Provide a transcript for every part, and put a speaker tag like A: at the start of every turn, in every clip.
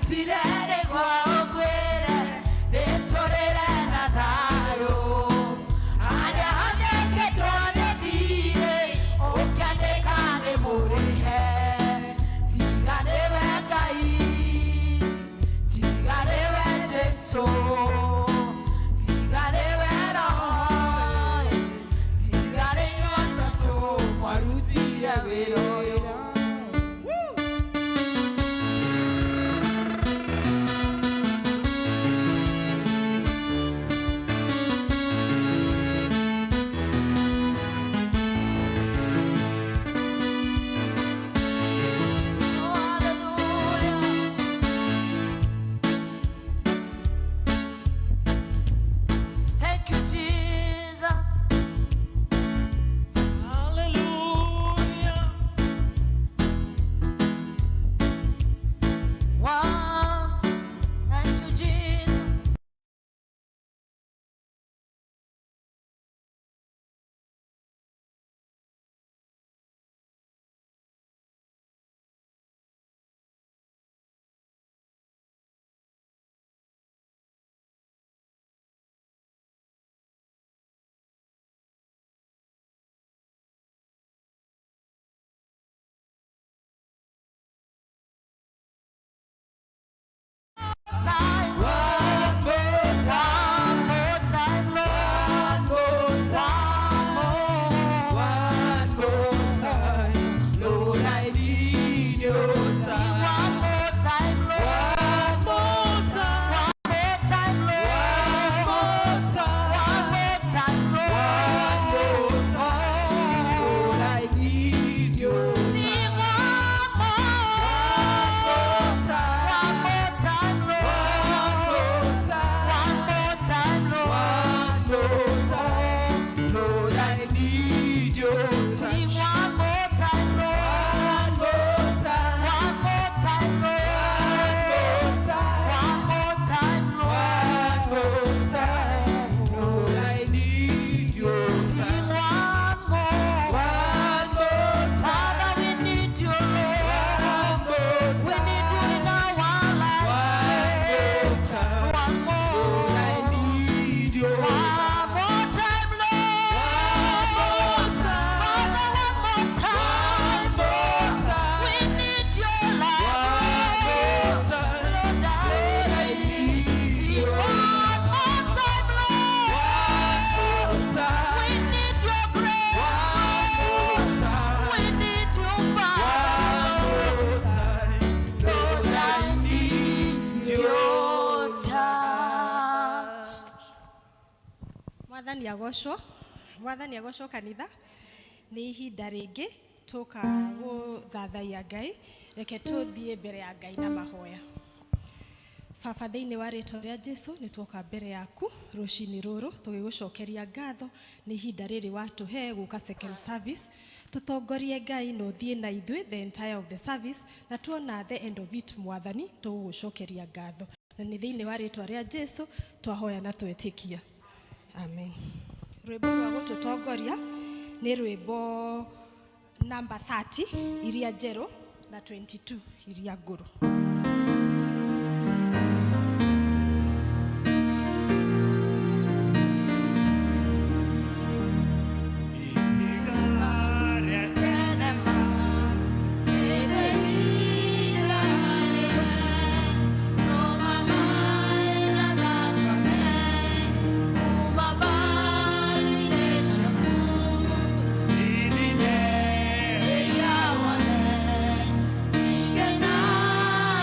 A: Ndarutire nĩguo ũkwĩre nĩtũrĩre na thayũ. Harĩa handĩkĩtwo nĩ thiirĩ, ũkĩandĩka nĩ mũrĩhe. Tiga nĩwe Ngai, tiga nĩwe Jesũ, tiga nĩwe Roho, tiga nĩ inyuĩ atatũ mwarutire wĩra ũyũ. Oh, hallelujah. Thank you, Jesus.
B: Hallelujah.
A: Wow. Thank you, Jesus. Time,
B: One more time.
A: more time, Lord.
B: One more time. One more time. Lord, I need your time.
A: One more time, Lord.
B: One more time.
A: One more time, Lord.
B: One more time.
A: One more time, Lord.
B: One more time. Lord, I need your
A: Sing one more.
B: One time.
A: One more time, Lord.
B: One more time.
A: One more time, Lord.
B: One more time. Lord, I need your
A: Sing
B: touch.
A: one more time, Lord.
B: One more time.
A: One more time, Lord.
B: One more time.
A: One more time, Lord.
B: One more time. Lord, I need your
A: Sing
B: touch.
A: one more.
B: One more time.
A: Father, we need you, Lord.
B: One more
A: We
B: time.
A: need you in our lives.
B: One more time.
A: One more.
B: Lord, I need your
A: One more time, Lord.
B: One more time.
A: Father, one more time.
B: One more time.
A: We need your love.
B: One more time.
A: Lord,
B: Lord, I need
A: Sing
B: your
A: one more time, Lord.
B: One more time.
A: We need your grace.
B: One more time.
A: We need your fire.
B: One more time. Lord, I need your
A: touch.
C: Mwathani agocwo, Mwathani agocwo. Kanitha, nĩ ihinda rĩngĩ tũka gũthathaiya Ngai. Reke tũthiĩ mbere ya Ngai na mahoya. Baba, thĩinĩ wa rĩtwa rĩa Jesu, nĩ tuoka mbere yaku rũcinĩ rũrũ tũgĩgũcokeria ngatho nĩ ihinda rĩrĩ watũhe gũka second service. Tũtongorie, Ngai, na ũthiĩ na ithuĩ the entire of the service, na tuona the end of it, Mwathani, tũgũgũcokeria ngatho, na nĩ thĩinĩ wa rĩtwa rĩa Jesu twahoya na twetĩkia, amen. Rwĩmbo rwa gũtũtongoria nĩ rwĩmbo namba 30 iria njerũ na 22 iria ngũrũ.
A: Yeah.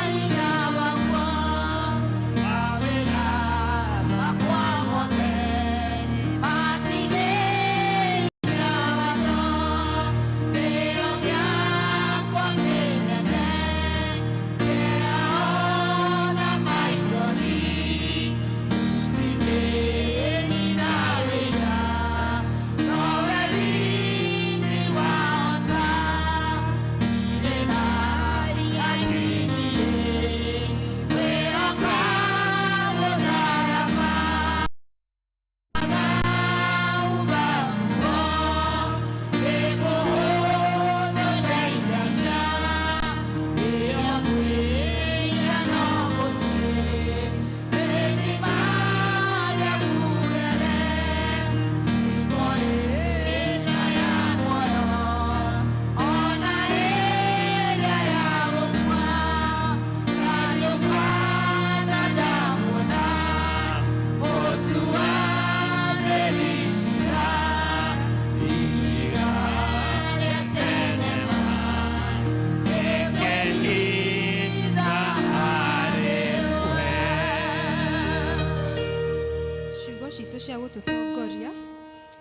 C: Citũ cia gũtũtongoria.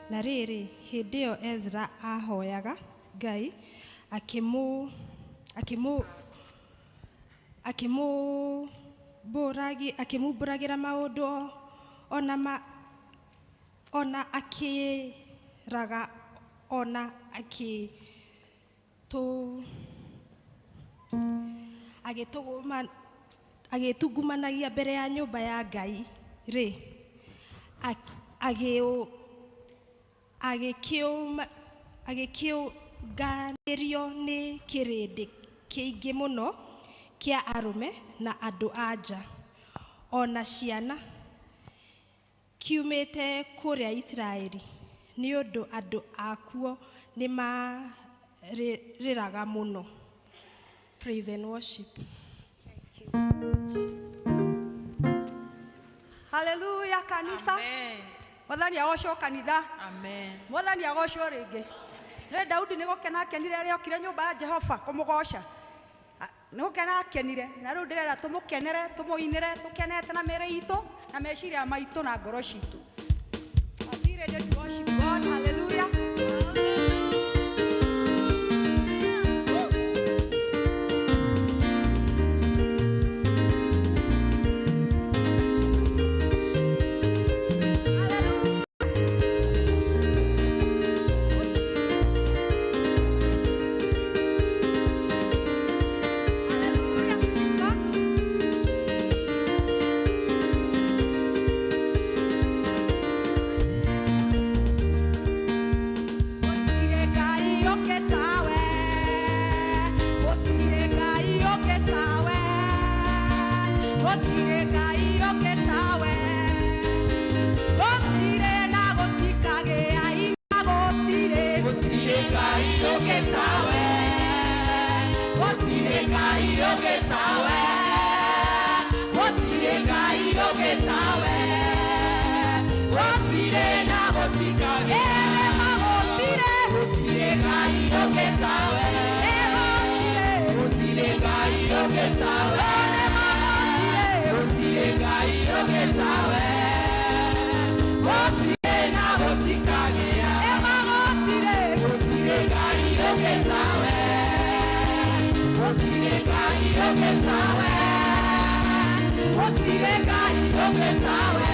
C: Na rĩrĩ, hĩndĩ ĩyo Ezra ahoyaga Ngai, akĩmũ akĩmũ akĩmumbũragĩra maũndũ ona ma ona akĩraga ona agĩtũgũma agĩtungumanagia mbere ya nyũmba ya Ngai rĩ, agĩkĩũnganĩrio nĩ kĩrĩndĩ kĩingĩ mũno kĩa arũme na andũ a nja ona ciana, kiumĩte kũrĩa Isiraeli, nĩ ũndũ andũ akuo nĩ marĩraga mũno. Praise and worship.
D: Haleluya kanitha. Mwathani agocwo kanitha.
A: Amen.
D: Mwathani agocwo rĩngĩ. Nĩ Daudi nĩ gũkena akenire rĩrĩa okire nyũmba ya Jehova kũmũgoca. Nĩ gũkena akenire, na rĩu ndĩrenda tũmũkenere, tũmũinĩre, tũkenete na mĩĩrĩ itũ na meciria maitũ na ngoro citũ. Be ready to worship God. Hallelujah. Hallelujah. Gũtirĩ Ngai ũngĩ tawe, gũtirĩ Ngai ũngĩ tawe, gũtirĩ Ngai ũngĩ tawe, gũtirĩ na gũtikagĩa hinya, gũtirĩ.
B: Gũtirĩ Ngai ũngĩ tawe, gũtirĩ Ngai ũngĩ tawe, gũtirĩ Ngai ũngĩ tawe, gũtirĩ na gũtikagĩa.
D: Ĩrĩ ma gũtirĩ.
B: Gũtirĩ Ngai ũngĩ tawe,
D: Ĩ gũtirĩ.
B: Gũtirĩ Ngai ũngĩ tawe,
D: Ĩrĩ ma gũtirĩ.
B: Gũtirĩ Ngai ũngĩ tawe, gũtirĩ na gũtikagĩa.
D: Ĩ ma gũtirĩ.
B: Gũtirĩ Ngai ũngĩ tawe, gũtirĩ Ngai ũngĩ tawe, gũtirĩ Ngai ũngĩ tawe,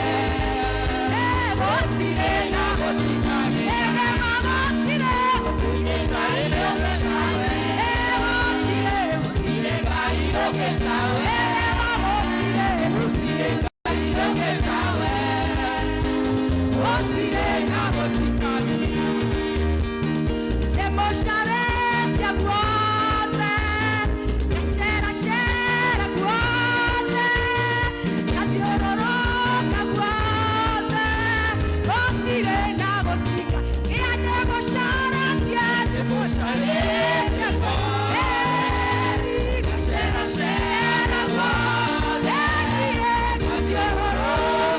D: Ĩ
B: gũtirĩ na gũtikagĩa.
D: Ĩrĩ ma gũtirĩ.
B: Gũtirĩ Ngai ũngĩ tawe,
D: Ĩ gũtirĩ.
B: Gũtirĩ Ngai ũngĩ tawe,
D: Ĩrĩ ma gũtirĩ.
B: Gũtirĩ Ngai ũngĩ tawe, gũtirĩ na gũtikagĩa.
D: Ndĩmũcarĩtie guothe, ngaceracera guothe, ngathiũrũrũka guothe, gũtirĩ na gũtiga. Kĩa ndĩmũcarĩtie,
B: Ndĩmũcarĩtie guothe, ngaceracera guothe, ngathiũrũrũka.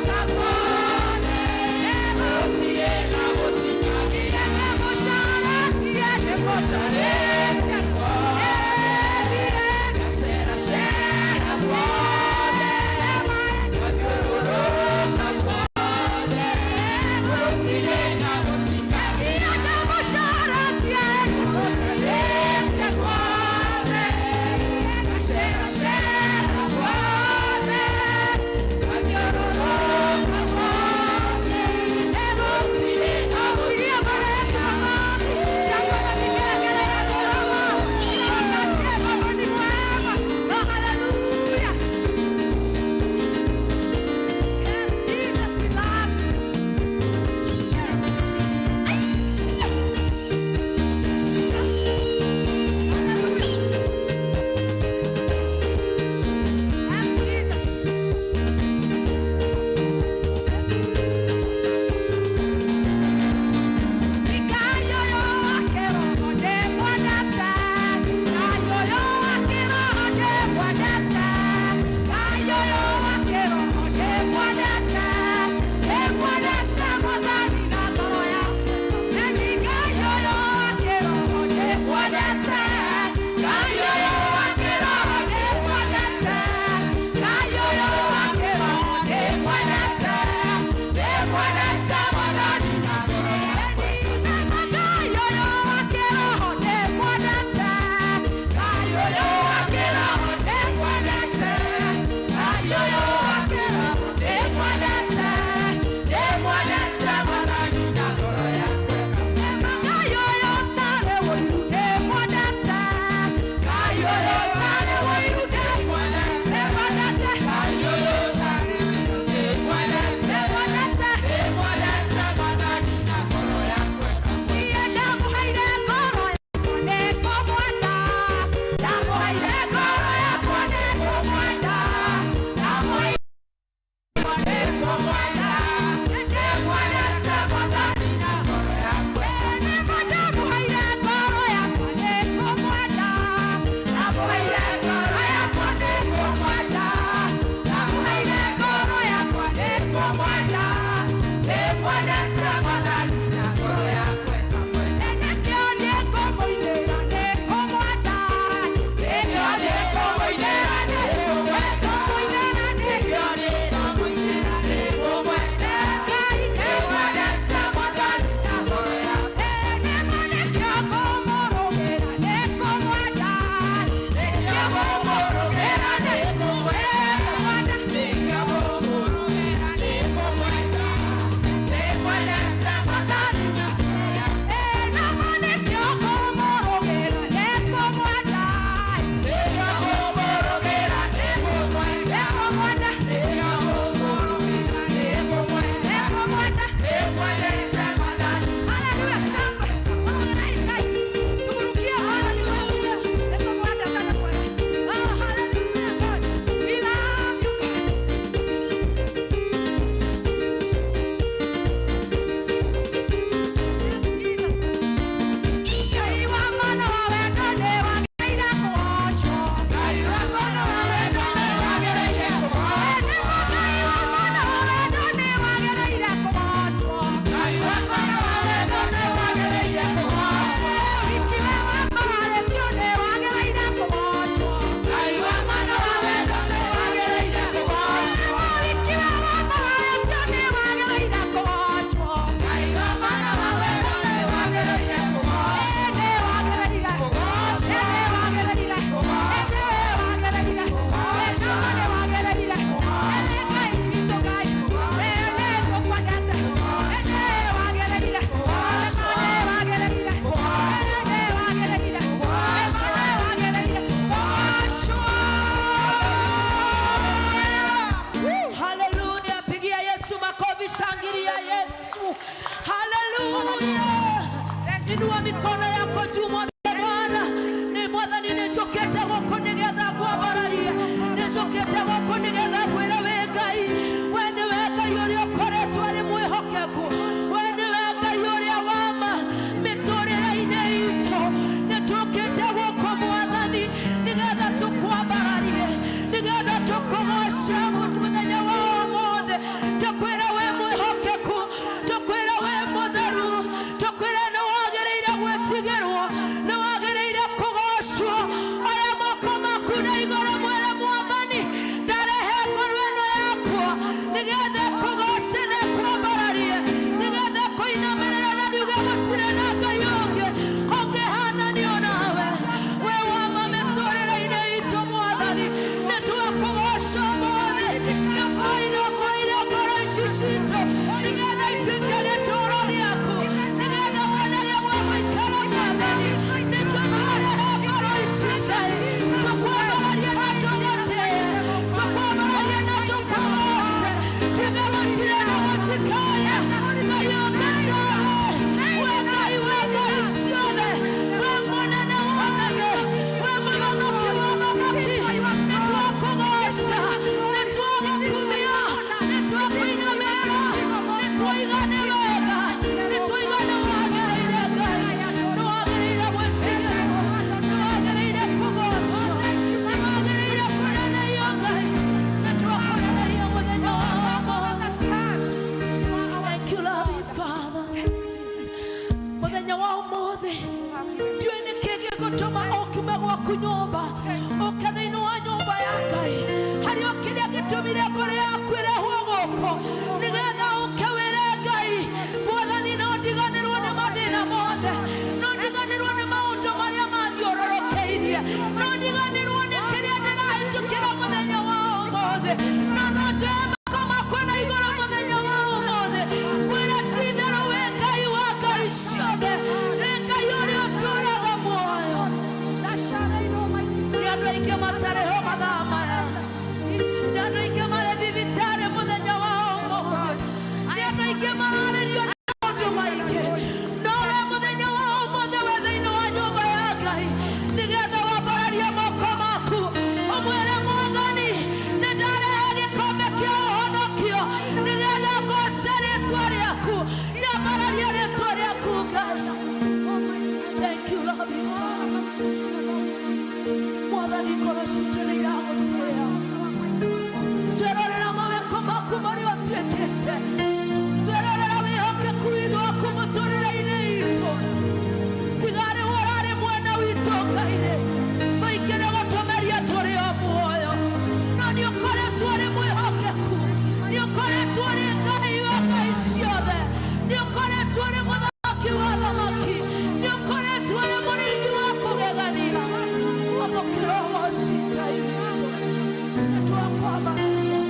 E: Gĩatũmire ngoro yaku ĩrehwo gũkũ nĩgetha ũke wĩre Ngai, Mwathani, no ndiganĩrwo nĩ mathĩna mothe, no ndiganĩrwo nĩ maũndũ marĩa mathiũrũrũkĩirie, no ndiganĩrwo nĩ kĩrĩa ndĩrahĩtũkĩra mũthenya wa ũmũthĩ, no no njoe moko makwa na igũrũ mũthenya wa ũmũthĩ ngwĩre ti itherũ wĩ Ngai wa ngai ciothe, wĩ Ngai ũrĩa ũtũũraga muoyo. Nĩ andũ aingĩ matarĩ ho mathaa maya, nĩ andũ aingĩ marĩ thibitarĩ mũthenya wa ũmũthĩ, nĩ andũ aingĩ mararĩrio nĩ maũndũ maingĩ, no we mũthenya wa ũmũthĩ wĩ thĩinĩ wa nyũmba ya Ngai nĩgetha wambararie moko maku ũmwĩre Mwathani, nĩ ndarehe gĩkombe kĩa ũhonokio nĩgetha ngoce rĩtwa rĩaku, nyambararie rĩtwa rĩaku Ngai. Thank you, loving Father. Mwathani, ngoro citũ nĩ iragũtĩĩa, twerorera mawĩko maku marĩa ũtuĩkĩte, twerorera wĩhokeku witũ waku mũtũrĩre-inĩ itũ, tigarĩ ũrarĩ mwena witũ Ngai-rĩ, maingĩ nĩ gũtũmeria tũrĩ o muoyo, no nĩ ũkoretwo ũrĩ mwĩhokeku, nĩ ũkoretwo ũrĩ Ngai wa ngai ciothe, nĩ ũkoretwo ũrĩ mũthamaki wa thamaki, nĩ ũkoretwo ũrĩ mũrĩithi wa kũgegania. Amũkĩra ũgoci Ngai witũ, nĩ twakwambararia.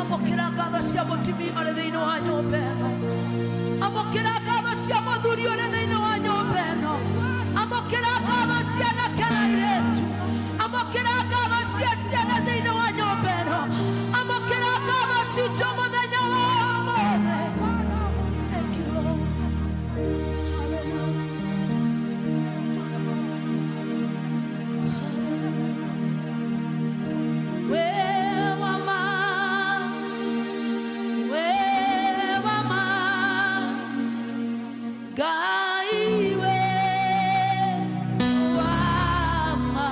E: Amũkĩra ngatho cia mũtumia ũrĩ thĩinĩ wa nyũmba ĩno, amũkĩra ngatho cia mũthuri ũrĩ thĩinĩ wa nyũmba ĩno, amũkĩra ngatho cia anake na airĩtu, amũkĩra ngatho cia ciana thĩinĩ wa nyũmba ĩno, amũkĩra ngatho citũ mũthenya wa ũmũthĩ. Thank you, Lord. Hallelujah. We wama, we wama, Ngai we wama,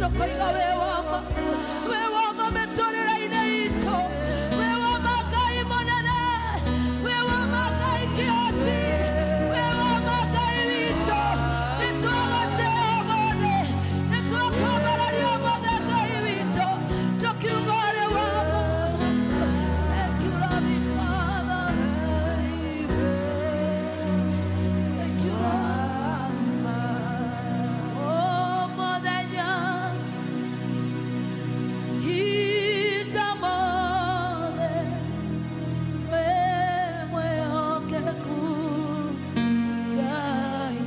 E: Tũkoiga wĩ wama, wĩ wama mĩtũrĩre-inĩ itũ, wĩ wama Ngai mũnene, wĩ wama Ngai kĩhoti, wĩ wama Ngai witũ. Nĩtwagũtĩĩa ũmũthĩ, nĩtwakwambararia ũmũthĩ Ngai witũ, tũkiuga ũrĩ wama. Thank you, loving Father. Thank you, Lord. Oh, mũthenya hinda mothe wĩ mwĩhokeku Ngai.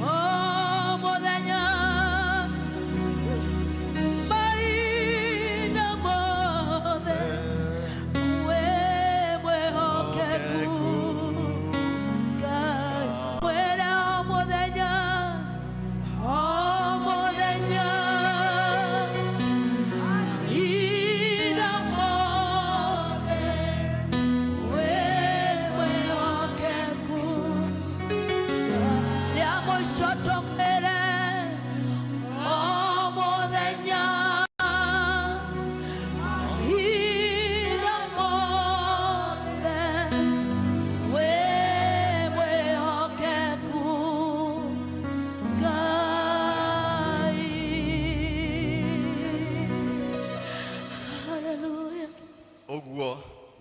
E: Oh, mũthenya mahinda mothe wĩ mwĩhokeku Ngai. Mwĩre o mũthenya, o mũthenya, mahinda mothe wĩ mwĩhokeku. Rĩa mũico tũmwĩre o mũthenya, mahinda mothe wĩ mwĩhokeku Ngai. Hallelujah.
F: Ũguo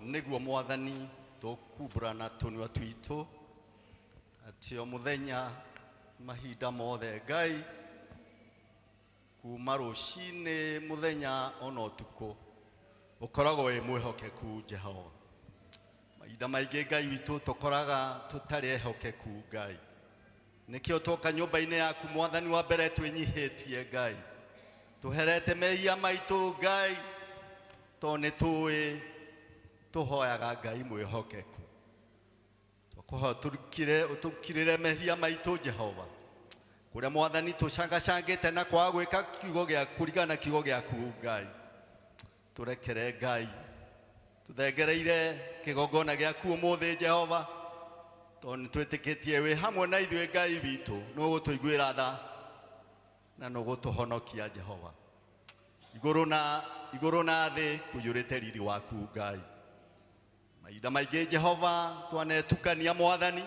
F: nĩguo Mwathani tũkumbũra na tũnua twitũ atĩ o mũthenya mahinda mothe Ngai kuma rũcinĩ mũthenya ona ũtukũ ũkoragwo wĩ mwĩhokeku Jehova. Mahinda maingĩ Ngai witũ tũkoraga tũtarĩ ehokeku Ngai, nĩkĩo twoka nyũmba-inĩ yaku Mwathani wa mbere twĩnyihĩtie Ngai, tũherete mehia maitũ Ngai, tondũ nĩ tũĩ tũhoyaga Ngai mwĩhokeku. Twakũhoya ũtũkire ũtũkirĩre mehia maitũ Jehova, kũrĩa Mwathani tũcangacangĩte na kwaga gwĩka kiugo gĩa kũringana na kiugo gĩaku Ngai, tũrekere Ngai. Tũthengereire kĩgongona gĩaku ũmũthĩ Jehova, tondũ nĩ twĩtĩkĩtie wĩ hamwe na ithuĩ Ngai witũ, nĩ ũgũtũiguĩra tha na nĩ ũgũtũhonokia Jehova. Igũrũ na thĩ kũiyũrĩte riri waku Ngai. Mahinda maingĩ Jehova twanetukania Mwathani,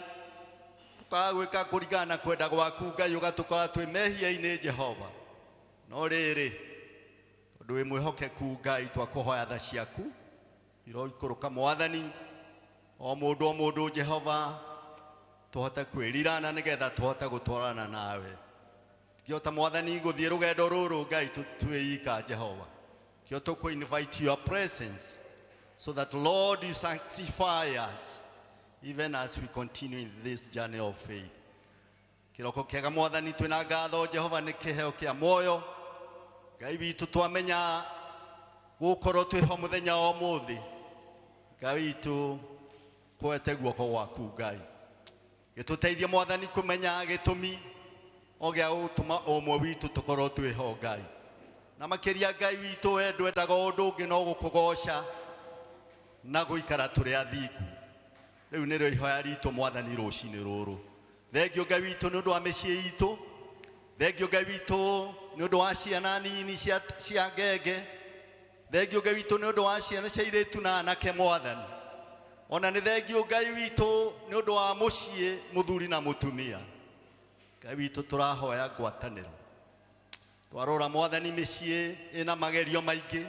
F: tũkaga gwĩka kũringana na kwenda gwaku Ngai, ũgatũkora twĩ mehia-inĩ Jehova. No rĩrĩ, tondũ wĩ mwĩhokeku Ngai, twakũhoya tha ciaku iroikũrũka Mwathani, o mũndũ o mũndũ Jehova, tũhote kwĩrira na nĩgetha tũhote gũtwarana nawe. Ngĩhota Mwathani gũthiĩ rũgendo rũrũ Ngai twĩika Jehova, kĩo tũkũ invite your presence so that, Lord, you sanctify us even as we continue in this journey of faith. Kĩroko kĩega Mwathani, twĩna ngatho Jehova nĩ kĩheo kĩa muoyo Ngai witũ, twamenya gũkorwo twĩho mũthenya wa ũmũthĩ Ngai witũ kwete guoko gwaku Ngai, gĩtũteithie Mwathani kũmenya gĩtũmi o gĩa gũtũma ũmwe witũ tũkorwo twĩho Ngai, na makĩria Ngai witũ, we ndwendaga ũndũ ũngĩ no gũkũgoca na gũikara tũrĩ athingu. Rĩu nĩrĩo ihoya ritũ Mwathani rũcinĩ rũrũ. Thengio Ngai witũ nĩ ũndũ wa mĩciĩ itũ, thengio Ngai witũ nĩ ũndũ wa ciana nini cia ngenge, thengio Ngai witũ nĩ ũndũ wa ciana cia airĩtu na anake Mwathani, ona nĩ thengio Ngai witũ nĩ ũndũ wa mũciĩ mũthuri na mũtumia. Ngai witũ, tũrahoya ngwatanĩro. Twarora Mwathani mĩciĩ ĩna magerio maingĩ,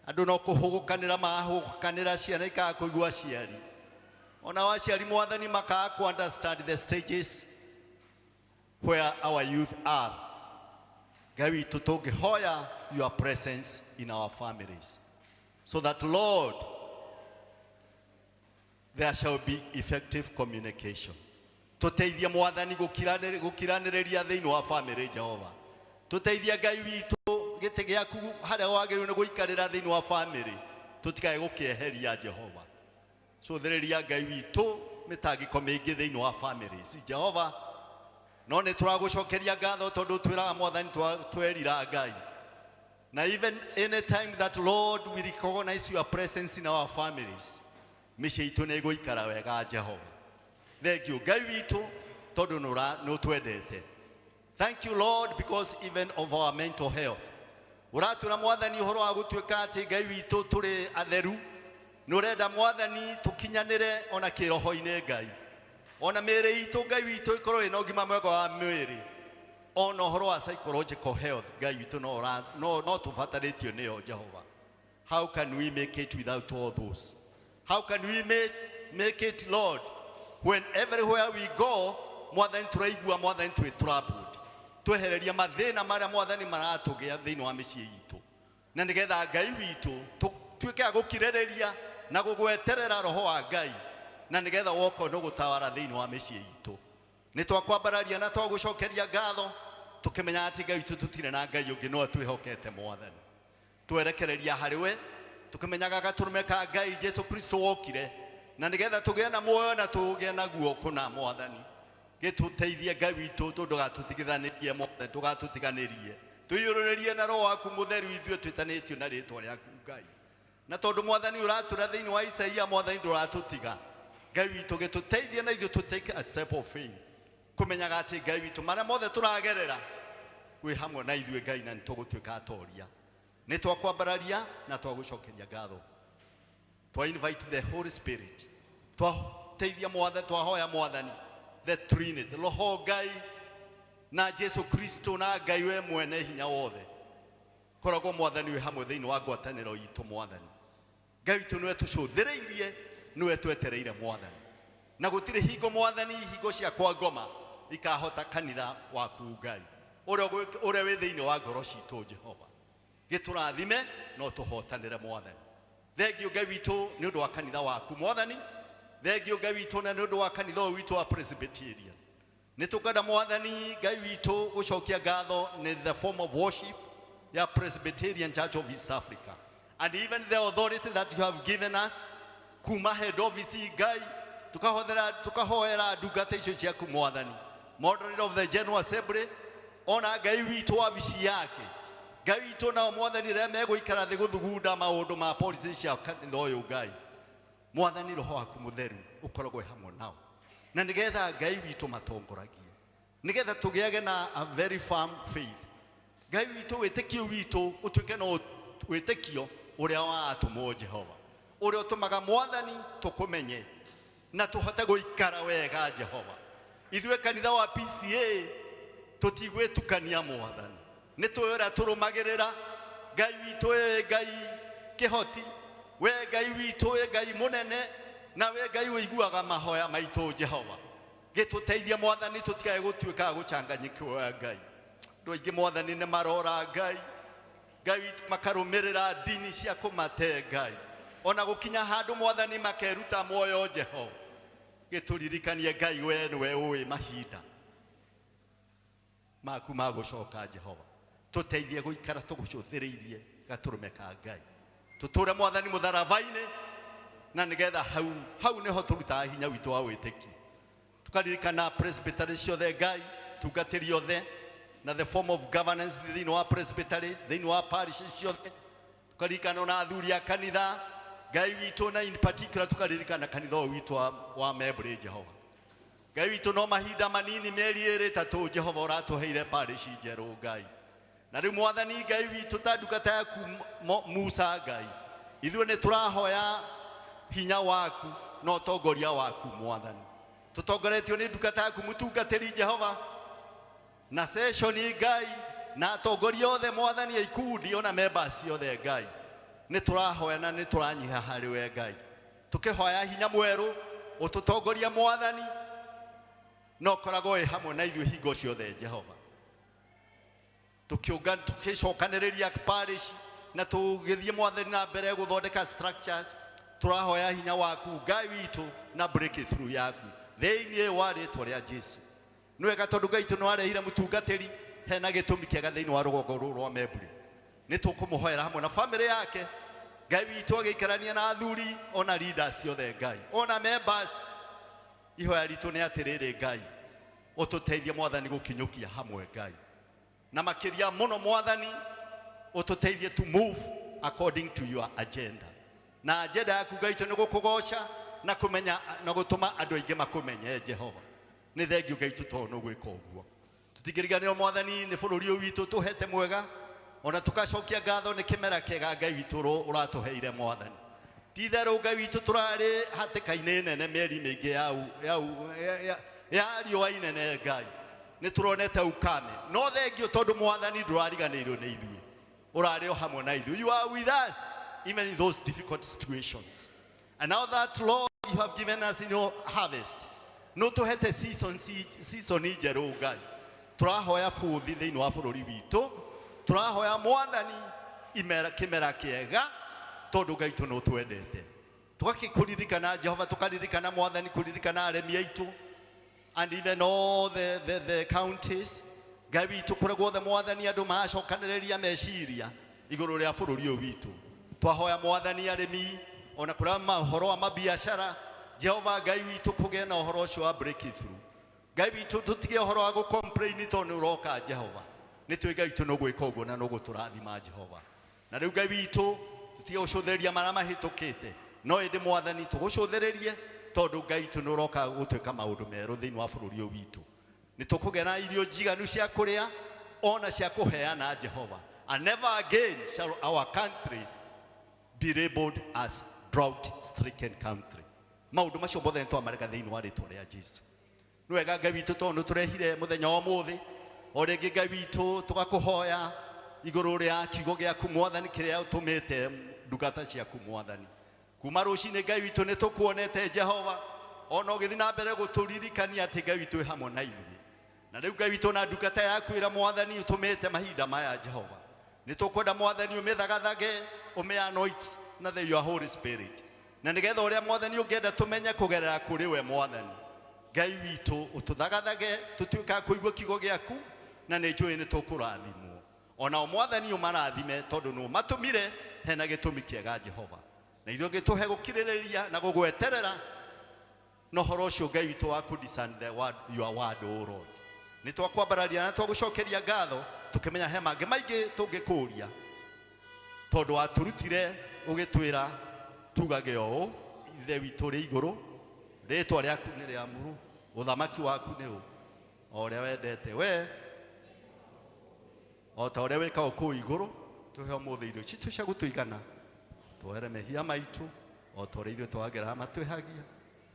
F: andũ no kũhũgũkanĩra marahũgũkanĩra, ciana ikaga kũigua aciari, ona aciari Mwathani makaga ku understand the stages where our youth are. Ngai witũ, tũngĩhoya your presence in our families so that, Lord, there shall be effective communication. Tũteithie Mwathani gũkiranĩrĩria thĩinĩ wa family Jehova. Tũteithie Ngai witũ gĩtĩ gĩaku harĩa wagĩrĩirwo nĩ gũikarĩra thĩinĩ wa family tũtikae gũkĩeheria Jehova. Cũthĩrĩria Ngai witũ mĩtangĩko mĩingĩ thĩinĩ wa families Jehova, no nĩ tũragũcokeria ngatho tondũ twĩraga Mwathani twerira Ngai, na even any time that, Lord, we recognize your presence in our families, mĩciĩ itũ nĩ ĩgũikara wega Jehova. Thengio Ngai witũ tondũ nĩ ũtwendete. Thank you, Lord, because even of our mental health. Ũratwĩra Mwathani ũhoro wa gũtuĩka atĩ Ngai witũ tũrĩ atheru. Nĩ ũrenda Mwathani tũkinyanĩre ona kĩroho-inĩ Ngai. Ona mĩĩrĩ itũ Ngai witũ ĩkorwo ĩna ũgima mwega wa mwĩrĩ. Ona ũhoro wa psychological health Ngai witũ no tũbatarĩtio nĩyo Jehova. How can we make it without all those? How can we make it, Lord, when everywhere we go, Mwathani tũraigua Mwathani twĩ troubled. Twehereria mathĩna marĩa Mwathani maratũgĩa thĩinĩ wa mĩciĩ itũ. Na nĩgetha Ngai witũ tũtuĩke a gũkirĩrĩria na gũgweterera roho wa Ngai, na nĩgetha woka nĩ gũtawara thĩinĩ wa mĩciĩ itũ. Nĩ twakwambararia na twagũcokeria ngatho, tũkĩmenya atĩ Ngai witũ tũtirĩ na Ngai ũngĩ no atwĩhokete Mwathani. Twerekereria harĩ we, tũkĩmenyaga gatũrũme ka Ngai Jesu Kristo wokire, na nĩgetha tũgĩe na muoyo na tũgĩe naguo kũna Mwathani. Gĩtũteithie Ngai witũ tondũ ndũgatũtigithanirie Mwathani, ndũgatũtiganĩrie. Tũiyũrĩrĩrie na roho waku mũtheru ithuĩ twĩtanĩtio na rĩtwa rĩaku Ngai. Na tondũ Mwathani ũratũra thĩinĩ wa Isaia, Mwathani ndũratũtiga. Ngai witũ gĩtũteithie na ithuĩ tũ take a step of faith. Kũmenyaga atĩ Ngai witũ marĩa mothe tũragerera wĩ hamwe na ithuĩ Ngai, na nĩtũgũtuĩka atoria. Nĩ twakwambararia na twagũcokeria ngatho. Twa invite the Holy Spirit. Twateithia Mwathani, twahoya Mwathani, the Trinity, Roho Ngai na Jesu Kristo na Ngai we mwene hinya wothe. Koragwo Mwathani wĩ hamwe thĩinĩ wa ngwatanĩro itũ Mwathani. Ngai witũ nĩwe tũcũthĩrĩirie, nĩwe twetereire Mwathani. Na gũtirĩ hingo Mwathani, hingo cia kwa ngoma ikahota kanitha waku Ngai ũrĩa wĩ thĩinĩ wa ngoro citũ Jehova. Gĩtũrathime no tũhotanĩre Mwathani. Thengio Ngai witũ nĩ ũndũ wa kanitha waku Mwathani. Thengio Ngai witũ na nĩ ũndũ wa kanitha ũyũ witũ wa Presbyterian. Nĩ tũkwenda Mwathani Ngai witũ gũcokia ngatho nĩ the form of worship ya Presbyterian Church of East Africa, and even the authority that you have given us kuma head office Ngai, tukahoera ndungata icio ciaku Mwathani, moderator of the General Assembly, ona Ngai witũ wabici yake Ngai witũ, nao Mwathani rĩrĩa megũikara thĩ gũthugunda maũndũ ma policy cia kanitha ũyũ Ngai, Mwathani roho waku mũtheru ũkoragwo hamwe nao, na nĩgetha Ngai witũ matongoragie, nĩgetha tũgĩage na a very firm faith. Ngai witũ, wĩtĩkio witũ ũtuĩke no wĩtĩkio ũrĩa wa atũmwo Jehova, ũrĩa ũtũmaga Mwathani tũkũmenye na tũhote gũikara wega Jehova. Ithuĩ kanitha wa PCA tũtigwĩtukania Mwathani, nĩ tũĩ ũrĩa tũrũmagĩrĩra. Ngai witũ wĩ Ngai kĩhoti, we Ngai witũ wĩ Ngai mũnene, na we Ngai ũiguaga mahoya maitũ Jehova. Gĩtũteithie Mwathani tũtikae gũtuĩka gũcanganyĩkiwa Ngai. Andũ aingĩ Mwathani nĩ marora Ngai, Ngai witũ makarũmĩrĩra ndini cia kũmate Ngai, ona gũkinya handũ Mwathani makeruta muoyo Jehova. Gĩtũririkanie Ngai, we nĩwe ũĩ mahinda maku ma gũcoka Jehova. Tũteithie gũikara tũgũcũthĩrĩirie gatũrũme ka Ngai, tũtũre Mwathani mũtharaba-inĩ, na nĩgetha hau nĩho tũrutaga hinya witũ wa wĩtĩkio. Tukaririkana presbytery ciothe Ngai, tungatĩri othe na the form of governance thĩinĩ wa presbyteries, thĩinĩ wa parish ciothe. Tukaririkana ona athuri a kanitha Ngai witũ, na in particular tukaririkana kanitha ũyũ witũ wa Membley Jehova. Ngai witũ, no mahinda manini, mĩeri ĩrĩ ĩtatũ Jehova ũratũheire parish njerũ Ngai. Na rĩu Mwathani Ngai witũ, ta ndungata yaku Musa Ngai, ithuĩ nĩ tũrahoya hinya waku na ũtongoria waku Mwathani. Tũtongoretio nĩ ndungata yaku mũtungatĩri Jehova, na session Ngai, na atongoria othe Mwathani a ikundi ona members othe Ngai. Nĩ tũrahoya na nĩ tũranyiha harĩ we Ngai, tũkĩhoya hinya mwerũ ũtũtongoria Mwathani, na ũkoragwo wĩ hamwe na ithuĩ hingo ciothe Jehova. Tũgĩcokanĩrĩria parish na tũgĩthiĩ Mwathani na mbere gũthondeka structures, tũrahoya hinya waku Ngai witũ na breakthrough yaku thĩinĩ wa rĩtwa rĩa Jesu. Nĩ wega tondũ Ngai witũ nĩ warehire mũtungatĩri hena gĩtũmi kĩega thĩinĩ wa rũgongo rũrũ rwa Membley. Nĩ tũkũmũhoera hamwe na famĩlĩ yake Ngai witũ, agĩikarania na athuri ona leaders othe Ngai, ona members. Ihoya ritũ nĩ atĩrĩrĩ Ngai, ũtũteithie Mwathani gũkinyũkia hamwe Ngai, na makĩria mũno Mwathani ũtũteithie to move according to your agenda. Na agenda yaku Ngai witũ nĩ gũkũgoca na kũmenya na gũtũma andũ aingĩ makũmenye Jehova. Nĩ thengio Ngai witũ tondũ nĩ ũgwĩka ũguo. Tũtingĩriganĩrwo Mwathani nĩ bũrũri ũyũ witũ tũhete mwega, ona tũgacokia ngatho nĩ kĩmera kĩega Ngai witũ ũratũheire Mwathani. Ti itherũ Ngai witũ tũrarĩ hatĩka-inĩ nene mĩeri mĩingĩ ya riũa inene Ngai. Nĩ tũronete ukame. No thengio tondũ Mwathani ndũrariganĩirwo nĩ ithuĩ. Ũrarĩ o hamwe na ithuĩ. You are with us even in those difficult situations. And now that, Lord, you have given us in your harvest, no tũhete season njerũ Ngai. Tũrahoya bũthi thĩinĩ wa bũrũri witũ. Tũrahoya Mwathani imera kĩmera kĩega tondũ Ngai tũ no twendete. Tũgakĩkũririkana Jehova, tũkaririkana Mwathani, kũririkana arĩmi aitũ and even all the counties. Ngai witũ kũrĩa guothe Mwathani andũ maracokanĩrĩria meciria igũrũ rĩa bũrũri ũyũ witũ. Twahoya Mwathani arĩmi ona kũrĩa ũhoro wa mabiacara, Jehova Ngai witũ kũgĩe na ũhoro ũcio wa breakthrough. Ngai witũ tũtige ũhoro wa gũ-complain tondũ nĩ ũroka Jehova. Nĩ twĩ Ngai witũ nĩ ũgwĩka ũguo na nĩ ũgũtũrathima Jehova. Na rĩu Ngai witũ tũtige gũcũthĩrĩria marĩa mahĩtũkĩte, no ĩndĩ Mwathani tũgũcũthĩrĩrie tondũ Ngai witũ nĩ ũroka gũtuĩka maũndũ merũ thĩinĩ wa bũrũri ũyũ witũ. Nĩ tũkũgĩa na irio njiganu cia kũrĩa ona cia kũheana Jehova. And never again shall our country be labeled as drought-stricken country. Maũndũ macio mothe nĩ twamarega thĩinĩ wa rĩtwa rĩa Jesu. Nĩ wega Ngai witũ tondũ nĩ tũrehire mũthenya wa ũmũthĩ. O rĩngĩ Ngai witũ tũgakũhoya igũrũ rĩa kiugo gĩaku Mwathani kĩrĩa ũtũmĩte ndungata ciaku Mwathani. Kuma rũcinĩ Ngai witũ nĩ tũkuonete Jehova, ona ũgĩthiĩ na mbere gũtũririkania atĩ Ngai witũ wĩ hamwe na ithuĩ. Na rĩu Ngai witũ na ndungata yaku ĩrĩa Mwathani ũtũmĩte mahinda maya Jehova, nĩ tũkwenda Mwathani ũmĩthagathage, ũmĩ-anoint na the your Holy Spirit. Na nĩgetha ũrĩa Mwathani ũngĩenda tũmenye kũgerera kũrĩ we Mwathani. Ngai witũ ũtũthagathage tũtuĩke a kũigua kiugo gĩaku, na nĩ njũĩ nĩ tũkũrathimwo. Ona o Mwathani ũmarathime tondũ nĩ ũmatũmire hena gĩtũmi kĩega Jehova. Na ithuĩ ũngĩtũhe gũkirĩrĩria na gũgweterera na ũhoro ũcio Ngai witũ wa kũ discern the word, your word, O Lord. Nĩ twakwambararia na twagũcokeria ngatho tũkĩmenya he mangĩ maingĩ tũngĩkũria tondũ watũrutire ũgĩtwĩra tugage ũũ, Ithe witũ ũrĩ igũrũ, rĩtwa rĩaku nĩ rĩamũrwo, ũthamaki waku nĩ ũ, o ũrĩa wendete we o ta ũrĩa wĩkaga kũu igũrũ. Tũhe ũmũthĩ irio citũ cia gũtũigana, tuohere mehia maitũ o ta ũrĩa ithuĩ twageraga matwĩhagia,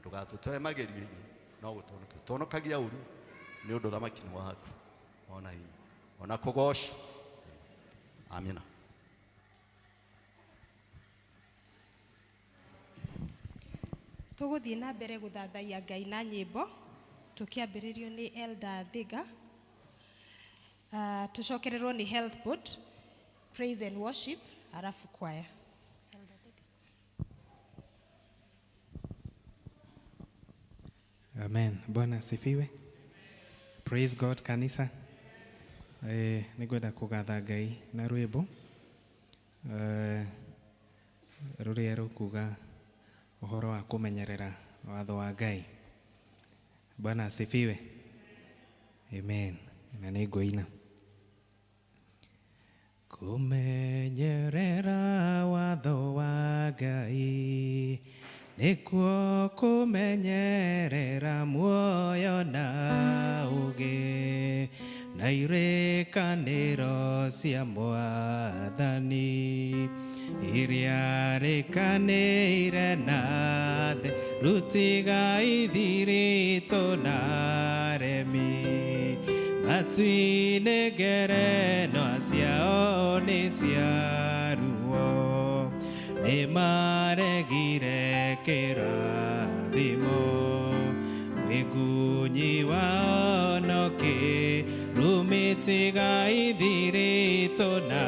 F: ndũgatũtware magerio-inĩ, no gũtũhonokagia ũru, nĩ ũndũ ũthamaki nĩ waku, ona hinya, ona kũgocwo. Amina.
C: Tũgũthiĩ na mbere gũthathaiya Ngai na nyĩmbo tũkĩambĩrĩrio nĩ Elder Thiga, tũcokererwo nĩ Health Board, Praise and Worship, arafu choir.
G: Amen. Bwana asifiwe. Praise God kanisa. Nĩngwenda kũgatha Ngai na rwĩmbo rũrĩa rũkuga ũhoro wa kũmenyerera watho wa Ngai. Bwana asifiwe. Amen. Na nĩngũina. Kũmenyerera watho wa Ngai nĩkuo kũmenyerera muoyo na ũũgĩ na irĩkanĩro cia Mwathani iria rĩkanĩire na thĩ rutiga ithiritũ na aremi matu-inĩ ngerenwa ciao nĩ cia ruo nĩ maregire kĩrathimo wĩgunyi wao no kĩrumĩtiga ithiritũ na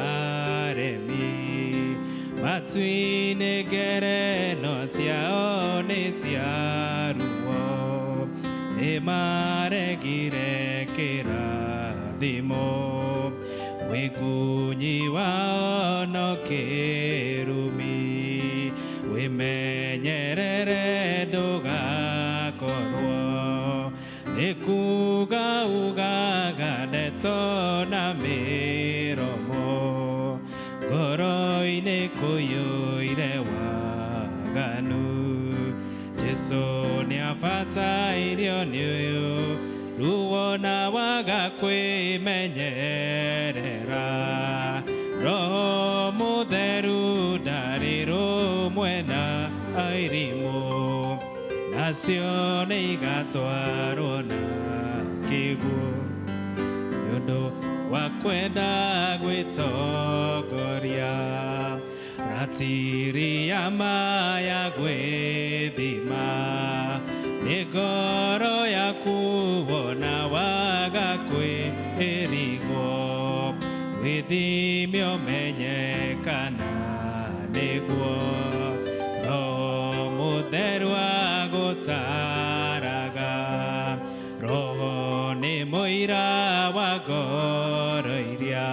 G: aremi matu-inĩ ngerenwa ciao nĩ cia ruo nĩ maregire kĩrathimo wĩgunyi wao no kĩrumi wĩmenyerere ndũgakorwo nĩ kuga ugaga ndeto na mĩromo ngoro-inĩ kũiyũire waganu Jesu nĩabatairio nĩ ũyũ Ruo na waga kwĩmenyerera Roho Mũtheru ndarĩ rũmwe na airimũ nacio nĩ igatwarwo na kĩguũ nĩ ũndũ wa kwenda gwĩtongoria ratiri ya ma ya gwĩthima nĩ ngoro yaku wona waga kwĩrigwo wĩthime ũmenye kana nĩguo Roho Mũtheru agũtaraga Roho nĩ mũira wa ngoro iria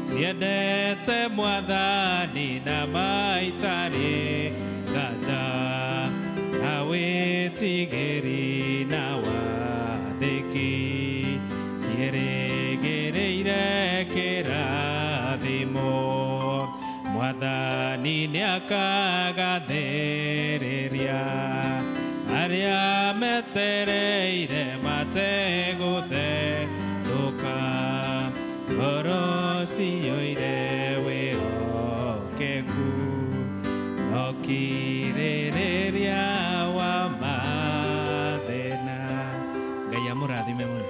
G: ciendete Mwathani na maitarĩ nganja na wĩtigĩri na wathĩki ciĩrĩgĩrĩire kĩrathimo Mwathani nĩakagathĩrĩria arĩa metereire mategũthethũka ngoro ciyũire wĩhokeku no kirĩrĩria wa mathĩna. Ngai amũrathime mũno.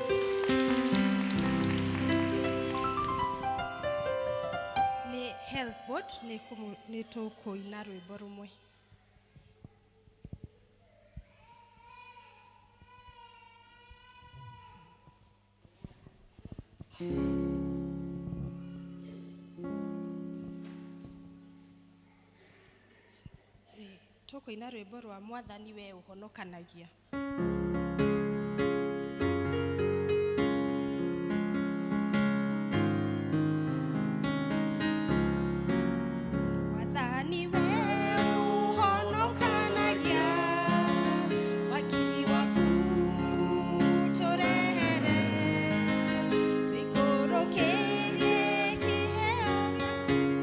C: Nĩ Health Board nĩ tũkũina rwĩmbo rũmwe. Tũkũina rwĩmbo rwa Mwathani we ũhonokanagia. Mwathani we ũhonokanagia mwaki waku tũrehere tũikũrũkĩrie kĩheo gĩaku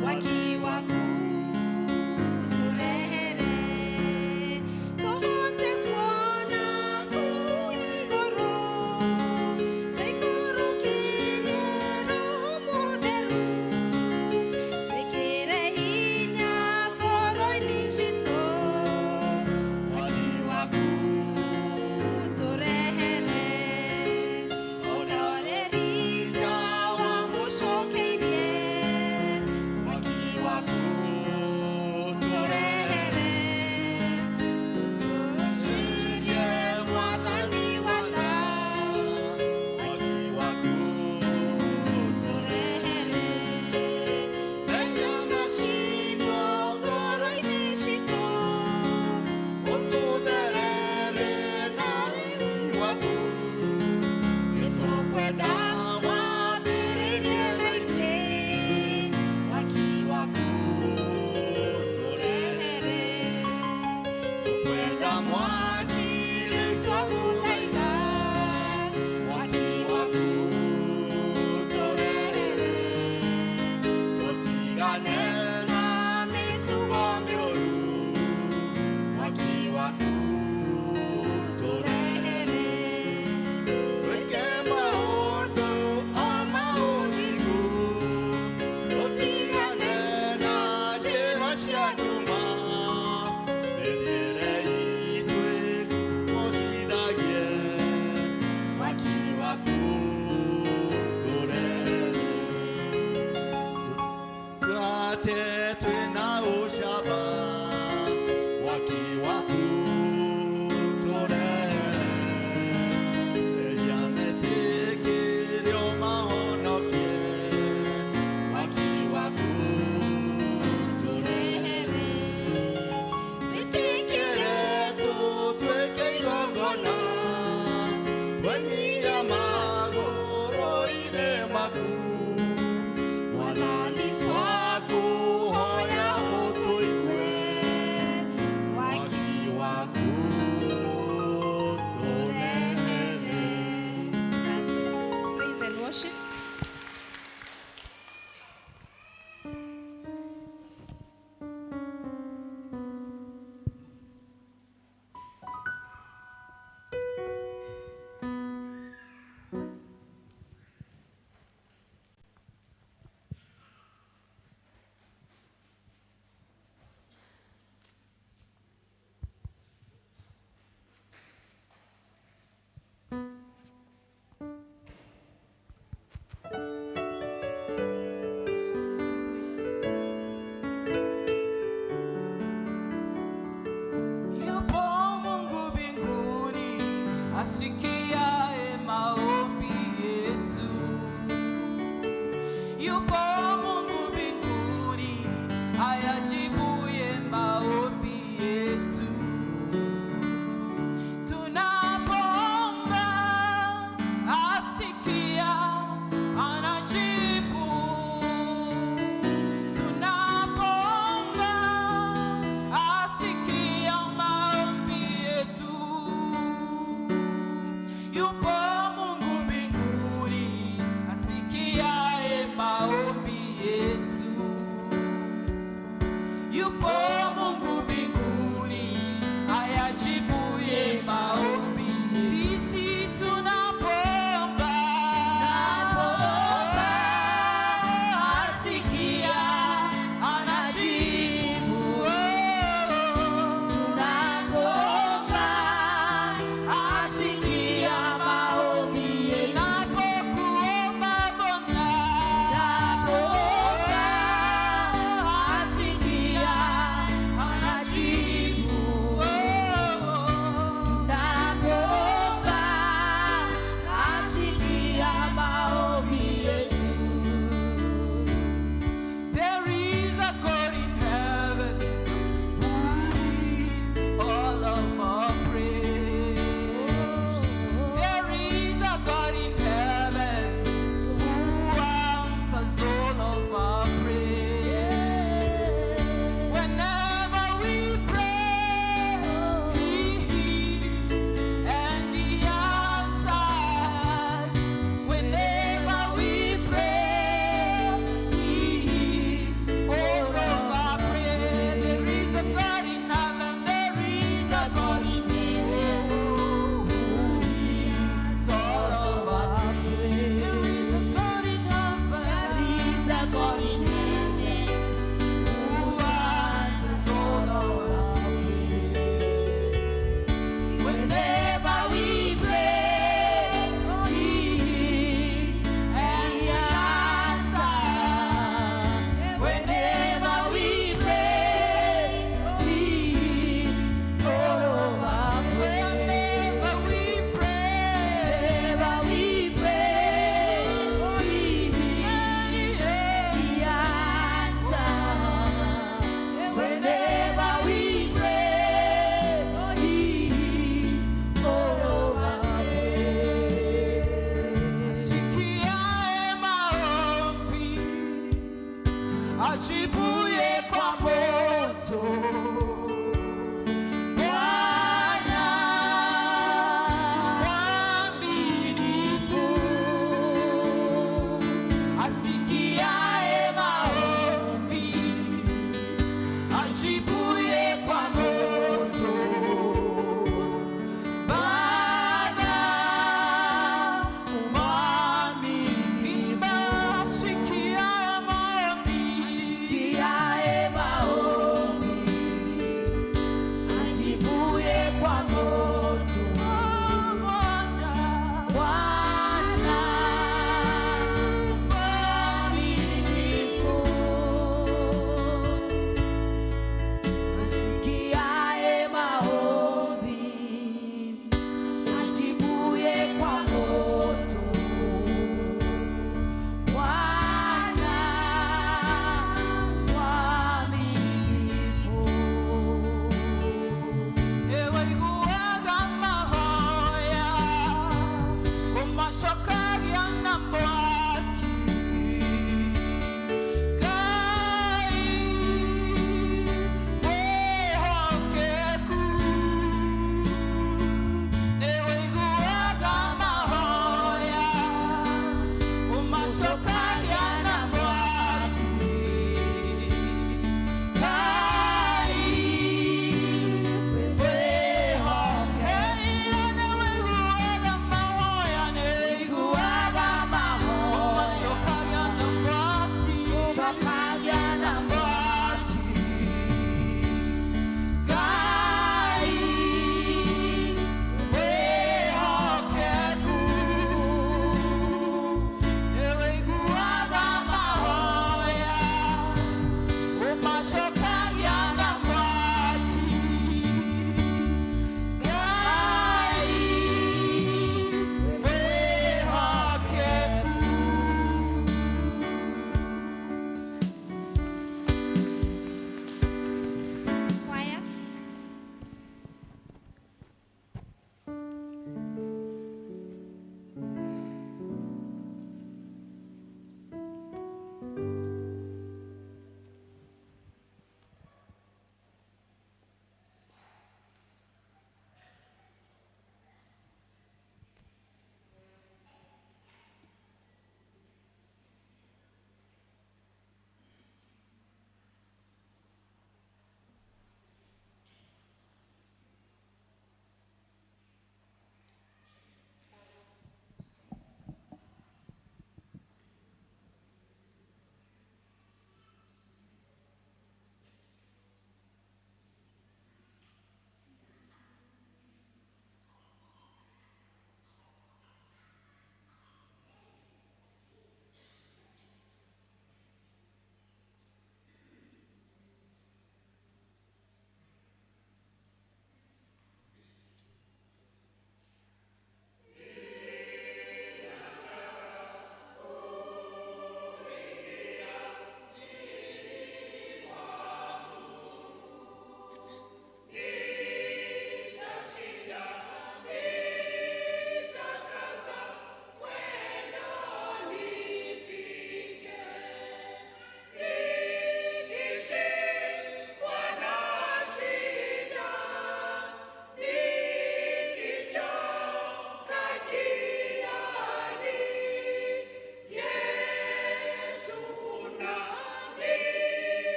C: mwaki waku tũrehere tũhote kuona kũu igũrũ tũikũrũkĩrie Roho Mũtheru twĩkĩre hinya ngoro-inĩ citũ mwaki waku tũrehere o ta ũrĩa Elija wamũcokeirie mwaki waku tũrehere tũtũrĩrie Mwathani wa tha mwaki waku tũrehere mehia macinwo ngoro-inĩ citũ ũtũtherere na riri waku nĩtũkwenda wambĩrĩrie na ithuĩ mwaki waku tũrehere tũkwenda mwaki rĩu twagũthaitha mwaki waku tũrehere tũtigane na mĩtugo mĩũru mwaki waku tũrehere twĩke maũndũ o ma ũthingu tũtigane na njĩra cia nduma mĩthiĩre itũ ĩgocithagie mwaki waku tũrehere
F: Twate twĩna ũcamba mwaki waku tũrehere eria metĩkĩre ũmahonokie mwaki waku tũrehere wĩtĩkĩre tũtuĩke igongona twenyia magũrũ-inĩ maku Mwathani twakũhoya ũtũigue mwaki waku tũrehere.
C: Praise and worship.
B: maombi yetu. There is a God in heaven who hears all of our prayers. There is a God in heaven who answers all of our prayers. Whenever we pray, He hears and He answers. Whenever we pray, He hears all of our prayers. There is a God in heaven. There is a God in heaven who hears all of our prayers. There is a God in heaven. There is a God in heaven who answers all of our prayers. Whenever we pray, He hears and He answers. Whenever we pray, He hears all of our prayers. Whenever we pray, whenever we pray, He hears and He answers. Whenever we pray, He hears all of our prayers. Asikiaye maombi, ajibuye kwa moto. Bwana mwaminifu, asikiaye maombi, ajibuye kwa moto. Bwana mwaminifu, asikiaye maombi,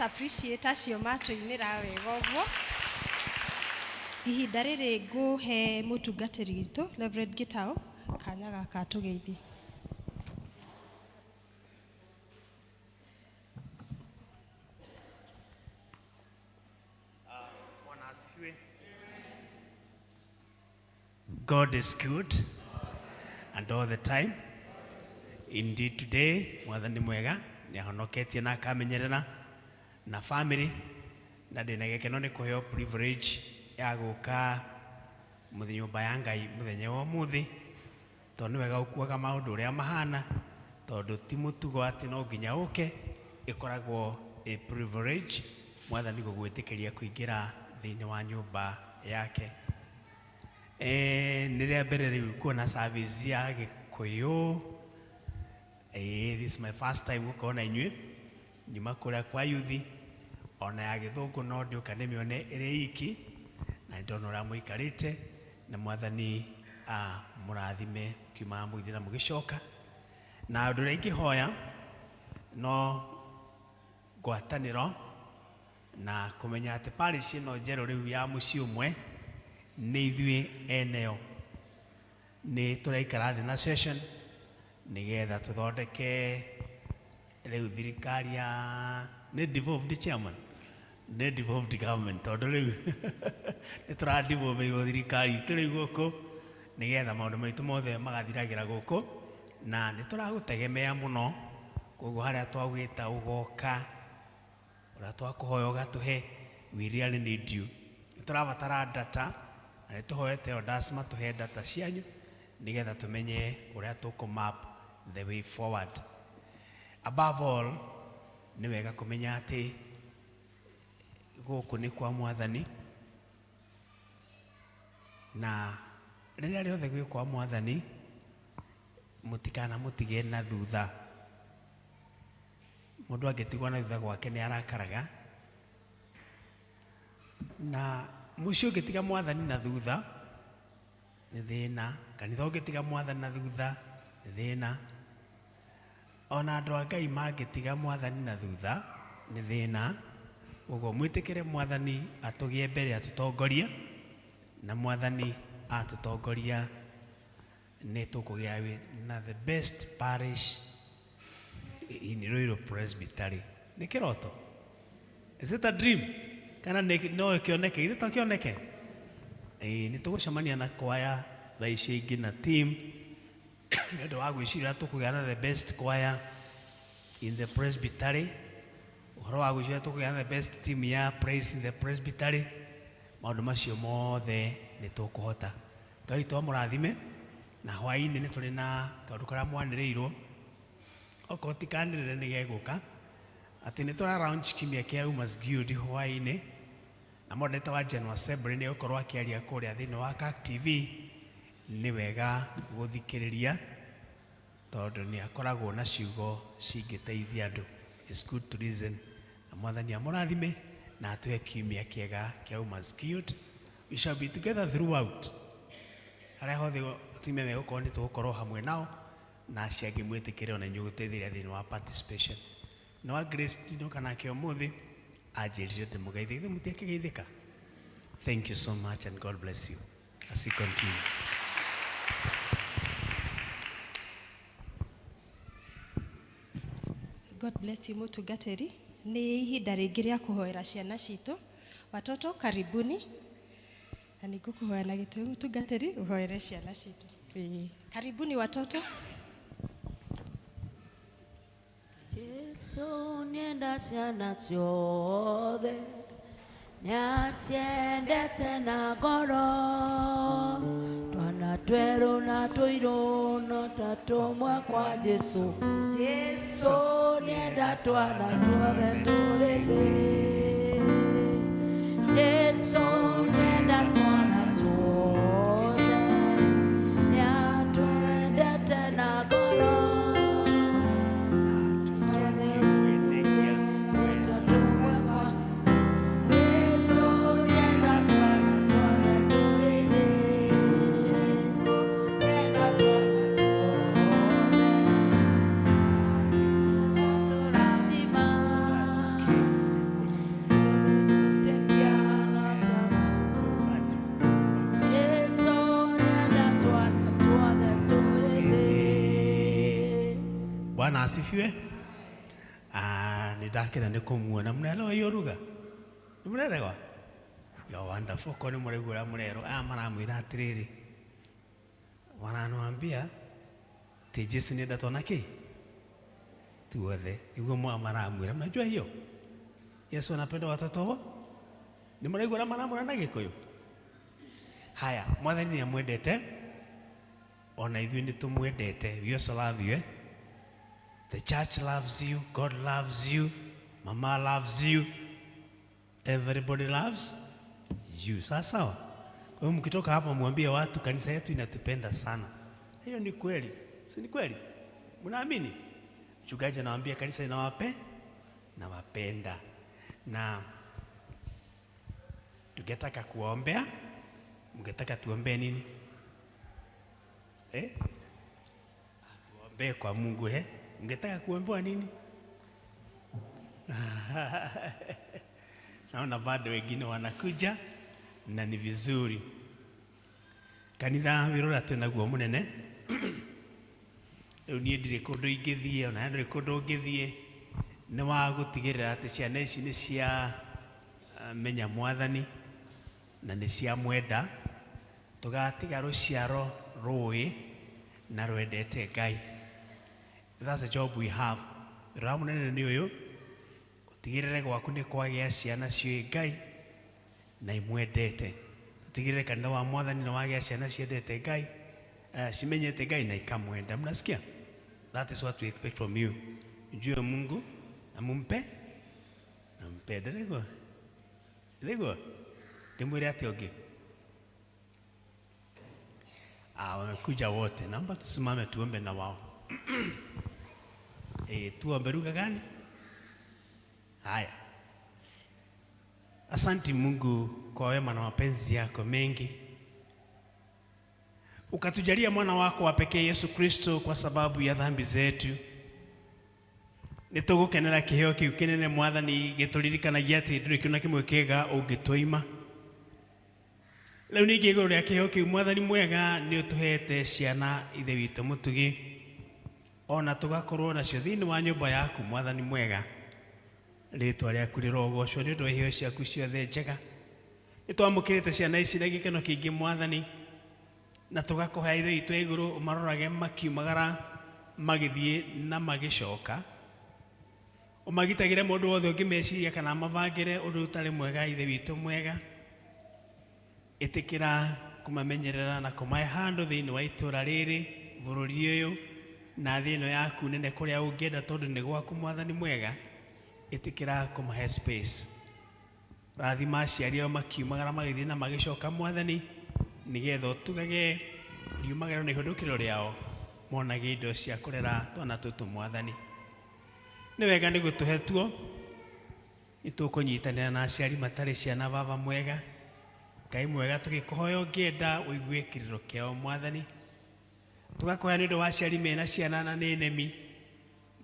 C: Let's appreciate acio matũinĩra wega ũguo. Ihinda rĩrĩ ngũhe mũtungatĩri witũ Reverend Gitau kanya gaka atũgeithie.
H: Bwana asifiwe. God is good and all the time. Indeed today Mwathani mwega nĩ ahonoketie na akamenyerera na family na ndĩna gĩkeno nĩ kũheo privilege ya gũka nyũmba ya Ngai mũthenya wa ũmũthĩ, tondũ nĩ wega gũkuaga maũndũ ũrĩa mahana, tondũ ti mũtugo atĩ no nginya ũke, ĩkoragwo a privilege Mwathani gũgwĩtĩkĩria kũingĩra thĩinĩ wa nyũmba yake. Nĩ rĩa mbere rĩu kuona service ya Gĩkũyũ. This is my first time gũkorwo na inyuĩ, nyuma kũrĩa kwa yuthi ona ya Gĩthũngũ no ndĩũka ndĩmĩone ĩrĩ iki, na nĩ ndona ũrĩa mũikarĩte, na Mwathani mũrathime mũkiumaga mũgĩthiĩ na mũgĩcoka. Na ũndũ ũrĩa ingĩhoya no ngwatanĩro na kũmenya atĩ parish ĩno njerũ rĩu ya mũciĩ ũmwe nĩ ithuĩ eneo, nĩ tũraikara thĩ na session nĩgetha tũthondeke rĩu thirikari ya nĩ devolved chairman, nĩ devolved government, tondũ rĩu nĩ tũradevolve thirikari itũ rĩu gũkũ nĩgetha maũndũ maitũ mothe magathiragĩra gũkũ, na nĩ tũragũtegemea mũno. Koguo harĩa twagwĩta ũgoka, ũrĩa twakũhoya ũgatũhe, we really need you. Nĩ tũrabatara data na nĩ tũhoete elders matũhe data cianyu nĩgetha tũmenye ũrĩa tũkũ map the way forward. Above all, nĩ wega kũmenya atĩ gũkũ nĩ kwa Mwathani, na rĩrĩa rĩothe gwĩ kwa Mwathani mũtikanamũtige na thutha. Mũndũ angĩtigwo na thutha gwake nĩ arakaraga, na mũciĩ ũngĩtiga Mwathani na thutha nĩ thĩna, kanitha ũngĩtiga Mwathani na thutha nĩ thĩna, ona andũ a Ngai mangĩtiga Mwathani na thutha nĩ thĩna. Ũguo mwĩtĩkĩre Mwathani atũgĩe mbere atũtongorie, na Mwathani atũtongoria nĩ tũkũgĩa na the best parish in Ruiru Presbytery. Nĩ kĩroto? Is it a dream? Kana no kĩoneke? Ithe to kĩoneke? Nĩ tũgũcemania na kwaya thaa icio ingĩ na team nĩ ũndũ wa gwĩciria tũkũgĩa na the best choir in the presbytery, ũhoro wa gwĩciria tũkũgĩa na the best team ya praise in the presbytery. Maũndũ macio mothe nĩ tũkũhota. Ngai witũ amũrathime. Na hwaĩ-inĩ nĩ tũrĩ na kaũndũ karĩa mwanĩrĩirwo, okorwo ti kanĩrĩre nĩ gegũka, atĩ nĩ tũra launch kiumia kĩa Umas Guild hwaĩ-inĩ, na moderator wa General Assembly nĩ egũkorwo akĩaria kũrĩa thĩinĩ wa CAC TV. Nĩ wega gũthikĩrĩria tondũ nĩ akoragwo na ciugo cingĩteithia andũ. It's good to listen. Na Mwathani amũrathime na atũhe kiumia kĩega kĩa Umas Guild. We shall be together throughout. Harĩa hothe atumia megũkorwo nĩ tũgũkorwo hamwe nao, na acio angĩ mwĩtĩkĩre ona inyuĩ gũteithĩrĩria thĩinĩ wa participation. No wa Grace ndinoka nake ũmũthĩ anjĩrire ndĩmũgeithie, githĩ mũtiakĩgeithĩka? Thank you so much and God bless you as we continue.
C: God bless you mũtungatĩri. Nĩ ihinda rĩngĩ rĩa kũhoera ciana citũ. Watoto karibuni. Na nĩngũkũhoya na gĩtĩo mũtungatĩri ũhoere ciana citũ. Karibuni watoto.
E: Jesu nĩenda ciana ciothe, nĩaciendete na ngoro, twana twerũ na tũirũ no ta tũmwe kwa Jesu. Jesu nĩenda twana tuothe tũrĩ thĩ. Jesu nĩenda twana tuothe, nĩatwendete na ngoro.
H: Bwana asifiwe. Ah, nĩ ndakena nĩ kũmuona. Mnaelewa hiyo lugha? Nĩ mũraelewa? You are wonderful. Ko nĩ mũraigua ũrĩa mũrerwo. Aya maramwĩra atĩrĩrĩ, wananwambia ti Jesu nĩendetwo na kĩ tuothe, nĩguo maramwĩra. Mnajua hiyo Yesu anapenda watoto wo? Nĩ mũraigua ũrĩa maramwĩra na Gĩkũyũ? Haya, Mwathani nĩ amwendete, ona ithuĩ nĩ tũmwendete. We also love you, eh? The church loves you, God loves you, mama loves you, everybody loves you. Sawa sawa. Kwa hiyo mkitoka hapa mwambie watu kanisa yetu inatupenda sana. Hiyo ni kweli, si ni kweli? Mnaamini? Mchungaji anawaambia kanisa inawape nawapenda, na tungetaka kuwaombea. Mngetaka tuombee nini? Eh? Tuombee kwa Mungu, eh? Mngetaka kuombewa nini? Naona bado wengine wanakuja na ni vizuri. Kanitha wĩra ũrĩa twĩnaguo mũnene, rĩu niĩ ndirĩ kũndũ ingĩthiĩ, ona ndũrĩ kũndũ ũngĩthiĩ, nĩ wa gũtigĩrĩra atĩ ciana ici nĩ cia menya Mwathani na nĩ cia mwenda, tũgatiga rũciaro rũĩ na rwendete Ngai. That's the job we have. Wĩra mũnene nĩ ũyũ, ũtigĩrĩre gwaku nĩ kwagĩa ciana ciũĩ Ngai na imwendete. Ũtigĩrĩre kanitha wa Mwathani nĩ wagĩa ciana ciendete Ngai, cimenyete Ngai na ikamwenda. Mnasikia? That is what we expect from you. Mjue Mungu na mumpe na mpende. Nĩguo? Nĩguo? Ndĩmwĩre atĩa ũngĩ? Ah, wamekuja wote. Naomba tusimame tuombe na wao. Tuombe lugha gani? Haya. Asanti Mungu kwa wema na mapenzi yako mengi. Ukatujalia mwana wako wa pekee Yesu Kristo kwa sababu ya dhambi zetu. Nĩtũgũkenera kĩheo kĩu kĩnene Mwathani, gĩtũririkanagia atĩ ndũrĩ kĩndũ na kĩmwe kĩega ũngĩtũima. Rĩu ningĩ igũrũ rĩa kĩheo kĩu, Mwathani mwega, nĩ ũtũhete ciana, Ithe witũ mũtugi, ona tũgakorwo nacio thĩinĩ wa nyũmba yaku. Mwathani mwega, rĩtwa rĩaku rĩrogocwo nĩ ũndũ wa iheo ciaku ciothe njega. Nĩ twamũkĩrĩte ciana ici na gĩkeno kĩingĩ, Mwathani, na tũgakũhoya, Ithe witũ wa igũrũ, ũmarorage makiumagara magĩthiĩ na magĩcoka, ũmagitagĩre mũndũ wothe ũngĩmeciria kana mabangĩre ũndũ ũtarĩ mwega. Ithe witũ mwega, ĩtĩkĩra kũmamenyerera na kũmahe handũ thĩinĩ wa itũũra rĩrĩ, bũrũri ũyũ na thĩ ĩno yaku nene, kũrĩa ũngĩenda, tondũ nĩ gwaku. Mwathani mwega, ĩtĩkĩra kũmahe space. Rathima aciari ao makiumagara magĩthiĩ na magĩcoka, Mwathani, nĩgetha ũtugage riumagĩro na ihũndũkĩro rĩao, monage indo cia kũrera twana tũtũ. Mwathani, nĩ wega nĩ gũtũhe tuo. Nĩ tũkũnyitanĩra na aciari matarĩ ciana. Baba mwega, Ngai mwega, tũgĩkũhoya ũngĩenda ũigue kĩrĩro kĩao. Mwathani, tũgakũhoya nĩ ũndũ wa aciari mena ciana na nĩ nemi.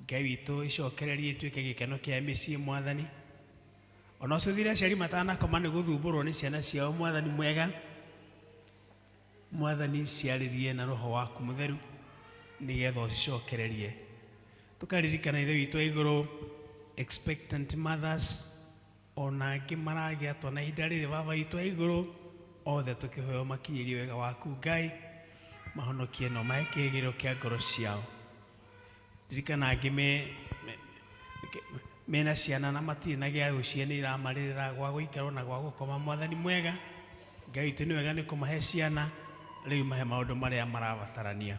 H: Ngai witũ, icokererie ituĩke gĩkeno kĩa mĩciĩ. Mwathani, ona ũcũthire aciari matanakoma nĩ gũthumbũrwo nĩ ciana ciao. Mwathani mwega, Mwathani, ciarĩrie na roho waku mũtheru nĩgetha ũcicokererie. Tũkaririkana, Ithe witũ wa igũrũ, expectant mothers ona angĩ maragĩa twana ihinda rĩrĩ. Baba witũ wa igũrũ, othe tũkĩhoya makinyĩrie wega waku, Ngai, mahonokie na ũmahe kĩĩrĩgĩrĩro kĩa ngoro ciao. Ririkana angĩ mena ciana na matirĩ na gĩa gũcihe, nĩ iramarĩrĩra gwa gũikarwo na gwa gũkoma. Mwathani mwega, Ngai witũ, nĩ wega nĩ kũmahe ciana, rĩu mahe maũndũ marĩa marabatarania.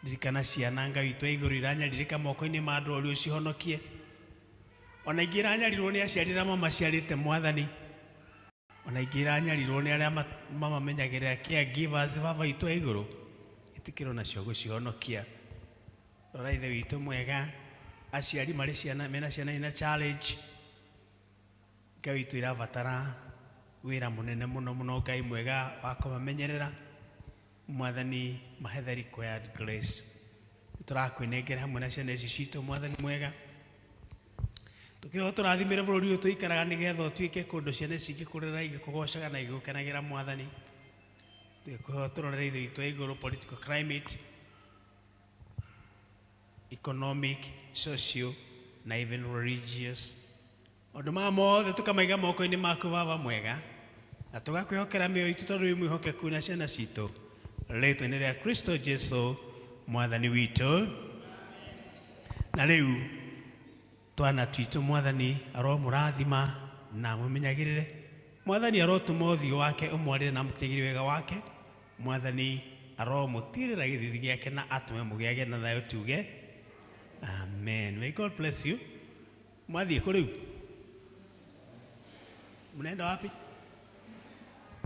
H: Ririkana ciana, Ngai witũ wa igũrũ, iranyarirĩka moko-inĩ ma andũ oru, ũcihonokie, ona ingĩ iranyarirwo nĩ aciari arĩa mamaciarĩte. Mwathani, ona ingĩ iranyarirwo nĩ arĩa mamamenyagĩrĩra, caregivers. Baba witũ wa igũrũ, ĩtĩkĩrwo nacio gũcihonokia. Rora, Ithe witũ mwega, aciari marĩ ciana, mena ciana ina challenge. Ngai witũ, irabatara wĩra mũnene mũno mũno, Ngai mwega, wa kũmamenyerera. Mwathani, mahe the required grace. Tũrakwĩnengera hamwe na ciana ici citũ. Mwathani mwega, tũkĩhoya tũrathimĩre bũrũri ũyũ tũikaraga, nĩgetha ũtuĩke kũndũ ciana ici ingĩkũrĩra igĩkũgocaga na igĩgũkenagĩra. Mwathani, tũgĩkũhoya tũrorere, Ithe witũ wa igũrũ, political climate. Economic, social na even religious. Maũndũ maya mothe tũkamaiga moko-inĩ maku Baba mwega, na tũgakwĩhokera mĩoyo itũ tondũ wĩ mwĩhokeku na ciana citũ, rĩtwa-inĩ rĩa Kristo Jesu Mwathani witũ. Na rĩu twana twitũ Mwathani aromũrathima na amũmenyagĩrĩre. Mwathani arotũma ũthiũ wake ũmwarĩre na amũkinyagĩrie wega wake. Mwathani aromũtirĩra gĩthithi gĩake na atũme mũgĩage na thayũ, tuge amen. May God bless you. Mwathiĩ kũ rĩu? Mnaenda wapi?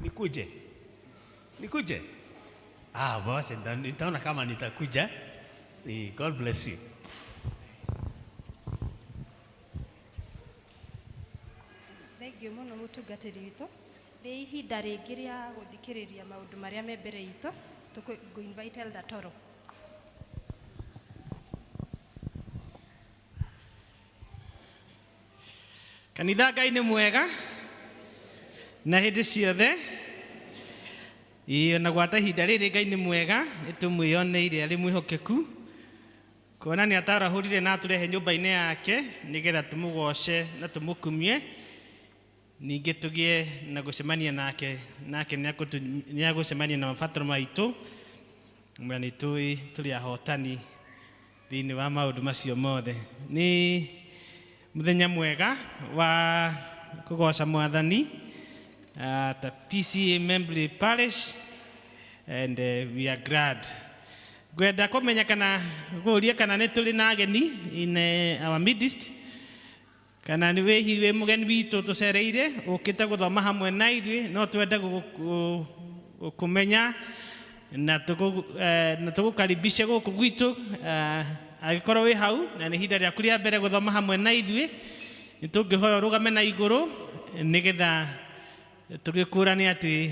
H: Nikuje? Nikuje? Ah, basi nitaona kama nitakuja. See, God bless you.
C: Thengiũ mũno mũtungatĩri witũ. Nĩ ihinda rĩngĩ rĩa gũthikĩrĩria maũndũ marĩa me mbere itũ. Tũkũ invite Elder Toro.
I: Kanitha, Ngai nĩ mwega na hĩndĩ ciothe. Ĩĩ, ona gwata ihinda rĩrĩ Ngai nĩ mwega, nĩ tũmwĩyoneire arĩ mwĩhokeku, kuona nĩ atarahũrire na atũrehe nyũmba-inĩ yake nĩgetha tũmũgoce na tũmũkumie, ningĩ tũgĩe na gũcemania nake, nake nĩ agũcemania na mabataro maitũ, na nĩ tũĩ tũrĩ ahotani thĩinĩ wa maũndũ macio mothe. Nĩ mũthenya mwega wa kũgoca Mwathani at the PCEA Membley Parish, and we are glad. Ngwenda kũmenya kana gũria kana nĩ tũrĩ na ageni in our midst, kana nĩ wĩ wĩ mũgeni witũ tũcereire ũkĩte gũthoma hamwe na ithuĩ, no twende kũmenya na tũgũkaribishe gũkũ gwitũ. Angĩkorwo wĩ hau na nĩ ihinda rĩaku rĩa mbere gũthoma hamwe na ithuĩ, nĩ tũngĩhoya ũrũgame na igũrũ nĩgetha tũgĩkũrane atĩ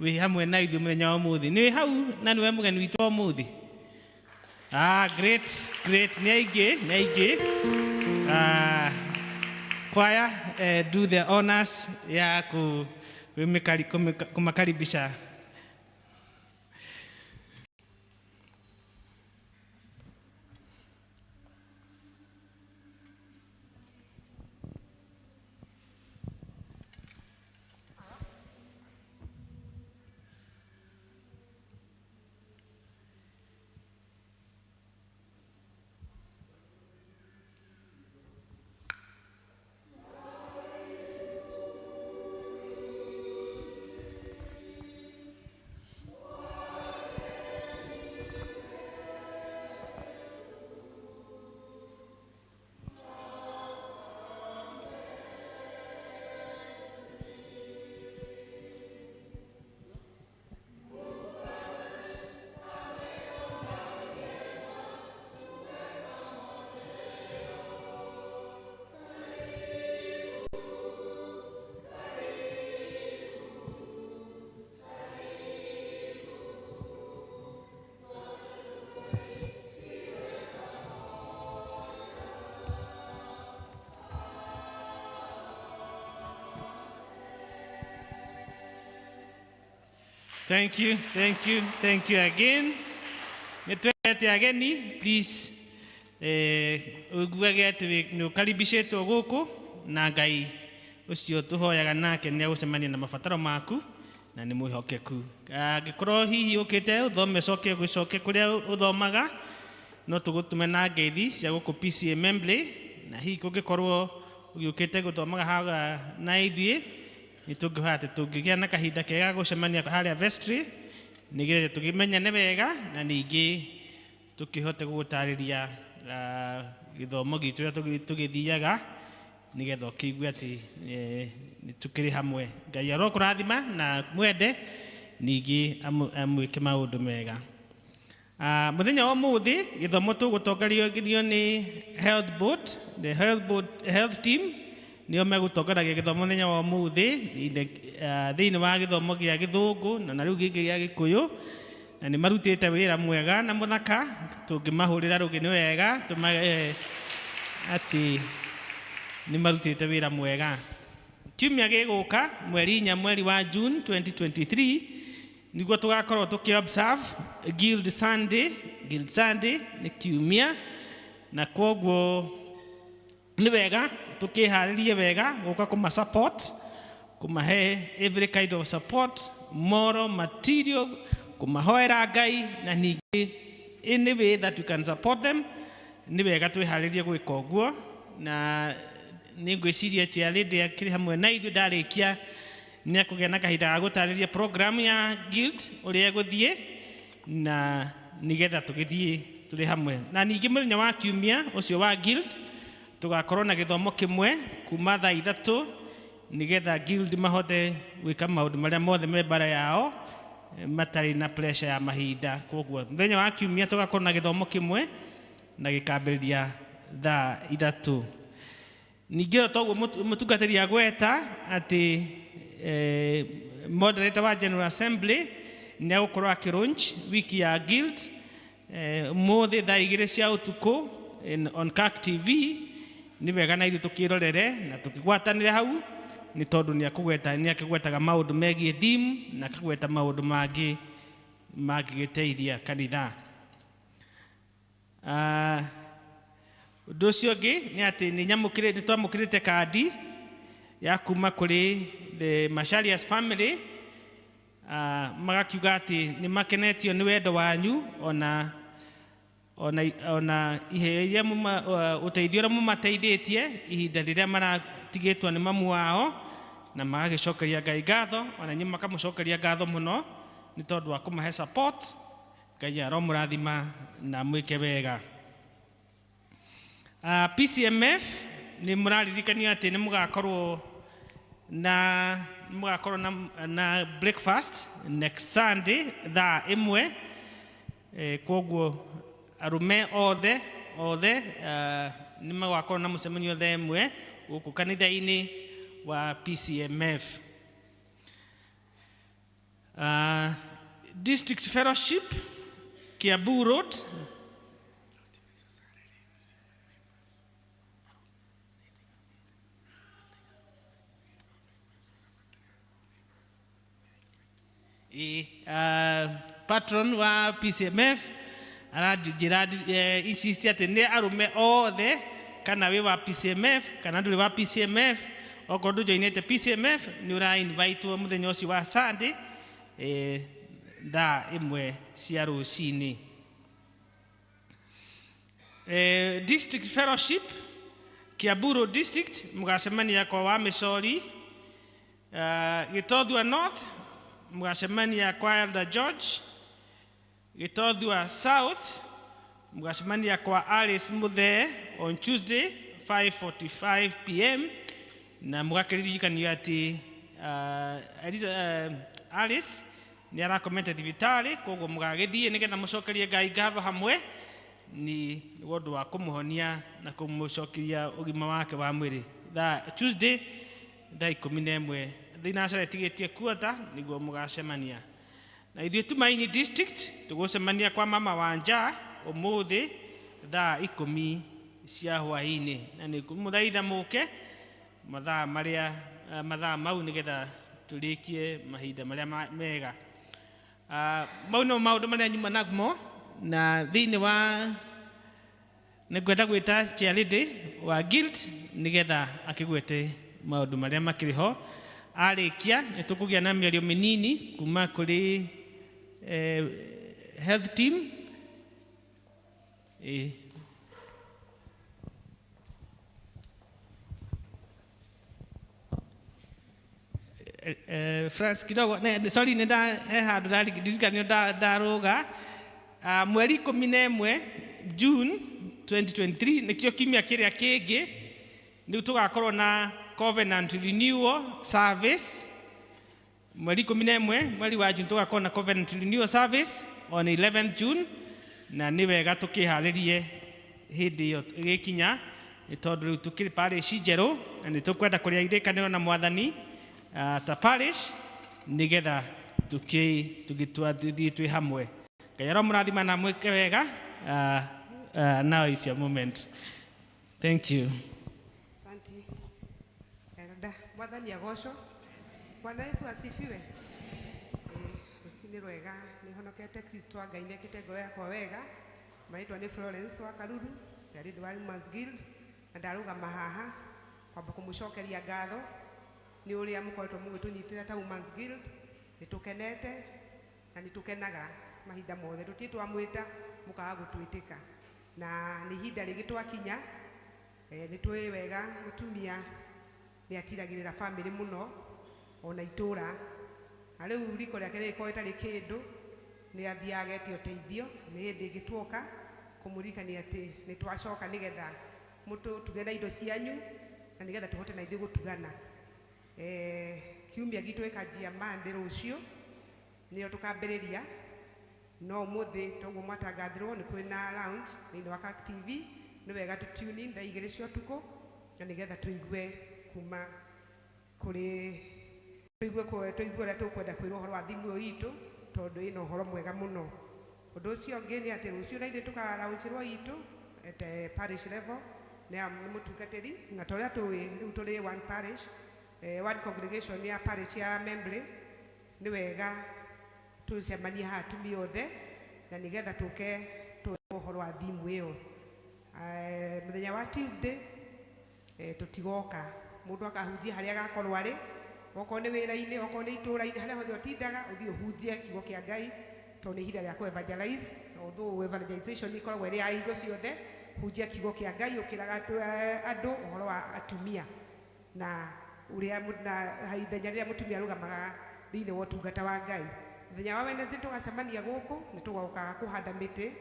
I: wĩ hamwe na ithuĩ mũthenya wa ũmũthĩ. Nĩ wĩ hau na nĩwe mũgeni witũ wa ũmũthĩ? Ah, great, great. Nĩ aingĩ, nĩ aingĩ. Ah, choir, do the honors ya kumakaribisha. Thank you, thank you, thank you again. Nĩ twendete ageni, please ũiguage atĩ nĩ ũkaribicĩtwo gũkũ, na Ngai ũcio tũhoyaga nake nĩ agũcemania na mabataro maku na nĩ mwĩhokeku. Angĩkorwo hihi ũkĩte ũthome ũcoke gũcoke kũrĩa ũthomaga, no tũgũtũme na ngeithi cia gũkũ PCEA Membley, na hihi kũngĩkorwo ũgĩũkĩte gũthomaga haha na ithuĩ, nĩ tũngĩhoya atĩ tũngĩgĩa na kahinda kega gũcemania harĩa vestry nĩgetha tũkĩmenyane wega, na ningĩ tũkĩhote gũgũtarĩria gĩthomo gitũ ũrĩa tũgĩthiaga, nĩgetha ũkĩigue atĩ nĩ tũkĩrĩ hamwe. Ngai arokũrathima na mwende, ningĩ amwĩke maũndũ mega. Mũthenya wa ũmũthĩ gĩthomo tũgũtongorio nĩ health board, the health board, health team nĩo megũtongoragia gĩthomo mũthenya wa ũmũthĩ thĩinĩ wa gĩthomo gĩa Gĩthũngũ na rĩu gĩkĩ gĩa Gĩkũyũ, na nĩ marutĩte wĩra mwega na mũthaka, tũngĩmahũrĩra rũgĩ nĩ wega atĩ nĩ marutĩte wĩra mwega. Kiumia gĩgũka mweri 4 mweri wa June 2023 nĩguo tũgakorwo tũkĩ observe Guild Sunday. Guild Sunday nĩ kiumia Na kwoguo nĩ wega tũkĩharĩrie wega gũka kũma support, kũmahe every kind of support, moral, material, kũmahoera Ngai, na ningĩ any way that we can support them, nĩ wega twĩharĩrie gwĩka ũguo. Na nĩ ngwĩciria chairlady akĩrĩ hamwe na ithuĩ ndarĩkia nĩ akũgĩa na kahinda ga gũtarĩria program ya guild ũrĩa ĩgũthiĩ, na nĩgetha tũgĩthiĩ tũrĩ hamwe. Na ningĩ mũthenya wa kiumia ũcio wa guild tũgakorwo na gĩthomo kĩmwe kuma thaa 3 nĩgetha guild mahote gwĩka maũndũ marĩa mothe me mbere yao matarĩ na pressure ya mahinda. Koguo mũthenya wa kiumia tũgakorwo na gĩthomo kĩmwe na gĩkambĩrĩria thaa 3. Ningĩ toguo mũtungatĩri agweta atĩ moderator wa General Assembly nĩ agũkorwo akĩlaunch wiki ya guild ũmũthĩ thaa 2 cia ũtukũ on CAC TV. Nĩ wega na ithuĩ tũkĩrorere na tũkĩgwatanĩre hau, nĩ tondũ nĩ akĩgwetaga maũndũ megiĩ theme na akagweta maũndũ mangĩ mangĩgĩteithia kanitha. Ũndũ ũcio ũngĩ nĩ atĩ nĩ twamũkĩrĩte kandi ya kuma kũrĩ the Macharias family, magakiuga atĩ nĩ makenetio nĩ wendo wanyu ona iheo iria ũteithio ũrĩa mũmateithĩtie ihinda rĩrĩa maratigĩtwo nĩ mamu wao, na magagĩcokeria Ngai ngatho, ona inyuĩ makamũcokeria ngatho mũno nĩ tondũ wa kũmahe support. Ngai aromũrathima na mwĩke wega. PCMF nĩ mũraririkanio atĩ nĩ mũgakorwo na breakfast next Sunday thaa 1. Koguo arume othe nĩ magakorwo na mũcemanio thaa 1 gũkũ kanitha-inĩ wa PCMF. District Fellowship Kiambu Road, patron wa PCMF aranjĩra insist atĩ nĩ arũme othe, kana wĩ wa PCMF kana ndũrĩ wa PCMF, okorwo ndũjoinĩte PCMF nĩ ũra invitewo mũthenya ũcio wa Sunday thaa 1 cia rũcinĩ. District Fellowship Kiambu Road District mũgacemania kwa wa Mĩcori. Gĩtothua North mũgacemania kwa Elder George. Gĩtothua South mũgacemania kwa Alice Muthee on Tuesday 5:45 p.m. na mũgakĩririkanio atĩ Alice nĩ arakomete thibitarĩ, koguo mũgagĩthiĩ nĩgetha mũcokerie Ngai ngatho hamwe nĩ ũndũ wa kũmũhonia na kũmũcokeria ũgima wake wa mwĩrĩ. Thaa Tuesday thaa 11 thinacara ĩtigĩtie kuota nĩguo mũgacemania. Na ithuĩ Tumaini District tũgũcemania kwa Mama Wanja ũmũthĩ thaa 10 cia hwaĩ-inĩ, na nĩ ngũmũthaitha mũke mathaa marĩa mathaa mau nĩgetha tũrĩkie mahinda marĩa mega. Mau no maũndũ marĩa nyuma namo, na thĩinĩ wa nĩ ngwenda gwĩta chairlady wa guild nĩgetha akĩgwete maũndũ marĩa makĩrĩ ho. Arĩkia nĩ tũkũgĩa na mĩario mĩnini kuma kũrĩ health team. France kidogo sorry nĩ he handũ ndarikanio ndaruga. Mweri 11 June 2023 nĩkĩo kiumia kĩrĩa kĩngĩ nĩu tũgakorwo na Covenant Renewal Service. Mweri 11 mweri wa June tũgakorwo na Covenant Renewal Service on 11th June, na nĩ wega tũkĩharĩrie hĩndĩ ĩyo ĩgĩkinya, nĩ tondũ rĩu tũkĩrĩ parish njerũ na nĩ tũkwenda kũrĩa irĩkanĩro na Mwathani ta parish nĩgetha tũgĩthiĩ twĩ hamwe. Ngai aromũrathima na mwĩke wega. Now is your moment. Thank you.
J: Asante. Elda, Mwathani agocwo. Bwana Yesu asifiwe. Rũcinĩ rwega, nĩhonokete Kristo wa Ngai nĩekĩte ngoro yakwa wega. Marĩtwa nĩ Florence wa Karuru, Chairlady wa Women's Guild, na ndarũgama haha kwamba kũmũcokeria ngatho nĩ ũrĩa mũkoretwo mũgĩtũnyitĩra ta Women's Guild. Nĩ tũkenete na nĩ tũkenaga mahinda mothe, tũtirĩ twamwĩta mũkaga gũtwĩtĩka, na nĩ ihinda rĩngĩ twakinya. Nĩ tũĩ wega mũtumia nĩ atiragĩrĩra bamĩrĩ mũno ona itũra, na rĩu riko rĩake rĩgĩkorwo rĩtarĩ kĩndũ nĩ athiaga agetia ũteithio. Nĩ hĩndĩ ĩngĩ tuoka kũmũririkania atĩ nĩ twacoka nĩgetha mũtũtuge na indo cianyu na nĩgetha tũhote na ithuĩ gũtugana. Kiumia gitũ gĩkanjia Monday, rũciũ nĩyo tũkambĩrĩria, no ũmũthĩ toguo mwatangathirwo nĩ kwĩ na lounge thĩinĩ wa CAC TV. Nĩ wega tũ tune in thaa 2 cia ũtukũ na nĩgetha tũigue kuma kũrĩ tũigue ũrĩa tũkwenda kwĩrwo ũhoro wa thimũ ĩyo itũ, tondũ ĩna ũhoro mwega mũno. Ũndũ ũcio ũngĩ nĩ atĩ rũciũ na ithuĩ tũkaraunchĩrwo itũ at parish level nĩ mũtungatĩri, na ta ũrĩa tũĩ rĩu tũrĩ one parish, one congregation ya parish ya Membley. Nĩ wega tũcemanie haha atumia othe na nĩgetha tũke tũe ũhoro wa thimũ ĩyo. Mũthenya wa Tuesday tũtigoka, mũndũ akahunjia harĩa agakorwo arĩ, okorwo nĩ wĩra-inĩ, okorwo nĩ itũra-inĩ, harĩa hothe ũtindaga ũthiĩ ũhunjie kiugo kĩa Ngai, tondũ nĩ ihinda rĩa kũ evangelize. Although evangelization ĩkoragwo ĩrĩ ya hingo ciothe, hunjia kiugo kĩa Ngai ũkĩraga andũ ũhoro wa atumia na ũrĩa na ithenya rĩrĩa mũtumia arũgamaga thĩinĩ wa ũtungata wa Ngai. Mũthenya wa Wednesday tũgacemania gũkũ, nĩ tũgokaga kũhanda mĩtĩ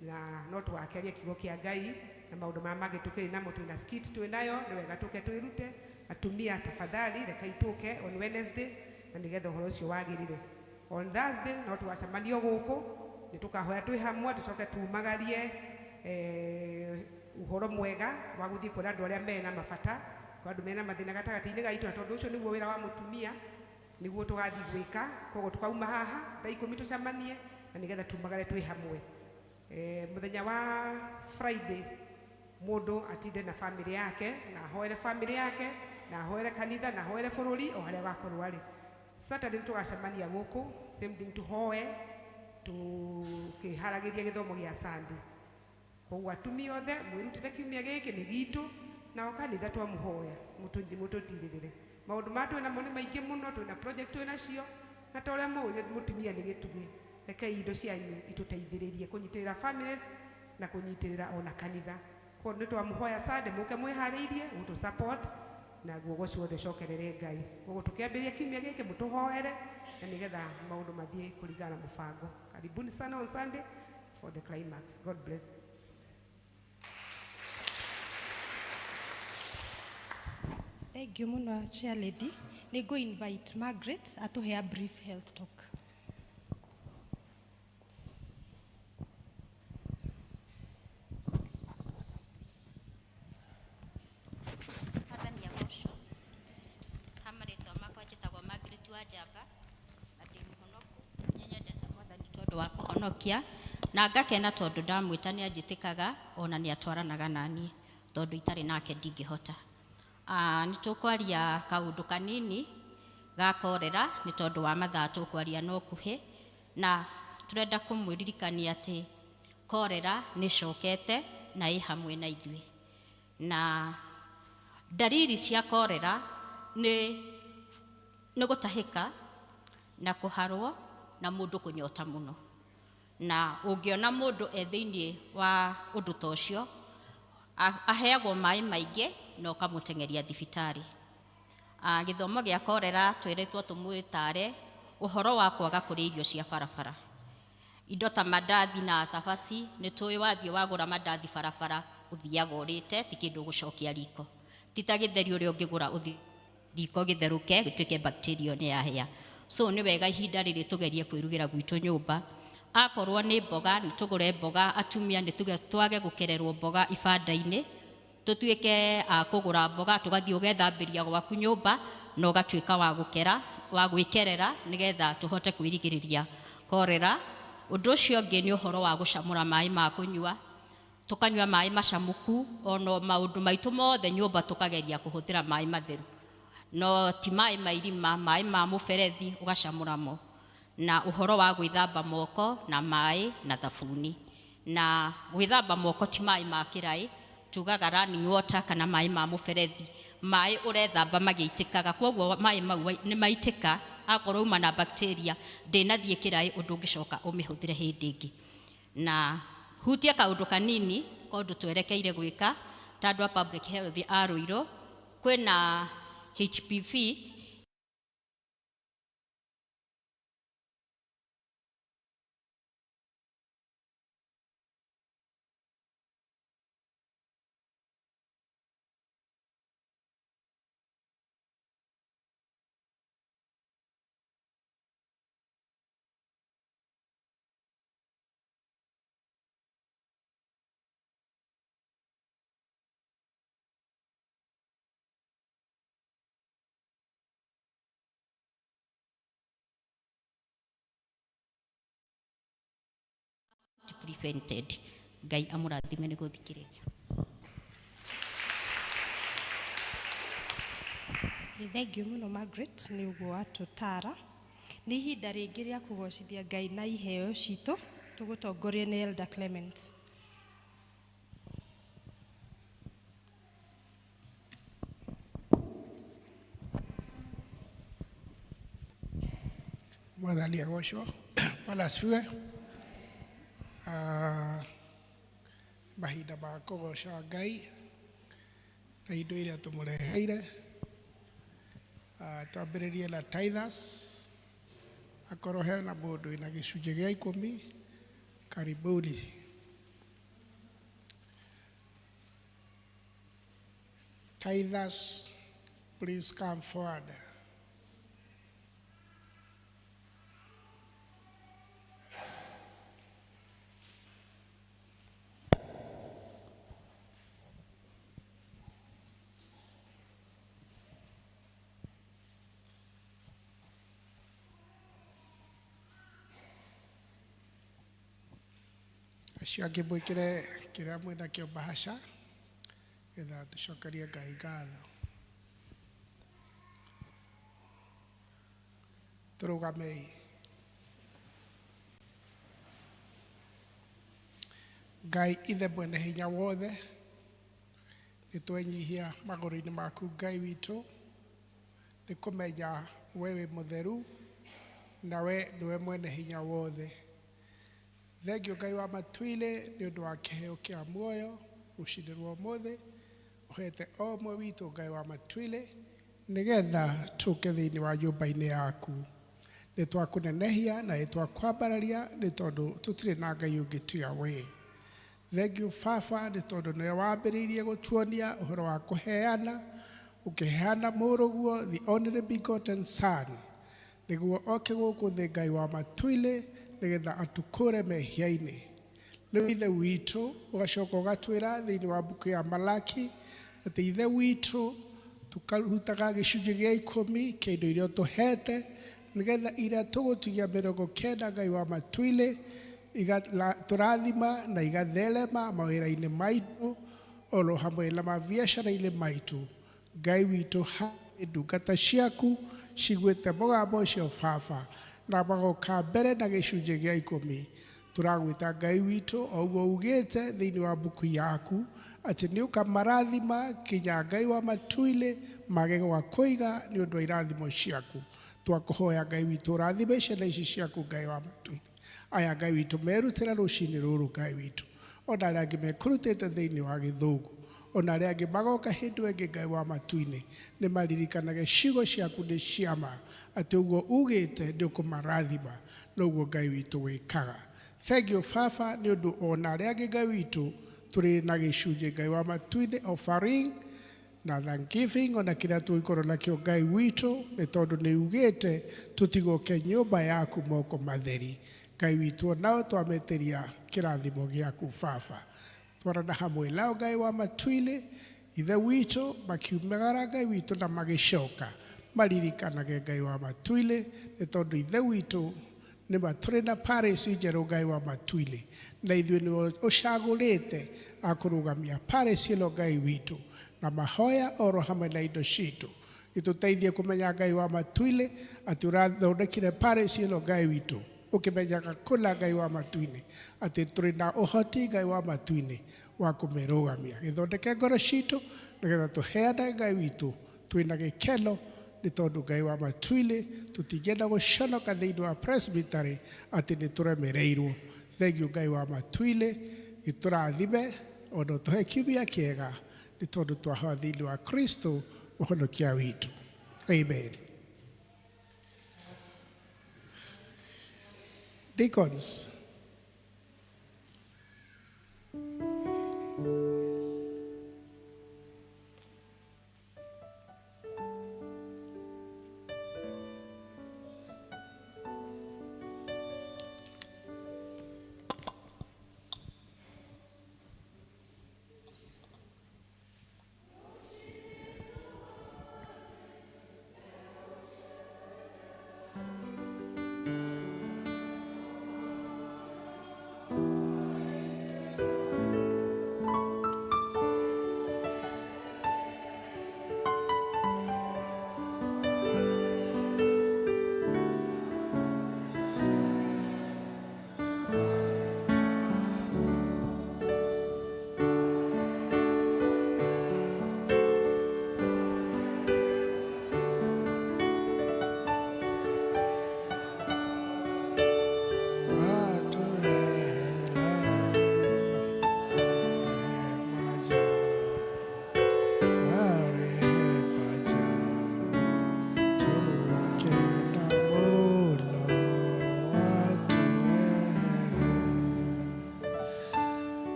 J: na no tũgakĩaria kiugo kĩa Ngai na maũndũ marĩa mangĩ tũkĩrĩ namo, twĩna skit twĩ nayo, nĩ wega tũke twĩrute. Atumia tafadhali rekai tũke on Wednesday na nĩgetha ũhoro ũcio wagĩrĩre. On Thursday no tũgacemanio gũkũ, nĩ tũkahoya twĩ hamwe, tũcoke tumagarie ũhoro mwega wa gũthiĩ kuona andũ arĩa mena mabata, kwa andũ mena mathĩna gatagatĩ-inĩ gaitũ, na tondũ ũcio nĩguo wĩra wa mũtumia nĩguo tũgathiĩ gwĩka. Koguo tũkauma haha thaa 10 tũcemanie na nĩgetha tumagare twĩ hamwe. Mũthenya wa Friday mũndũ atinde na famĩlĩ yake na ahoere famĩlĩ yake na ahoere kanitha na ahoere bũrũri o harĩa agakorwo arĩ. Saturday tũgacemania gũkũ, same thing, tũhoe tũkĩharagĩria gĩthomo gĩa Sunday. Koguo atumia othe mwĩrutĩre kiumia gĩkĩ nĩ gitũ, nao kanitha twamũhoya mũtũtirĩrĩre. Maũndũ ma twĩ namo nĩ maingĩ mũno, twĩna project twĩ nacio, na ta ũrĩa mũĩ mũtumia nĩ gĩtugĩ. Rekei indo cianyu itũteithĩrĩrie kũnyitĩrĩra families na kũnyitĩrĩra ona kanitha. Koguo nĩ twamũhoya Sunday mũke mwĩharĩirie gũtũ support na guogo ciothe ũcokerere Ngai. Koguo tũkĩambĩrĩria kiumia gĩkĩ mũtũhoere na nĩgetha maũndũ mathiĩ kũringana na mũbango. Karibuni sana on Sunday for the climax. God bless.
C: Thank you mũno chair lady. Nĩ ngũ invite Margaret atũhe a brief health talk.
K: Mwathani agocwo. Ha marĩtwa makwa njĩtagwo Margaret wa Njamba na ndĩ mũhonoku. Nĩnyendete Mwathani tondũ wa kũhonokia na ngakena tondũ ndamwĩta nĩ anjĩtĩkaga ona nĩ atwaranaga naniĩ tondũ itarĩ nake ndingĩhota. Nĩ tũkwaria kaũndũ kanini ga korera nĩ tondũ wa mathaa tũkwaria no kuhĩ, na tũrenda kũmwĩririkania atĩ korera nĩ ĩcokete na ĩ hamwe na ithuĩ. Na dalili cia korera nĩ gũtahĩka na kũharwo na mũndũ kũnyota mũno. Na ũngĩona mũndũ e thĩinĩ wa ũndũ ta ũcio, aheagwo maĩ maingĩ na ũkamũteng'eria thibitarĩ. Gĩthomo gĩa korera twĩrĩtwo tũmwĩtare ũhoro wa kwaga kũrĩa irio cia barabara. Indo ta mandathi na cabaci, nĩ tũĩ wathiĩ wagũra mandathi barabara ũthiaga ũrĩte, ti kĩndũ ũgũcokia riko. Ti ta gĩtheri ũrĩa ũngĩgũra ũthiĩ riko gĩtherũke gĩtuĩke bacteria nĩ yahĩa. So nĩ wega ihinda rĩrĩ tũgerie kwĩrugĩra gwitũ nyũmba. Akorwo nĩ mboga nĩ tũgũre mboga, atumia nĩ twage gũkererwo mboga ibanda-inĩ, tũtuĩke a kũgũra mboga tũgathiĩ ũgethambĩria gwaku nyũmba na ũgatuĩka wa gũkera, wa gwĩkerera nĩgetha tũhote kwĩrigĩrĩria korera. Ũndũ ũcio ũngĩ nĩ ũhoro wa gũcamũra maĩ ma kũnyua, tũkanyua maĩ macamũku, ona maũndũ maitũ mothe nyũmba tũkageria kũhũthĩra maĩ matheru, no ti maĩ ma irima, maĩ ma mũberethi ũgacamũra mo. Na ũhoro wa gwĩthamba moko na maĩ na thabuni. Na gwĩthamba moko ti maĩ ma kĩraĩ, tugaga running water kana maĩ ma mũberethi. Maĩ ũrethamba magĩitĩkaga, kwoguo maĩ mau nĩ maitĩka, akorwo uma na bacteria ndĩnathiĩ kĩraĩ ũndũ ũngĩcoka ũmĩhũthĩre hĩndĩ ĩngĩ. Na hutie kaũndũ kanini kaũndũ twerekeire gwĩka ta andũ a public health a Ruiru, kwĩna HPV prevented. Ngai amũrathime nĩ gũthikĩrĩria.
C: Thank you mũno Margaret nĩ ũguo watũtara. Nĩ ihinda rĩngĩ rĩa kũgocithia Ngai na iheo citũ, tũgũtongorio nĩ Elder Clement.
L: Mwathani agocwo. Bwana asifiwe. Mahinda ma kũgoca Ngai na indo iria tũmũreheire. Twambĩrĩrie na tithers. Akorwo hena mũndũ wĩna gĩcunjĩ gĩa 10, karibuni. Tithers, please come forward. Acio angĩ mwĩkĩre kĩrĩa mwĩnakĩo mbahaca getha tũcokerie Ngai ngatho. Tũrũgamei. Ngai ithe mwene hinya wothe, nĩ twenyihia magũrũ-inĩ maku Ngai witũ, nĩ kũmenya we wĩ mũtheru na we nĩwe mwene hinya wothe. Thengio Ngai wa matu-inĩ nĩ ũndũ wa kĩheo kĩa muoyo rũcinĩ rwa ũmũthĩ ũhete o ũmwe witũ Ngai wa matu-inĩ nĩgetha tũke thĩinĩ wa nyũmba-inĩ yaku. Nĩ twakũnenehia na nĩ twakwambararia nĩ tondũ tũtirĩ na Ngai ũngĩ tiga we. Thengio Baba nĩ tondũ nĩwe wambĩrĩirie gũtuonia ũhoro wa kũheana, ũkĩheana mũrũguo the only begotten son nĩguo oke gũkũ thĩ Ngai wa matu-inĩ nĩgetha atukũre mehia-inĩ. Rĩu ithe witũ ũgacoka ũgatwĩra thĩinĩ wa mbuku ya Malaki atĩ ithe witũ tũkarutaga gĩcunjĩ gĩa 10 kĩa indo iria ũtũhete nĩgetha iria tũgũtigia 90 Ngai wa matu-inĩ tũrathima na igatherema mawĩra-inĩ maitũ oro hamwe na mabiacara-inĩ maitũ. Ngai witũ harĩ ndungata ciaku ciguĩte mũgambo ũcio Baba na magoka mbere na gĩcunjĩ gĩa 10. Tũragwĩta Ngai witũ o ũguo ugĩte thĩinĩ wa mbuku yaku atĩ nĩ ũkamarathima kinya Ngai wa matu-inĩ mage gwa kũiga nĩ ũndũ wa irathimo ciaku. Twakũhoya Ngai witũ ũrathime ciana ici ciaku Ngai wa matu-inĩ. Aya Ngai witũ merutĩra rũcinĩ rũrũ Ngai witũ, ona arĩa angĩ mekũrutĩte thĩinĩ wa gĩthũngũ, ona arĩa angĩ magoka hĩndĩ ĩngĩ Ngai wa matu-inĩ, nĩ maririkanage ciugo ciaku nĩ ciama atĩ ũguo ugĩte nĩ ũkũmarathima noguo Ngai witũ wĩkaga. Thank you Baba nĩ ũndũ ona arĩa angĩ Ngai witũ tũrĩ na gĩcunjĩ Ngai wa matu-inĩ offering na thanksgiving ona kĩrĩa tũgũkorwo nakĩo Ngai witũ nĩ tondũ nĩ ugĩte tũtigoke nyũmba yaku moko matheri. Ngai witũ onao twametĩria kĩrathimo gĩaku Baba. Twarana hamwe nao Ngai wa matu-inĩ ithe witũ makiumagara Ngai witũ na magĩcoka maririkanage Ngai wa matu-inĩ nĩ tondũ ithe witũ nĩ ma tũrĩ na parish njerũ Ngai wa matu-inĩ na ithuĩ nĩwe ũcagũrĩte akũrũgamia parish ĩno Ngai witũ na mahoya oro hamwe na indo citũ ituteithie kũmenya Ngai wa matu-inĩ atĩ ũrathondekire parish ĩno Ngai witũ Ũkĩmenyaga kũna Ngai wa matu-inĩ atĩ tũrĩ na ũhoti Ngai wa matu-inĩ wa kũmĩrũgamia. Gĩthondeke ngoro citũ nĩgetha tũheane Ngai witũ twĩna gĩkeno nĩ tondũ Ngai wa matu-inĩ tũtingĩenda gũconoka thĩinĩ wa presbytery atĩ nĩ tũremereirwo. Thengiũ Ngai wa matu-inĩ, gĩtũrathime ona ũtũhe kiumia kĩega nĩ tondũ twahoya thĩinĩ wa Kristo mũhonokia witũ. Amen. Deacons.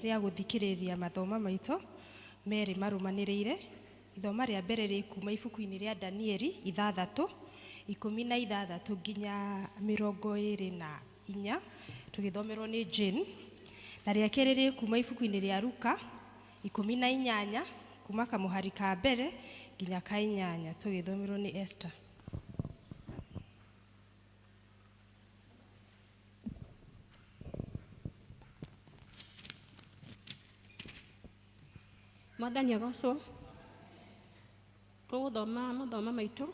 C: Rĩa gũthikĩrĩria mathoma maitũ merĩ marũmanĩrĩire. Ithoma rĩa mbere rĩ kuma ibuku-inĩ rĩa Danieli 6 16 nginya 24 tũgĩthomerwo nĩ Jane, na rĩa kerĩ rĩ kuma ibuku-inĩ rĩa Luka 18 kuma kamũhari ka mbere nginya ka 8 tũgĩthomerwo nĩ Esther.
M: Mwathani agocwo. Tũgũthoma mathoma maitũ.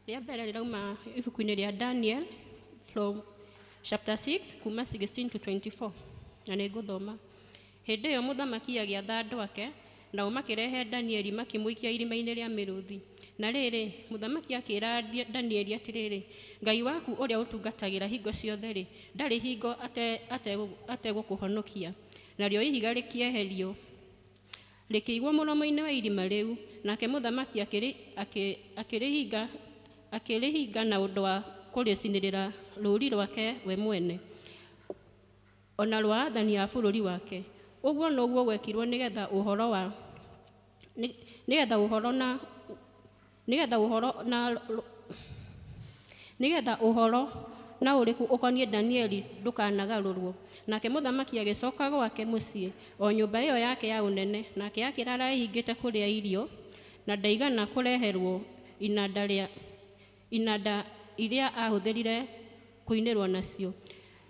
M: Rĩa mbere rĩrauma ibuku-inĩ rĩa Daniel from chapter 6 kuma 16 to 24 na nĩngũthoma. Hĩndĩ ĩyo mũthamaki agĩatha andũ ake nao makĩrehe Danieli makĩmũikia irima-inĩ rĩa mĩrũthi. Na rĩrĩ, mũthamaki akĩĩra Danieli atĩrĩrĩ, Ngai waku ũrĩa ũtungatagĩra hingo ciothe-rĩ, ndarĩ hingo ategũkũhonokia. Narĩo ihiga rĩkĩeherio rĩkĩigwo mũromo-inĩ wa irima rĩu, nake mũthamaki akĩrĩhinga na ũndũ wa kũrĩcinĩrĩra rũũri rwake we mwene ona rwa athani a bũrũri wake. Ũguo noguo gwekirwo nĩgetha ũhoro na ũrĩkũ ũkoniĩ Danieli ndũkanagarũrwo. Nake mũthamaki agĩcoka gwake mũciĩ o nyũmba ĩyo yake ya ũnene, nake akĩrara ehingĩte kũrĩa irio na ndaigana kũreherwo inanda iria ahũthĩrire kũinĩrwo nacio.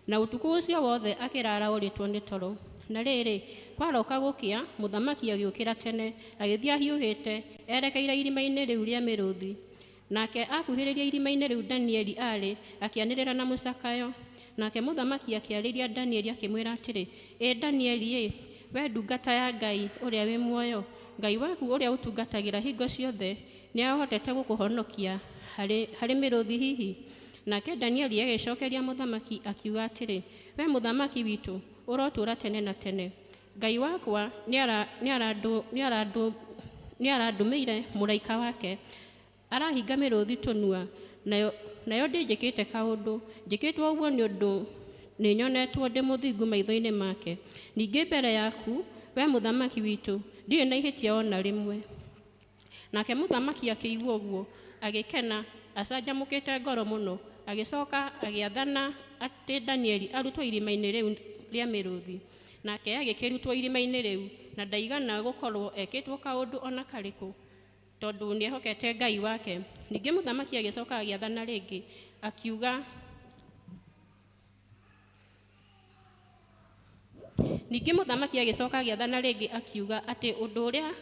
M: Na ũtukũ ũcio wothe akĩrara orĩtwo nĩ toro. Na rĩrĩ, kwaroka gũkĩa, mũthamaki agĩũkĩra tene agĩthiĩ ahiũhĩte erekeire irima-inĩ rĩu rĩa mĩrũthi. Nake akuhĩrĩria irima-inĩ rĩu Danieli aarĩ, akĩanĩrĩra na mũcakayo. Nake mũthamaki akĩarĩria Danieli akĩmwĩra atĩrĩ, Ĩ Danieli ĩ, we ndungata ya Ngai ũrĩa wĩ muoyo, Ngai waku ũrĩa ũtungatagĩra hingo ciothe nĩahotete gũkũhonokia harĩ mĩrũthi hihi? Nake Danieli agĩcokeria mũthamaki akiuga atĩrĩ, we mũthamaki witũ, ũrotũũra tene na tene. Ngai wakwa nĩarandũmĩire mũraika wake, arahinga mĩrũthi tũnua, nayo ndĩnjĩkĩte kaũndũ. Njĩkĩtwo ũguo nĩ ũndũ nĩnyonetwo ndĩ mũthingu maitho-inĩ make. Ningĩ mbere yaku, we mũthamaki witũ, ndirĩ na ihĩtia o na rĩmwe. Nake mũthamaki akĩigua ũguo, agĩkena, acanjamũkĩte ngoro mũno, agĩcoka agĩathana atĩ Danieli arutwo irima-inĩ rĩu rĩa mĩrũthi. Nake agĩkĩrutwo irima-inĩ rĩu, na ndaigana gũkorwo ekĩtwo kaũndũ o na karĩkũ, tondũ nĩehokete Ngai wake. Ningĩ mũthamaki agĩcoka agĩathana rĩngĩ, akiuga Ningĩ mũthamaki agĩcoka agĩathana rĩngĩ akiuga atĩ ũndũ ũrĩa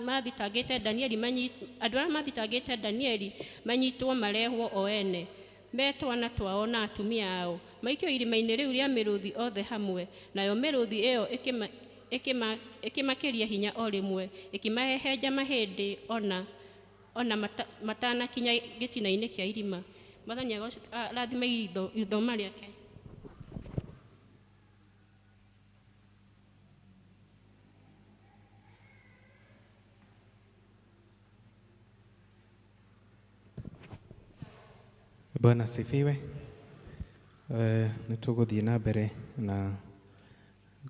M: mathitangĩte Danieli andũ arĩa mathitangĩte Danieli manyitwo marehwo o ene, me twana twao na atumia ao, maikio irima-inĩ rĩu rĩa mĩrũthi othe hamwe. Nayo mĩrũthi ĩyo ĩkĩmakĩria hinya o rĩmwe, ĩkĩmahehenja mahĩndĩ ona matanakinya gĩtina-inĩ kĩa irima. Mwathani arathime ithoma rĩake.
G: Bwana asifiwe. Nĩ tũgũthiĩ na mbere na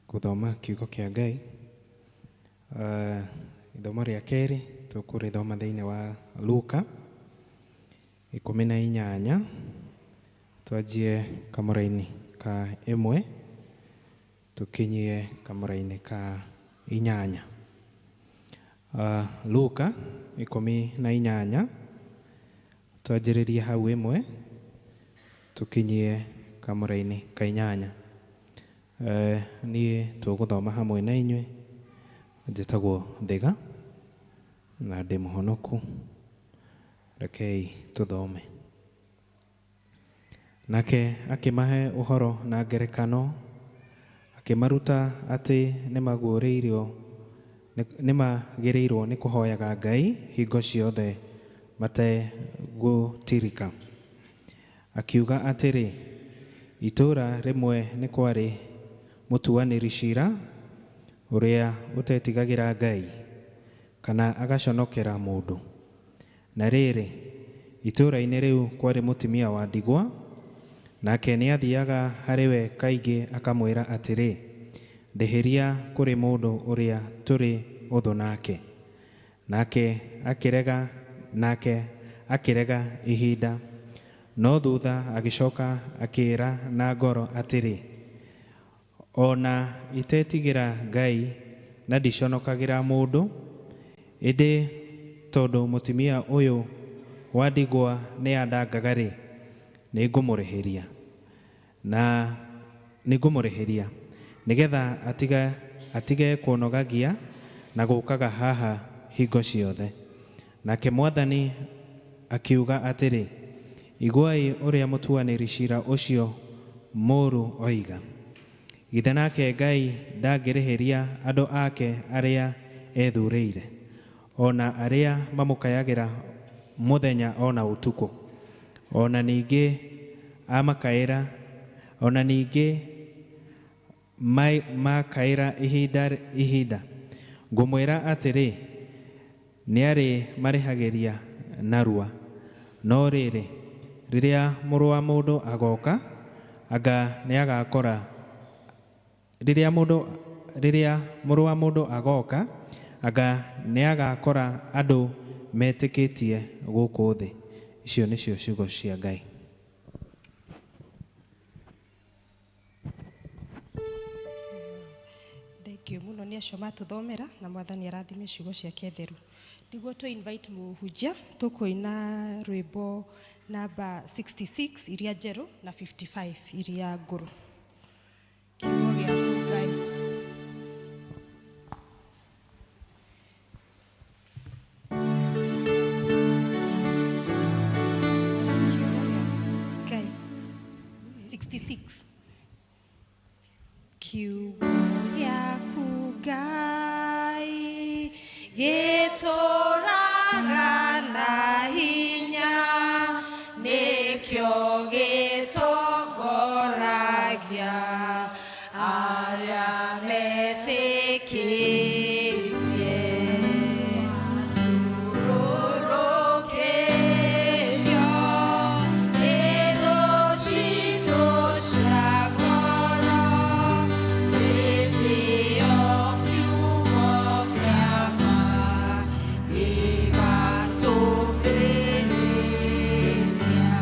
G: gũthoma kiugo kĩa Ngai. Ithomo rĩa kerĩ tũkũrĩthoma thĩinĩ wa Luka 18, twanjie kamũra-inĩ ka 1 tũkinyie kamũra-inĩ ka 8. Luka 18, twanjĩrĩrie hau 1 tũkinyie kamũra-inĩ ka 8. Niĩ tũgũthoma hamwe na inyuĩ. Njĩtagwo Thiga na ndĩ mũhonoku. Rekei tũthome. Nake akĩmahe ũhoro na ngerekano, akĩmaruta atĩ nĩmagĩrĩirwo nĩ kũhoyaga Ngai hingo ciothe mategũtirika. Akiuga atĩrĩ, itũũra rĩmwe nĩ kwarĩ mũtuanĩri ciira ũrĩa ũtetigagĩra Ngai kana agaconokera mũndũ. Na rĩrĩ, itũũra-inĩ rĩu kwarĩ mũtumia wa ndigwa, nake nĩathiaga harĩ we kaingĩ akamwĩra atĩrĩ, ndĩhĩria kũrĩ mũndũ ũrĩa tũrĩ ũthũ nake. Nake akĩrega ihinda, no thutha agĩcoka akĩĩra na ngoro atĩrĩ, ona itetigĩra Ngai na ndiconokagĩra mũndũ, ĩndĩ tondũ mũtumia ũyũ wa ndigwa nĩandangaga-rĩ, nĩngũmũrĩhĩria na nĩngũmũrĩhĩria nĩgetha atige kũnogagia na gũkaga haha hingo ciothe. Nake Mwathani akiuga atĩrĩ, iguai ũrĩa mũtuanĩri ciira ũcio mũũru oiga. Githĩ nake Ngai ndangĩrĩhĩria andũ ake arĩa ethurĩire, ona arĩa mamũkayagĩra mũthenya ona ũtukũ, ona ningĩ amakaĩra, ona ningĩ makaĩra ihinda. Ngũmwĩra atĩrĩ, nĩarĩ marĩhagĩria narua. No rĩrĩ, rĩrĩa mũrũ wa mũndũ agoka, anga nĩagakora rĩrĩa mũrũ wa mũndũ agoka, anga nĩagakora andũ metĩkĩtie gũkũ thĩ. Icio nĩcio ciugo cia Ngai.
C: Thank you mũno nĩ acio matũthomera, na Mwathani arathime ciugo ciake theru. Nĩguo tũ invite mũhunjia, tũkũina rwĩmbo namba 66 iria njerũ na 55 iria ngũrũ. Kiugo gĩaku Ngai. Ngai 66. Kiugo gĩaku Ngai gĩtũũraga na hinya, nĩkĩo
B: Gĩtongoragia arĩa metĩkĩtie. Rũrũkĩrio nĩ thũ citũ cia ngoro, hĩndĩ ĩyo kiugo kĩa ma gĩgatũmĩrĩria.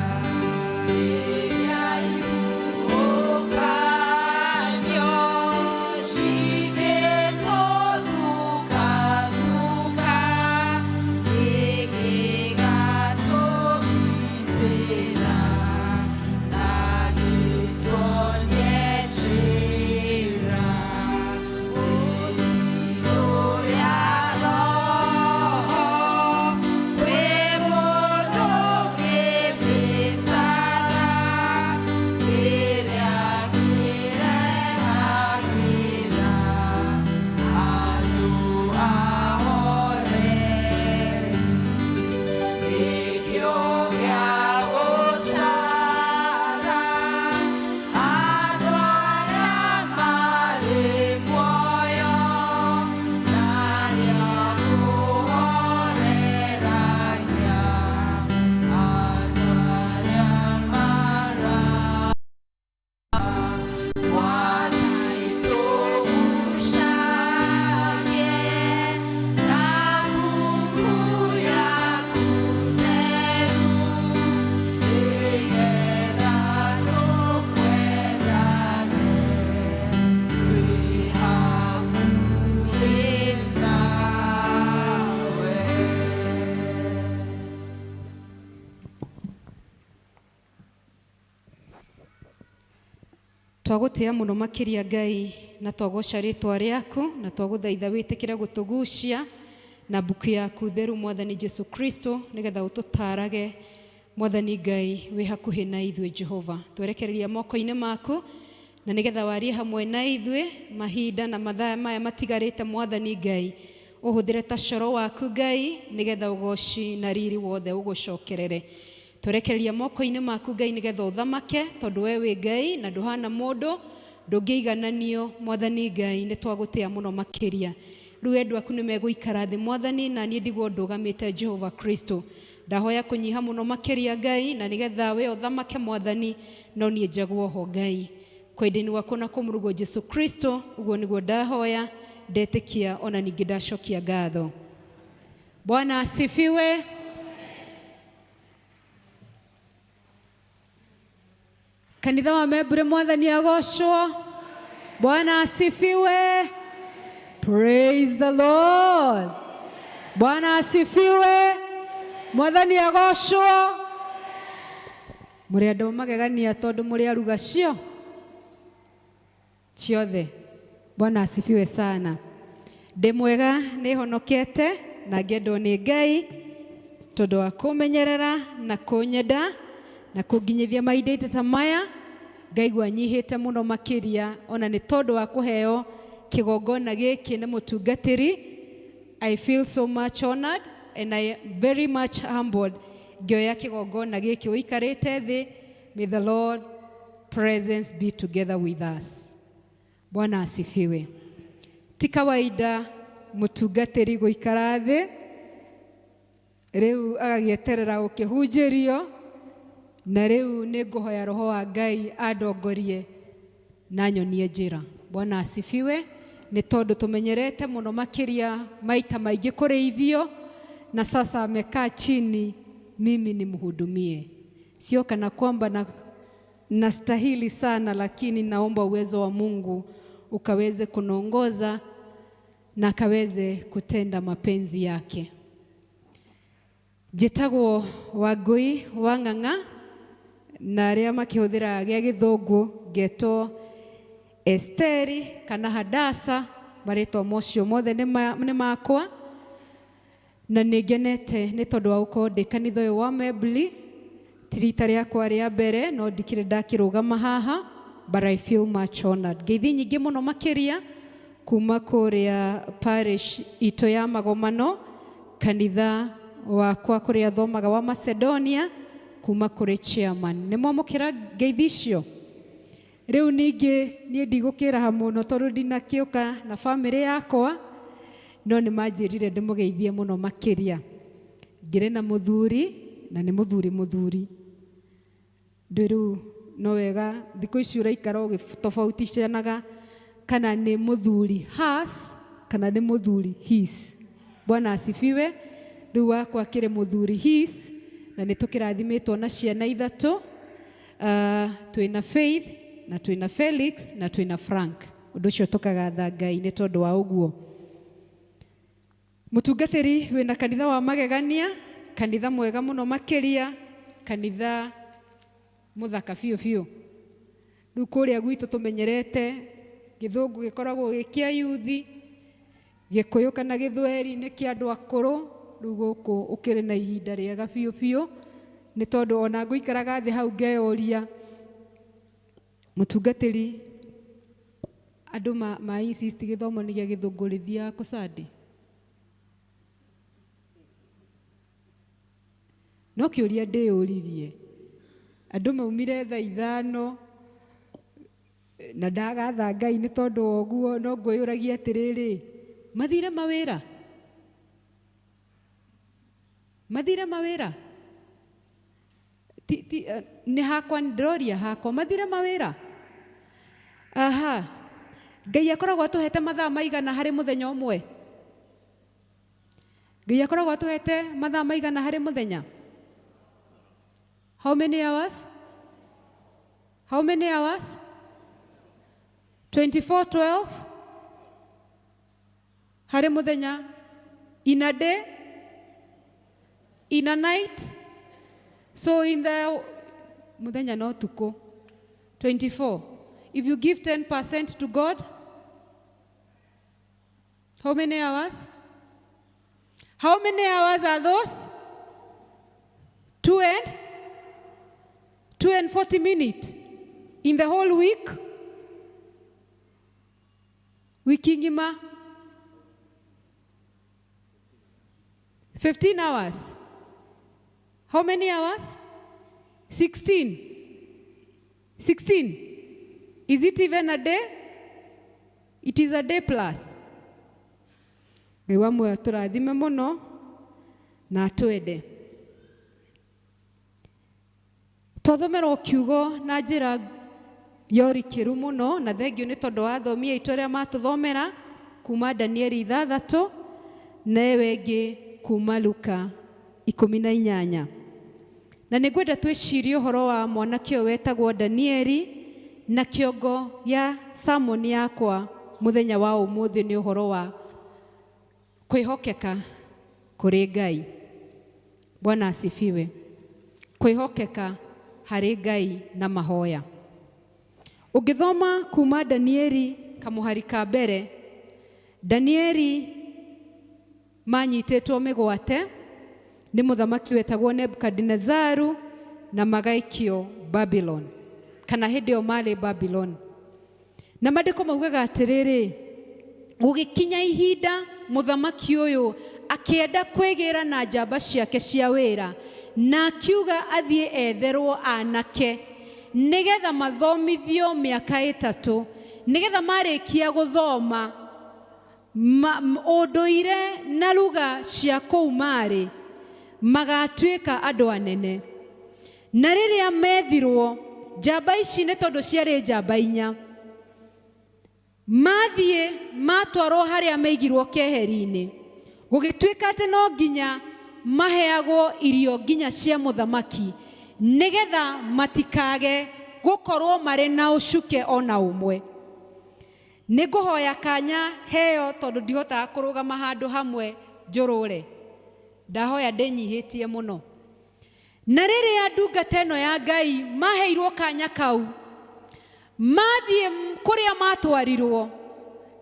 B: Rĩrĩa ihuhũkanio cigĩtũthuka-thuka, gĩgatũgitĩra na gĩtuonie njĩra. Ũthitũ ya Roho kwĩ mũndũ ũngĩmĩtara, rĩrĩa kĩrehagĩra andũ ahoreri. Nĩkĩo gĩa gũtara andũ arĩa marĩ muoyo, na arĩa kũhoreragia andũ arĩa mara. Mwathani tũgucagie na mbuku yaku theru, nĩgetha tũkwendage twĩ hakuhĩ nawe.
D: Twagũtĩa mũno makĩria Ngai na twagoca rĩtwa rĩaku na twagũthaitha wĩtĩkĩre gũtũgucia na mbuku yaku theru Mwathani Jesu Kristo, nĩgetha ũtũtarage Mwathani Ngai wĩ hakuhĩ na ithuĩ. Jehova, twerekereria moko-inĩ maku na nĩgetha warie hamwe na ithuĩ mahinda na mathaa maya matigarĩte. Mwathani Ngai, ũhũthĩre ta coro waku Ngai, nĩgetha ũgoci na riri wothe ũgũcokerere. Twerekereria moko-inĩ maku Ngai, nĩgetha ũthamake, tondũ we wĩ Ngai na ndũhana mũndũ, ndũngĩigananio. Mwathani Ngai, nĩ twagũtĩa mũno makĩria. Rĩu endwa aku nĩ megũikara thĩ Mwathani, na niĩ ndigwo ndũgamĩte. Jehova Kristo, ndahoya kũnyiha mũno makĩria Ngai, na nĩgetha we ũthamake Mwathani, no niĩ njagwo ho Ngai kwenda-inĩ gwakwa na kũmũrugwo Jesu Kristo. Ũguo nĩguo ndahoya, ndetĩkia, ona ningĩ ndacokia ngatho. Bwana asifiwe. Kanitha wa Membure, Mwathani agocwo. Bwana asifiwe. Praise the Lord. Bwana asifiwe. Mwathani agocwo. Mũrĩ andũ magegania tondũ mũrĩ aruga cio ciothe. Bwana asifiwe sana. Ndĩ mwega, nĩ honokete na ngĩendwo nĩ Ngai tondũ wa kũmenyerera na kũnyenda na kũnginyithia mahinda ta maya. Ngaigua nyihĩte mũno makĩria ona nĩ tondũ wa kũheo kĩgongona gĩkĩ nĩ mũtungatĩri. I feel so much honored and I am very much humbled ngĩoya kĩgongona gĩkĩ ũikarĩte thĩ. May the Lord presence be together with us. Bwana asifiwe. Ti kawaida mũtungatĩri gũikara thĩ rĩu agagĩeterera gũkĩhunjĩrio, na rĩu nĩ ngũhoya roho wa Ngai andongorie na nyonie njĩra. Bwana asifiwe. Nĩ tondũ tũmenyerete mũno makĩria maita maingĩ kũrĩithio, na sasa amekaa chini, mimi nimhudumie. Sio kana kwamba na nastahili sana, lakini naomba uwezo wa Mungu ukaweze kunongoza na akaweze kutenda mapenzi yake. Njĩtagwo Wangũi wa Ng'ang'a, na arĩa makĩhũthĩra gĩa gĩthũngũ ngetwo Esteri kana Hadasa, marĩtwa mocio mothe nĩ makwa, na nĩ ngenete nĩ tondũ wa gũkorwo ndĩ kanitha ũyũ wa Membli. Ti rita rĩakwa rĩa mbere, no ndikĩrĩ ndakĩrũgama haha, but I feel much honored. Ngeithi nyingĩ mũno makĩria kuma kũrĩa parish itũ ya Magomano, kanitha wakwa kũrĩa thomaga wa Macedonia.
N: kuma kũrĩ chairman. Nĩ mwamũkĩra ngeithi icio? Rĩu ningĩ niĩ ndigũkĩraha mũno tondũ ndinakĩũka na bamĩrĩ yakwa, no nĩ manjĩrire ndĩmũgeithie mũno makĩria. Ngĩrĩ na mũthuri na nĩ mũthuri mũthuri. Ndĩ rĩu no wega thikũ ici ũraikara ũgĩtofauticanaga kana nĩ mũthuri has kana nĩ mũthuri his. Bwana asifiwe. Rĩu wakwa akĩrĩ mũthuri his, na nĩ tũkĩrathimĩtwo na ciana ithatũ. Twĩna Faith na twĩna Felix na twĩna Frank. Ũndũ ũcio tũkagatha Ngai nĩ tondũ wa ũguo. Mũtungatĩri wĩna kanitha wa magegania, kanitha mwega mũno makĩria, kanitha mũthaka biũ biũ. Rĩu kũrĩa gwitũ tũmenyerete gĩthũngũ gĩkoragwo gĩ kĩa yuthi, gĩkũyũ kana gĩthweri nĩ kĩa andũ akũrũ. Rĩu gũkũ ũkĩrĩ na ihinda rĩega biũ biũ, nĩ tondũ ona ngũikaraga thĩ hau ngeyũria, mũtungatĩri, andũ ma insist gĩthomo nĩ gĩa gĩthũngũ rĩthiaga kũ Sunday? No kĩũria ndĩyũririe, andũ maumire thaa 5 na ndagatha Ngai nĩ tondũ wa ũguo, no ngwĩyũragia atĩrĩrĩ, mathire mawĩra? Mathire mawĩra? Nĩ hakwa ndĩroria hakwa, mathire mawĩra? Aha, Ngai akoragwo atũhete mathaa maigana harĩ mũthenya ũmwe? Ngai akoragwo atũhete mathaa maigana harĩ mũthenya? How many hours? How many hours? 24, 12? Harĩ mũthenya? In a day? In a night? So in the mũthenya no tukũ. 24. If you give 10% to God, how many hours? How many hours are those? 2 and? 2 and 40 minutes in the whole week. Wiki ngima 15 hours. How many hours? 16. 16. Is it even a day? It is a day plus. Ngai wa muoyo tũrathime mũno na atwende. Twathomerwo kiugo na njĩra ya ũrikĩru mũno, na thengio nĩ tondũ wa athomi aitũ arĩa matũthomera kuma Danieli 6 na ĩyo ĩngĩ kuma Luka 18. Na nĩngwenda twĩcirie ũhoro wa mwanake ũyũ wetagwo Danieli, na kĩongo ya sermon yakwa mũthenya wa ũmũthĩ nĩ ũhoro wa kwĩhokeka kũrĩ Ngai. Bwana asifiwe. Kwĩhokeka harĩ Ngai na mahoya. Ũngĩthoma kuma Danieli kamũhari ka mbere, Danieli manyitĩtwo mĩgwate nĩ mũthamaki wetagwo Nebukadinezaru na magaikio Babylon, kana hĩndĩ ĩyo marĩ Babylon. Na maandĩko maugaga atĩrĩrĩ, gũgĩkinya ihinda mũthamaki ũyũ akĩenda kwĩgĩra na njamba ciake cia wĩra, na akiuga athiĩ etherwo anake nĩgetha mathomithio mĩaka 3, nĩgetha marĩkia gũthoma ũndũire na lugha cia kũu marĩ magatuĩka andũ anene. Na rĩrĩa methirwo njamba ici, nĩ tondũ ciarĩ njamba 4, mathiĩ matwarwo harĩa maigirwo keheri-inĩ, gũgĩtuĩka atĩ no nginya maheagwo irio nginya cia mũthamaki nĩgetha matikage gũkorwo marĩ na ũcuke ona ũmwe. Nĩngũhoya kanya heo tondũ ndihotaga kũrũgama handũ hamwe njũrũre, ndahoya ndĩnyihĩtie mũno. Na rĩrĩa ndungata ĩno ya Ngai maheirwo kanya kau, mathiĩ kũrĩa matwarirwo,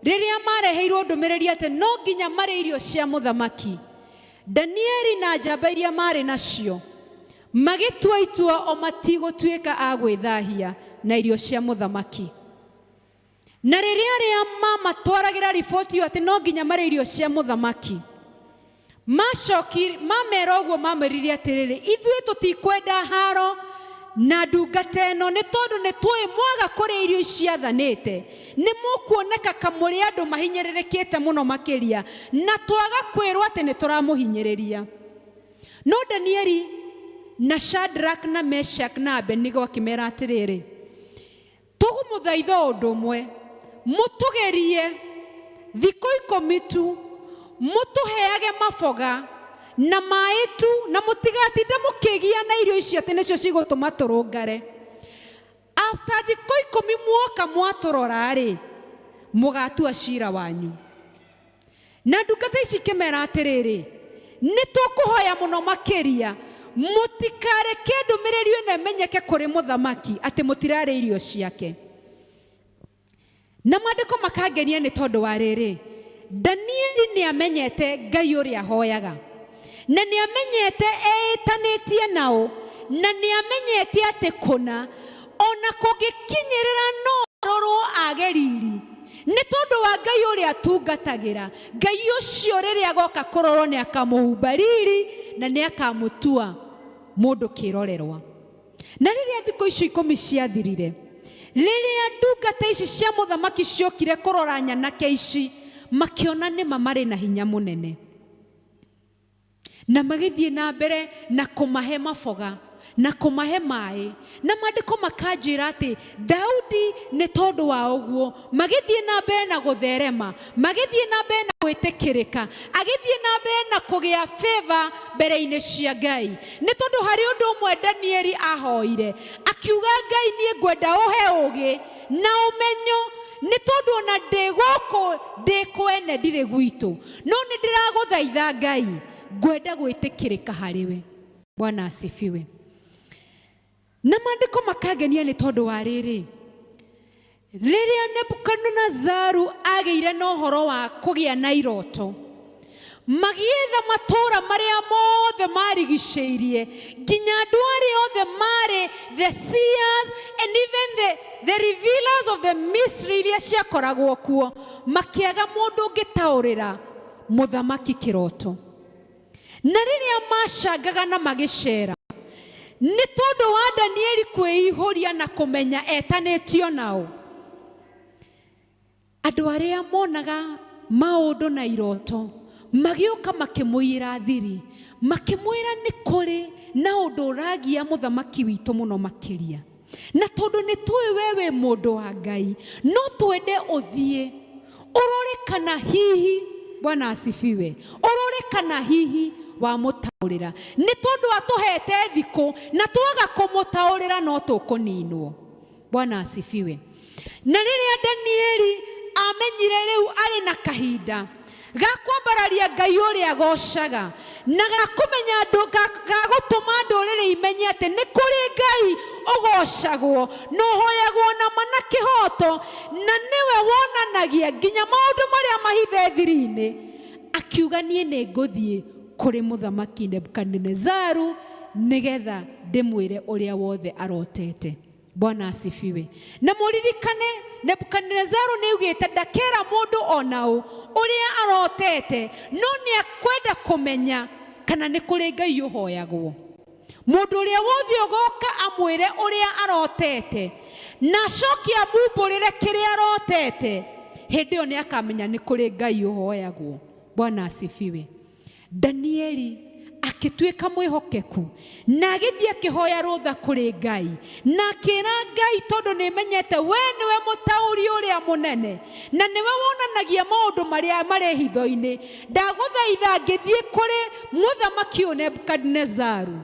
N: rĩrĩa mareheirwo ndũmĩrĩri atĩ no nginya marĩe irio cia mũthamaki, Danieli na njamba iria marĩ nacio magĩtua itua o matigũtuĩka a gwĩthahia na irio cia mũthamaki. Na rĩrĩa arĩa mamatwaragĩra riboti ĩyo atĩ no nginya marĩe irio cia mũthamaki, Macokire mamera ũguo, mamwĩrire atĩrĩrĩ, ithuĩ tũtikwenda haro na ndungata ĩno, nĩ tondũ nĩ tũĩ mwaga kũrĩa irio ici athanĩte nĩ mũkuoneka kamũrĩ andũ mahinyĩrĩrĩkĩte mũno makĩria, na twaga kwĩrwo atĩ nĩ tũramũhinyĩrĩria. No Danieli na Shadrach na Meshach na Abednego akĩmera atĩrĩrĩ, tũgũmũthaitha ũndũ ũmwe, mũtũgerie thikũ 10 tu, mũtũheage maboga na maĩ tu, na mũtigatinda mũkĩgia na irio ici atĩ nĩcio cigũtũma tũrũngare. After thikũ 10 muoka mwatũrora-rĩ, mũgatua cira wanyu. Na ndungata ici ikĩmera atĩrĩrĩ, nĩ tũkũhoya mũno makĩria mũtikareke ndũmĩrĩri ĩno ĩmenyeke kũrĩ mũthamaki atĩ mũtirarĩa irio ciake. Na maandĩko makangenia nĩ tondũ wa rĩrĩ, Danieli nĩ amenyete Ngai ũrĩa ahoyaga, na nĩ amenyete eĩtanĩtie nao, na nĩ amenyete atĩ kũna ona kũngĩkinyĩrĩra no arorwo age riri nĩ tondũ wa Ngai ũrĩa atungatagĩra. Ngai ũcio rĩrĩa agoka kũrorwo nĩ akamũhumba riri na nĩ akamũtua mũndũ kĩrorerwa. Na rĩrĩa thikũ icio 10 ciathirire, rĩrĩa ndungata ici cia mũthamaki ciokire kũrora nyanake ici, makĩona nĩma marĩ na hinya mũnene, na magĩthiĩ na mbere na kũmahe maboga na kũmahe maĩ. Na maandĩko makanjĩra atĩ Daudi nĩ tondũ wa ũguo magĩthiĩ na mbere na gũtherema, magĩthiĩ na mbere na gwĩtĩkĩrĩka, agĩthiĩ na mbere na kũgĩa favor mbere-inĩ cia Ngai. Nĩ tondũ harĩ ũndũ ũmwe Danieli ahoire, akiuga, Ngai niĩ ngwenda ũhe ũũgĩ na ũmenyo, nĩ tondũ ona ndĩ gũkũ ndĩ kwene ndirĩ gwitũ, no nĩ ndĩragũthaitha Ngai ngwenda gwĩtĩkĩrĩka harĩ we. Bwana asifiwe. Na maandĩko makangenia nĩ tondũ wa rĩrĩ, rĩrĩa Nebukadnezaru agĩire na ũhoro wa kũgĩa na iroto, magĩetha matũũra marĩa mothe marigicĩirie, nginya andũ arĩa othe marĩ the seers and even the revealers of the mystery iria ciakoragwo kuo, makĩaga mũndũ ũngĩtaũrĩra mũthamaki kĩroto. Na rĩrĩa macangaga na magĩcera, nĩ tondũ wa Danieli kwĩihũria na kũmenya etanĩtio nao, andũ arĩa monaga maũndũ na iroto magĩũka makĩmũiyĩra thiri, makĩmwĩra nĩ kũrĩ na ũndũ ũragia mũthamaki witũ mũno makĩria, na tondũ nĩ tũĩ we wĩ mũndũ wa Ngai, no twende ũthiĩ ũrore kana hihi, Bwana asifiwe, ũrore kana hihi wamũtaũrĩra, nĩ tondũ atũhete thikũ na twaga kũmũtaũrĩra no tũkũninwo. Bwana asifiwe. Na rĩrĩa Danieli amenyire rĩu arĩ na kahinda ga kwambararia Ngai ũrĩa agocaga, na ga kũmenya andũ, ga gũtũma ndũrĩrĩ imenye atĩ nĩ kũrĩ Ngai ũgocagwo na ũhoyagwo na ma na kĩhoto, na nĩwe wonanagia nginya maũndũ marĩa mahithe thiri-inĩ, akiuga niĩ nĩ ngũthiĩ kũrĩ mũthamaki Nebukadinezaru nĩgetha ndĩmwĩre ũrĩa wothe arotete. Bwana asifiwe. Na mũririkane Nebukadinezaru nĩ augĩte ndakera mũndũ ona ũ ũrĩa arotete, no nĩ akwenda kũmenya kana nĩ kũrĩ Ngai ũhoyagwo. Mũndũ ũrĩa wothe ũgoka amwĩre ũrĩa arotete na acoke amumbũrĩre kĩrĩa arotete, hĩndĩ ĩyo nĩ akamenya nĩ kũrĩ Ngai ũhoyagwo. Bwana asifiwe. Danieli akĩtuĩka mwĩhokeku na agĩthiĩ akĩhoya rũtha kũrĩ Ngai, na akĩra Ngai, tondũ nĩ menyete we nĩwe mũtaũri ũrĩa mũnene na nĩwe wonanagia maũndũ marĩa marĩ hitho-inĩ, ndagũthaitha ngĩthiĩ kũrĩ mũthamaki ũyũ Nebukadinezaru,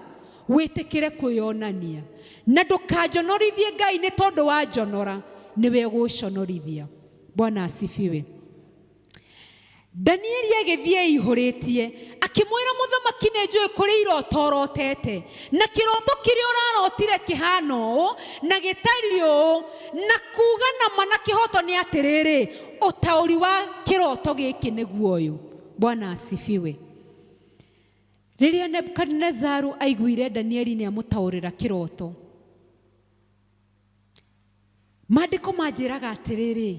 N: wĩtĩkĩre kwĩyonania na ndũkanjonorithie Ngai, nĩ tondũ wa njonora nĩwe ũgũconorithia. Bwana asifiwe. Danieli agĩthiĩ eihũrĩtie akĩmwĩra mũthamaki, nĩ njũĩ kũrĩ iroto ũrotete, na kĩroto kĩrĩa ũrarotire kĩhana ũũ na gĩtariĩ ũũ, na kuga na ma na kĩhoto nĩ atĩrĩrĩ, ũtaũri wa kĩroto gĩkĩ nĩguo ũyũ. Bwana asifiwe. Rĩrĩa Nebukadinezaru aiguire Danieli nĩ amũtaũrĩra kĩroto, maandĩko manjĩraga atĩrĩrĩ,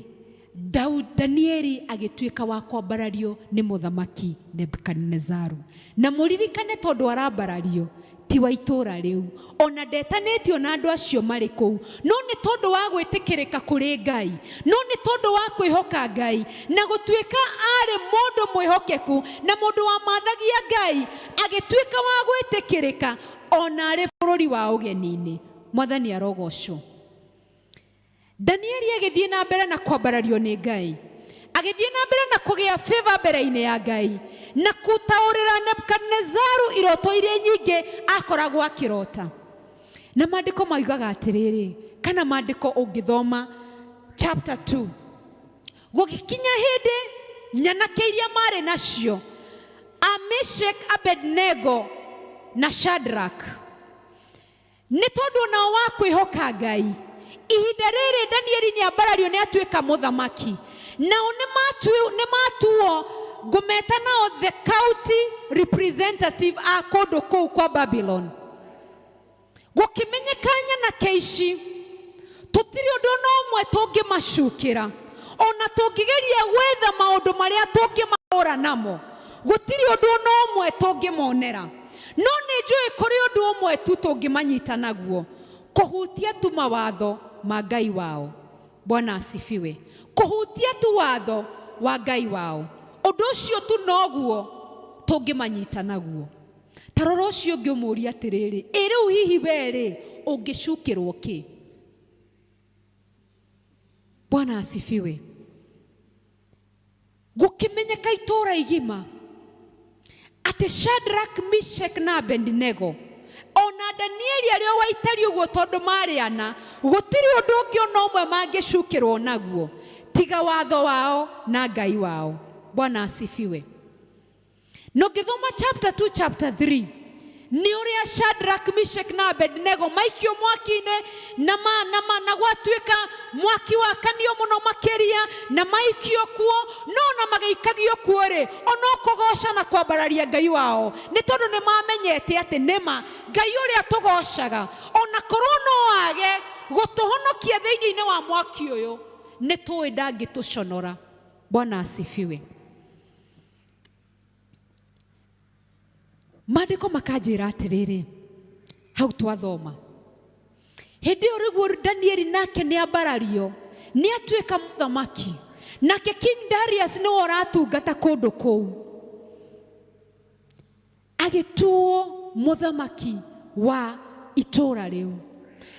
N: Danieli agĩtuĩka wa kwambarario nĩ mũthamaki Nebukadinezaru. Na mũririkane tondũ arambarario ti wa itũũra rĩu, ona ndetanĩtio na andũ acio marĩ kũu, no nĩ tondũ wa gwĩtĩkĩrĩka kũrĩ Ngai, no nĩ tondũ wa kwĩhoka Ngai na gũtuĩka arĩ mũndũ mwĩhokeku na mũndũ wamathagia Ngai, agĩtuĩka wa gwĩtĩkĩrĩka ona arĩ bũrũri wa ũgeni-inĩ. Mwathani arogocwo. Danieli agĩthiĩ na mbere na kwambarario nĩ Ngai, agĩthiĩ na mbere na kũgĩa favor mbere-inĩ ya Ngai na gũtaũrĩra Nebukadinezaru iroto iria nyingĩ akoragwo akĩrota. Na maandĩko maugaga atĩrĩrĩ, kana maandĩko ũngĩthoma chapter 2, gũgĩkinya hĩndĩ nyanake iria marĩ nacio a Meshach, Abednego na Shadrach, nĩ tondũ nao wa kwĩhoka Ngai, ihinda rĩrĩ Danieli nĩ ambarario nĩ atuĩka mũthamaki, nao nĩ matuo ngũmeta nao the county representative a kũndũ kũu kwa Babylon. Gũkĩmenyeka nyanake ici tũtirĩ ũndũ ona ũmwe tũngĩmacukĩra, ona tũngĩgeria gwetha maũndũ marĩa tũngĩmahũra namo, gũtirĩ ũndũ ona ũmwe tũngĩmonera. No nĩ njũĩ kũrĩ ũndũ ũmwe tu tũngĩmanyita naguo, kũhutia tu mawatho ma Ngai wao. Bwana asifiwe. Kũhutia tu watho wa Ngai wao, ũndũ ũcio tu noguo tũngĩmanyita naguo. Ta rora ũcio ũngĩ ũmũũrie atĩrĩrĩ, ĩ rĩu hihi we rĩ ũngĩcukĩrwo kĩ? Bwana asifiwe. Gũkĩmenyeka itũũra igima atĩ Shadrach, Meshach na Abednego ona Danieli arĩ o waitari ũguo tondũ marĩ ana, gũtirĩ ũndũ ũngĩ ona ũmwe mangĩcukĩrwo naguo tiga watho wao na Ngai wao. Bwana asifiwe. Na ũngĩthoma chapter 2 chapter 3 nĩ ũrĩa Shadrach, Meshach na Abednego maikio mwaki-inĩ na na gwatuĩka mwaki wakanio mũno makĩria na maikio kuo, no ona magĩikagio kuo rĩ, ona kũgoca na kwambararia Ngai wao, nĩ tondũ nĩ mamenyete atĩ nĩma Ngai ũrĩa tũgocaga ona korwo no age gũtũhonokia thĩinĩ-inĩ wa mwaki ũyũ, nĩ tũĩ ndangĩtũconora. Bwana asifiwe. Maandĩko makanjĩra atĩrĩrĩ, hau twathoma hĩndĩ ĩyo rĩguo Danieli nake nĩ ambarario, nĩ atuĩka mũthamaki, nake King Darius nĩwe ũratungata kũndũ kũu, agĩtuo mũthamaki wa itũũra rĩu,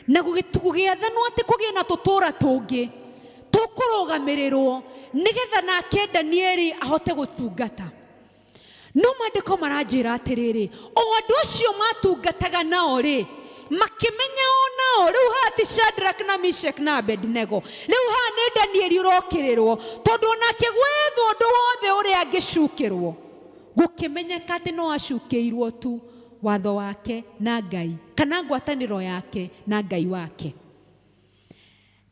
N: na gũgĩathanwo atĩ kũgĩe na tũtũũra tũngĩ tũkũrũgamĩrĩrwo nĩgetha nake Danieli ahote gũtungata. No maandĩko maranjĩra atĩrĩrĩ, o andũ acio matungataga nao rĩ, makĩmenya o nao rĩu haha ti Shadrach na Meshach na Abednego, rĩu haha nĩ Danieli ũrokĩrĩrwo, tondũ onake gwethwo ũndũ wothe ũrĩa angĩcukĩrwo, gũkĩmenyeka atĩ no acukĩirwo tu watho wake na Ngai, kana ngwatanĩro yake na Ngai wake.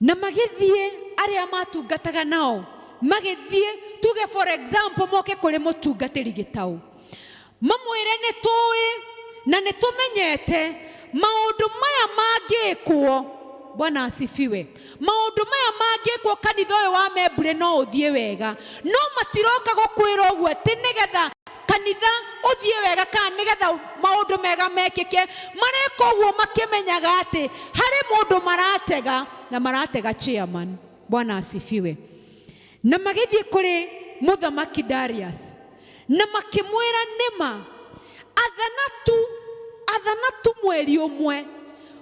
N: Na magĩthiĩ arĩa matungataga nao, magĩthiĩ tuge for example moke kũrĩ mũtungatĩri gĩtaũ, mamwĩre nĩ tũĩ na nĩ tũmenyete maũndũ maya mangĩkwo. Bwana asifiwe. Maũndũ maya mangĩkwo kanitha ũyũ wa Membure no ũthiĩ wega, no matiroka gũkwĩra ũguo atĩ nĩgetha kanitha ũthiĩ wega kana nĩgetha maũndũ mega mekĩke, mareka ũguo makĩmenyaga atĩ harĩ mũndũ maratega, na maratega chairman. Bwana asifiwe. Na magĩthiĩ kũrĩ mũthamaki Darius na makĩmwĩra nĩma athana tu mweri ũmwe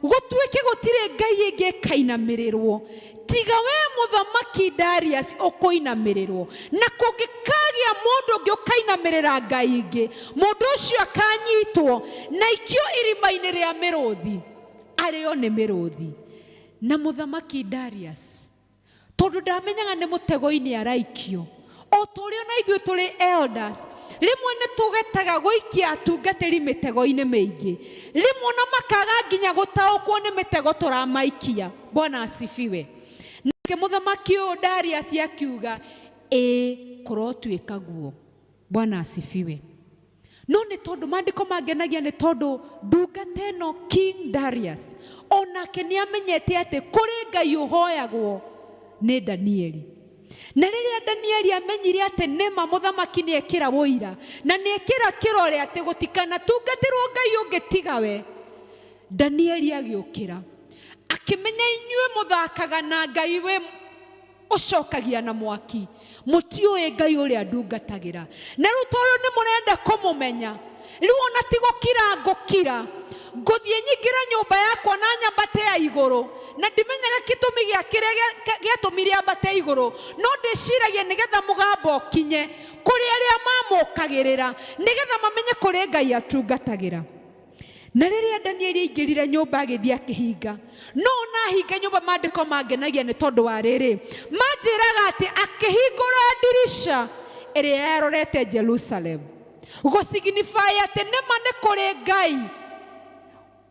N: gũtuĩke gũtirĩ ngai ĩngĩ ĩkainamĩrĩrwo tiga we mũthamaki Darius ũkũinamĩrĩrwo, na kũngĩkagĩa mũndũ ũngĩ ũkainamĩrĩra ngai ĩngĩ, mũndũ ũcio akanyitwo na ikio irima-inĩ rĩa mĩrũthi, arĩo nĩ mĩrũthi. Na mũthamaki Darius tondũ ndamenyaga nĩ mũtego-inĩ araikio, o ta ũrĩa ona ithuĩ tũrĩ elders rĩmwe nĩ tũgetaga gũikia atungatĩri mĩtego-inĩ mĩingĩ, rĩmwe ona makaga nginya gũtaũkwo nĩ mĩtego tũramaikia. Bwana asifiwe. Nake mũthamaki ũyũ Darius akiuga ĩĩ kũrotuĩka guo. Bwana asifiwe. No nĩ tondũ maandĩko mangenagia nĩ tondũ ndungata ĩno King Darius onake nĩ amenyete atĩ kũrĩ Ngai ũhoyagwo nĩ Danieli. Na rĩrĩa Danieli amenyire atĩ nĩma mũthamaki nĩekĩra ũira na nĩekĩra kĩrore atĩ gũtikanatungatĩrwo Ngai ũngĩ tiga we, Danieli agĩũkĩra akĩmenya inyuĩ mũthakaga na Ngai wĩ ũcokagia na mwaki, mũtiũĩ Ngai ũrĩa ndungatagĩra. Na rĩu tondũ nĩ mũrenda kũmũmenya, rĩu ona ti gũkira ngũkira, ngũthiĩ nyingĩre nyũmba yakwa na nyambate ya igũrũ, na ndimenyaga gĩtũmi gĩa kĩrĩa gĩatũmire ambate igũrũ, no ndĩciragia nĩgetha mũgambo ũkinye kũrĩ arĩa mamũkagĩrĩra, nĩgetha mamenye kũrĩ Ngai atungatagĩra. Na rĩrĩa Danieli aingĩrire nyũmba agĩthiĩ akĩhinga, no ona ahinga nyũmba maandĩko mangenagia nĩ tondũ wa rĩrĩ, manjĩraga atĩ akĩhingũra ndirisha ĩrĩa yarorete Jerusalem, gũsignify atĩ nĩma nĩ kũrĩ Ngai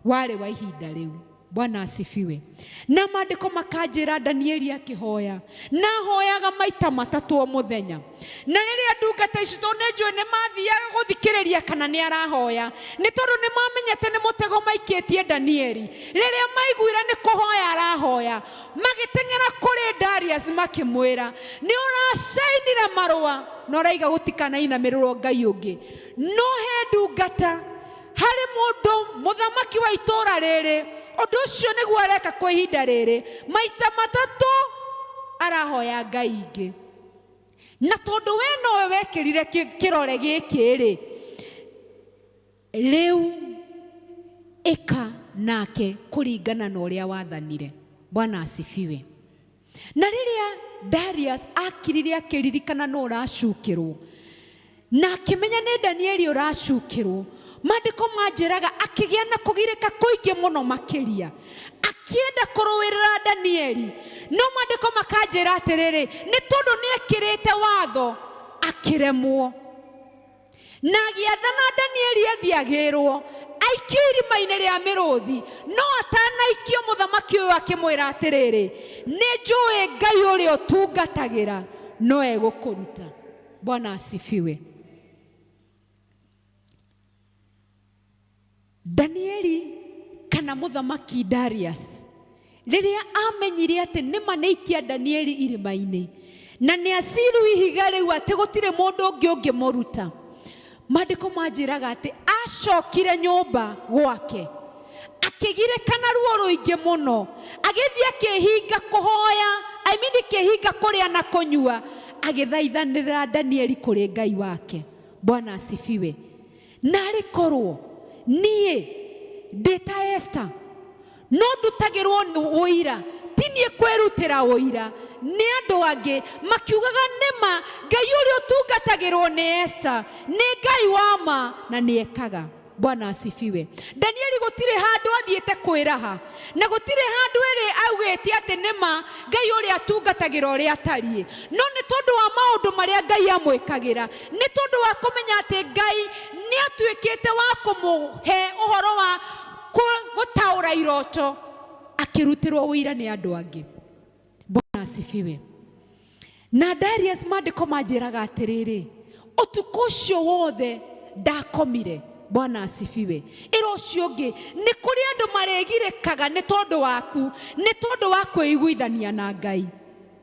N: warĩ wa ihinda rĩu. Bwana asifiwe. Na maandĩko makanjĩra Danieli akĩhoya, na ahoyaga maita matatũ o mũthenya. Na rĩrĩa ndungata ici, tondũ nĩ njũĩ nĩ mathiaga gũthikĩrĩria kana nĩ arahoya, nĩ tondũ nĩ mamenyete nĩ mũtego maikĩtie Danieli. Rĩrĩa maiguire nĩ kũhoya arahoya, magĩteng'era kũrĩ Darius makĩmwĩra, nĩ ũracainire marũa na ũraiga gũtikanainamĩrĩrwo Ngai ũngĩ, no he ndungata harĩ mũndũ mũthamaki wa itũũra rĩrĩ, ũndũ ũcio nĩguo areka kwa ihinda rĩrĩ, maita matatũ arahoya Ngai ingĩ. Na tondũ we nowe wekĩrire kĩrore gĩkĩ rĩ, rĩu ĩka nake kũringana na ũrĩa wathanire. Bwana asifiwe. Na rĩrĩa Darius akirire akĩririkana no ũracukĩrwo, na akĩmenya nĩ Danieli ũracukĩrwo, maandĩko manjĩraga akĩgĩa na kũgirĩka kũingĩ mũno makĩria, akĩenda kũrũĩrĩra Danieli. No maandĩko makanjĩra atĩrĩrĩ, nĩ tondũ nĩekĩrĩte watho akĩremwo, na agĩathana Danieli athiĩ agĩrwo aikio irima-inĩ rĩa mĩrũthi. No atanaikio mũthamaki ũyũ akĩmwĩra atĩrĩrĩ, nĩ njũĩ Ngai ũrĩa ũtungatagĩra no egũkũruta. Bwana asifiwe. Danieli kana mũthamaki Darius rĩrĩa amenyire atĩ nĩma nĩikia Danieli irima-inĩ na nĩ aciru ihiga rĩu atĩ gũtirĩ mũndũ ũngĩ ũngĩmũruta, maandĩko manjĩraga atĩ acokire nyũmba gwake akĩgirĩka na ruo rũingĩ mũno, agĩthiĩ akĩhinga kũhoya, I mean akĩhinga kũrĩa na kũnyua, agĩthaithanĩrĩra Danieli kũrĩ Ngai wake. Bwana asifiwe. Narĩ korwo niĩ ndĩ ta Esther, no ndutagĩrwo nĩ ũira, ti niĩ kwĩrutĩra ũira, nĩ andũ angĩ makiugaga nĩma Ngai ũrĩa ũtungatagĩrwo nĩ Esther nĩ Ngai wa ma na nĩ ekaga. Bwana asifiwe. Danieli gũtirĩ handũ athiĩte kwĩraha, na gũtirĩ handũ ĩrĩ augĩte atĩ nĩma Ngai ũrĩa atungatagĩra ũrĩa atariĩ, no nĩ tondũ wa maũndũ marĩa Ngai amwĩkagĩra, nĩ tondũ wa kũmenya atĩ Ngai nĩ atuĩkĩte wa kũmũhe ũhoro wa gũtaũra iroto, akĩrutĩrwo ũira nĩ andũ angĩ. Bwana asifiwe. Na Darius maandĩko manjĩraga atĩrĩrĩ, ũtukũ ũcio wothe ndakomire. Bwana asifiwe. Ĩra ũcio ũngĩ, nĩ kũrĩ andũ marĩgirĩkaga nĩ tondũ waku, nĩ tondũ wa kwĩiguithania na Ngai.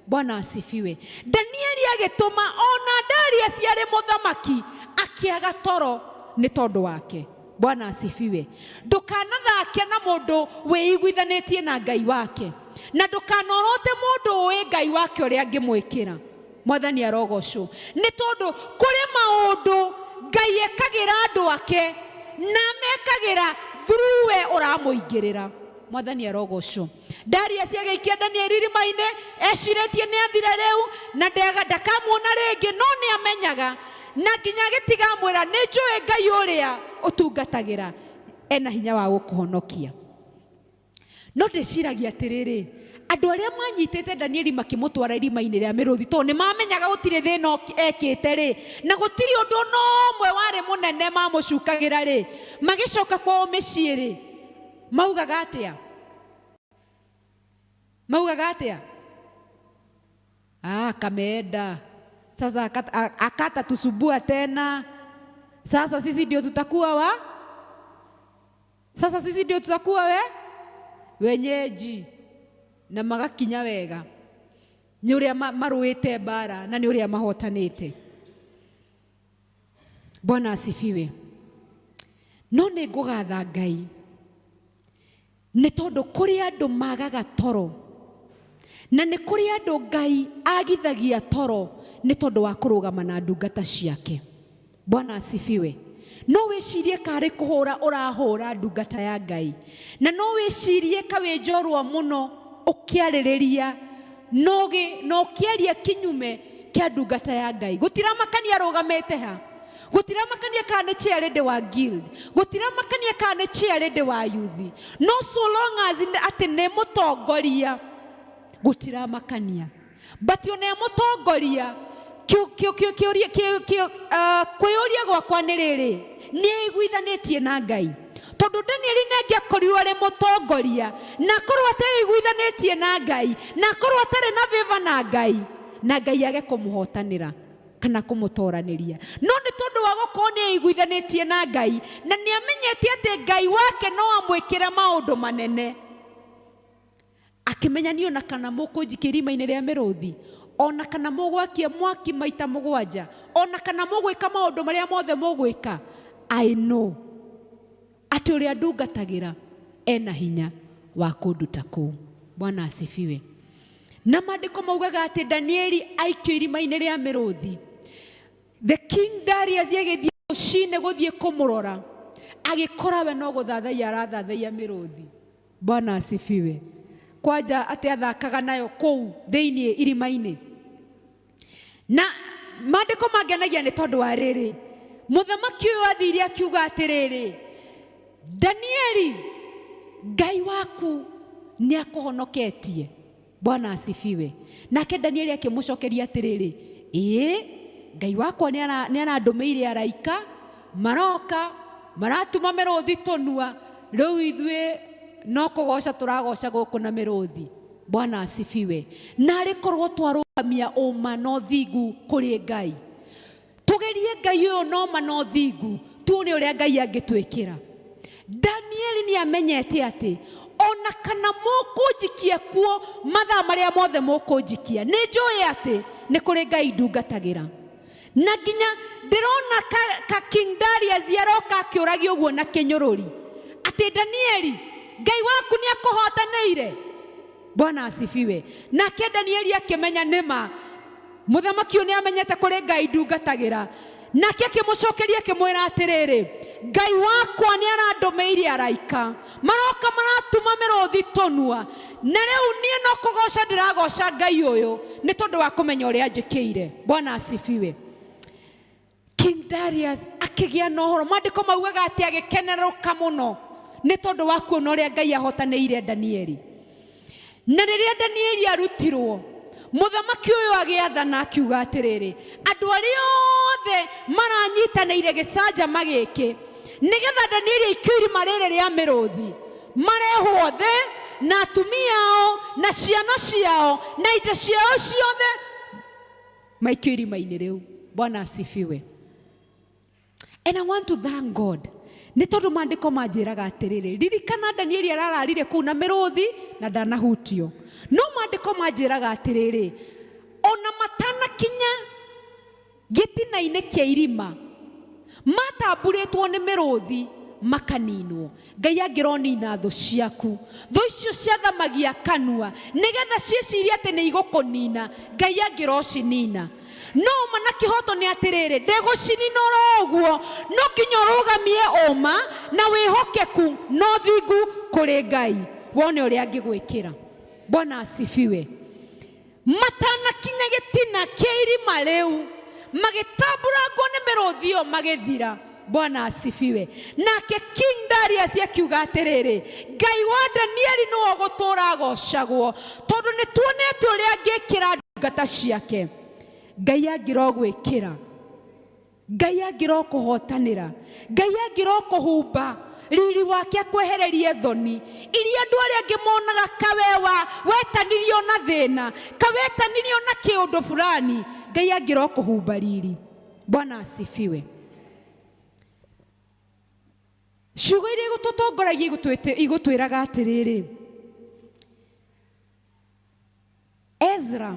N: Bwana asifiwe. Danieli agĩtũma ona Darius arĩ mũthamaki akĩaga toro nĩ tondũ wake. Bwana asifiwe. Ndũkanathake na mũndũ wĩiguithanĩtie na Ngai wake, na ndũkanorote mũndũ ũĩ Ngai wake ũrĩa angĩmwĩkĩra. Mwathani arogocwo. Nĩ tondũ kũrĩ maũndũ Ngai ekagĩra andũ ake na mekagĩra through we ũramũingĩrĩra. Mwathani arogocwo. Darius agĩikia Danieli irima-inĩ, ecirĩtie nĩ athira rĩu na ndakamuona rĩngĩ, no nĩ amenyaga, na nginya agĩtiga amwĩra nĩ njũĩ Ngai ũrĩa ũtungatagĩra ena hinya wa gũkũhonokia. No ndĩciragia atĩrĩrĩ, andũ arĩa manyitĩte Danieli makĩmũtwara irima-inĩ rĩa mĩrũthi, tondũ nĩ mamenyaga gũtirĩ thĩna ekĩte rĩ, na gũtirĩ ũndũ no ũmwe warĩ mũnene mamũcukagĩra rĩ, magĩcoka kwao mĩciĩ rĩ, maugaga atĩa? Maugaga atĩa? Ah, kameenda sasa, akatatusumbua tena. Sasa sisi ndio tutakuwa wa? Sasa sisi ndio tutakuwa we wenyeji, na magakinya wega. Nĩ ũrĩa marũĩte mbara na nĩ ũrĩa mahotanĩte. Bwana asifiwe. No nĩ ngũgatha Ngai nĩ tondũ kũrĩ andũ magaga toro na nĩ kũrĩ andũ Ngai agithagia toro nĩ tondũ wa kũrũgama na ndungata ciake. Bwana asifiwe. No wĩcirie karĩ kũhũra ũrahũra ndungata ya Ngai, na no wĩcirie ka wĩ njorua mũno ũkĩarĩrĩria na ũkĩaria kinyume kĩa ndungata ya Ngai. Gũtiramakania arũgamĩte ha, gũtiramakania kana nĩ chair lady wa guild, gũtiramakania kana nĩ chair lady wa youth, no so long as atĩ nĩ mũtongoria gũtiramakania. But ona e mũtongoria, kwĩyũria gwakwa nĩ rĩrĩ, nĩ aiguithanĩtie na Ngai? Tondũ Danieli nĩ angĩakorirwo arĩ mũtongoria na akorwo ateiguithanĩtie na Ngai, na akorwo atarĩ na favor na Ngai, na Ngai age kũmũhotanĩra kana kũmũtoranĩria. No nĩ tondũ wa gũkorwo nĩ aiguithanĩtie na Ngai na nĩ amenyete atĩ Ngai wake no amwĩkĩre maũndũ manene, akĩmenya niĩ ona kana mũkũnjikia irima-inĩ rĩa mĩrũthi, ona kana mũgwakia mwaki maita mũgwanja, ona kana mũgwĩka maũndũ marĩa mothe mũgwĩka, I know atĩ ũrĩa ndungatagĩra ena hinya wa kũnduta kũu. Bwana asifiwe. Na maandĩko maugaga atĩ Danieli aikio irima-inĩ rĩa mĩrũthi, the King Darius agĩthiĩ rũcinĩ gũthiĩ kũmũrora, agĩkora we no gũthathaiya arathathaiya mĩrũthi. Bwana asifiwe. Kwanja atĩ athakaga nayo kũu thĩiniĩ irima-inĩ. Na maandĩko mangenagia nĩ tondũ wa rĩrĩ, mũthamaki ũyũ athire akiuga atĩrĩrĩ, Danieli, Ngai waku nĩ akũhonoketie. Bwana asifiwe. Nake Danieli akĩmũcokeria atĩrĩrĩ, ĩĩ Ngai wakwa nĩ arandũmĩire araika, maroka maratuma mĩrũthi tũnua, rĩu ithuĩ no kũgoca tũragoca gũkũ na mĩrũthi. Bwana asifiwe. Narĩ korwo twarũgamia ũma na ũthingu kũrĩ Ngai, tũgerie Ngai ũyũ na ũma na ũthingu, tuone ũrĩa Ngai angĩtwĩkĩra. Danieli nĩ amenyete atĩ ona kana mũkũnjikia kuo mathaa marĩa mothe mũkũnjikia, nĩ njũĩ atĩ nĩ kũrĩ Ngai ndungatagĩra. Na nginya ndĩrona ka King Darius aroka akĩũragia ũguo na kĩnyũrũri atĩ Danieli, Ngai waku nĩ akũhotanĩire. Bwana asifiwe. Nake Danieli akĩmenya nĩma mũthamaki ũyũ nĩ amenyete kũrĩ Ngai ndungatagĩra. Nake akĩmũcokeria akĩmwĩra atĩrĩrĩ, Ngai wakwa nĩ arandũmĩire araika, maroka maratuma mĩrũthi tũnua, na rĩu niĩ no kũgoca ndĩragoca Ngai ũyũ nĩ tondũ wa kũmenya ũrĩa anjĩkĩire. Bwana asifiwe. King Darius akĩgĩa na ũhoro, maandĩko maugaga atĩ agĩkenerũka mũno nĩ tondũ wa kuona ũrĩa Ngai ahotanĩire Danieli. Na rĩrĩa Danieli arutirwo, mũthamaki ũyũ agĩathana akiuga atĩrĩrĩ, andũ arĩa othe maranyitanĩire gĩcanjama gĩkĩ nĩgetha Danieli aikio irima rĩrĩ rĩa mĩrũthi, marehwo thĩ na atumia ao na ciana ciao na indo ciao ciothe maikio irima-inĩ rĩu. Bwana asifiwe. And I want to thank God nĩ tondũ maandĩko manjĩraga atĩrĩrĩ, ririkana Danieli arararire kũu na mĩrũthi na ndanahutio. No maandĩko manjĩraga atĩrĩrĩ, ona matanakinya gĩtina-inĩ kĩa irima matamburĩtwo nĩ mĩrũthi makaninwo. Ngai angĩronina thũ ciaku, thũ icio ciathamagia kanua nĩgetha ciĩcirie atĩ nĩ igũkũnina, Ngai angĩrocinina. No ũma na kĩhoto nĩ atĩrĩrĩ, ndĩgũcinina oro ũguo, no nginya ũrũgamie ũma na wĩhokeku na ũthingu kũrĩ Ngai, wone ũrĩa angĩgwĩkĩra. Bwana asifiwe. Matanakinya gĩtina kĩa irima rĩu, magĩtamburangwo nĩ mĩrũthi ĩyo magĩthira. Bwana asifiwe. Nake King Darius akiuga atĩrĩrĩ, Ngai wa Danieli nĩwe ũgũtũũra agocagwo, tondũ nĩ tuonete ũrĩa angĩkĩra ndungata ciake. Ngai angĩrogwĩkĩra, Ngai angĩrokũhotanĩra, Ngai angĩrokũhumba riri wake akwehererie thoni iria andũ arĩa angĩ monaga kawewa wetanirio na thĩna, kawetanirio na kĩũndũ fulani, Ngai angĩrokũhumba riri. Bwana asifiwe. Ciugo iria igũtũtongoragia igũtwĩraga atĩrĩrĩ, Ezra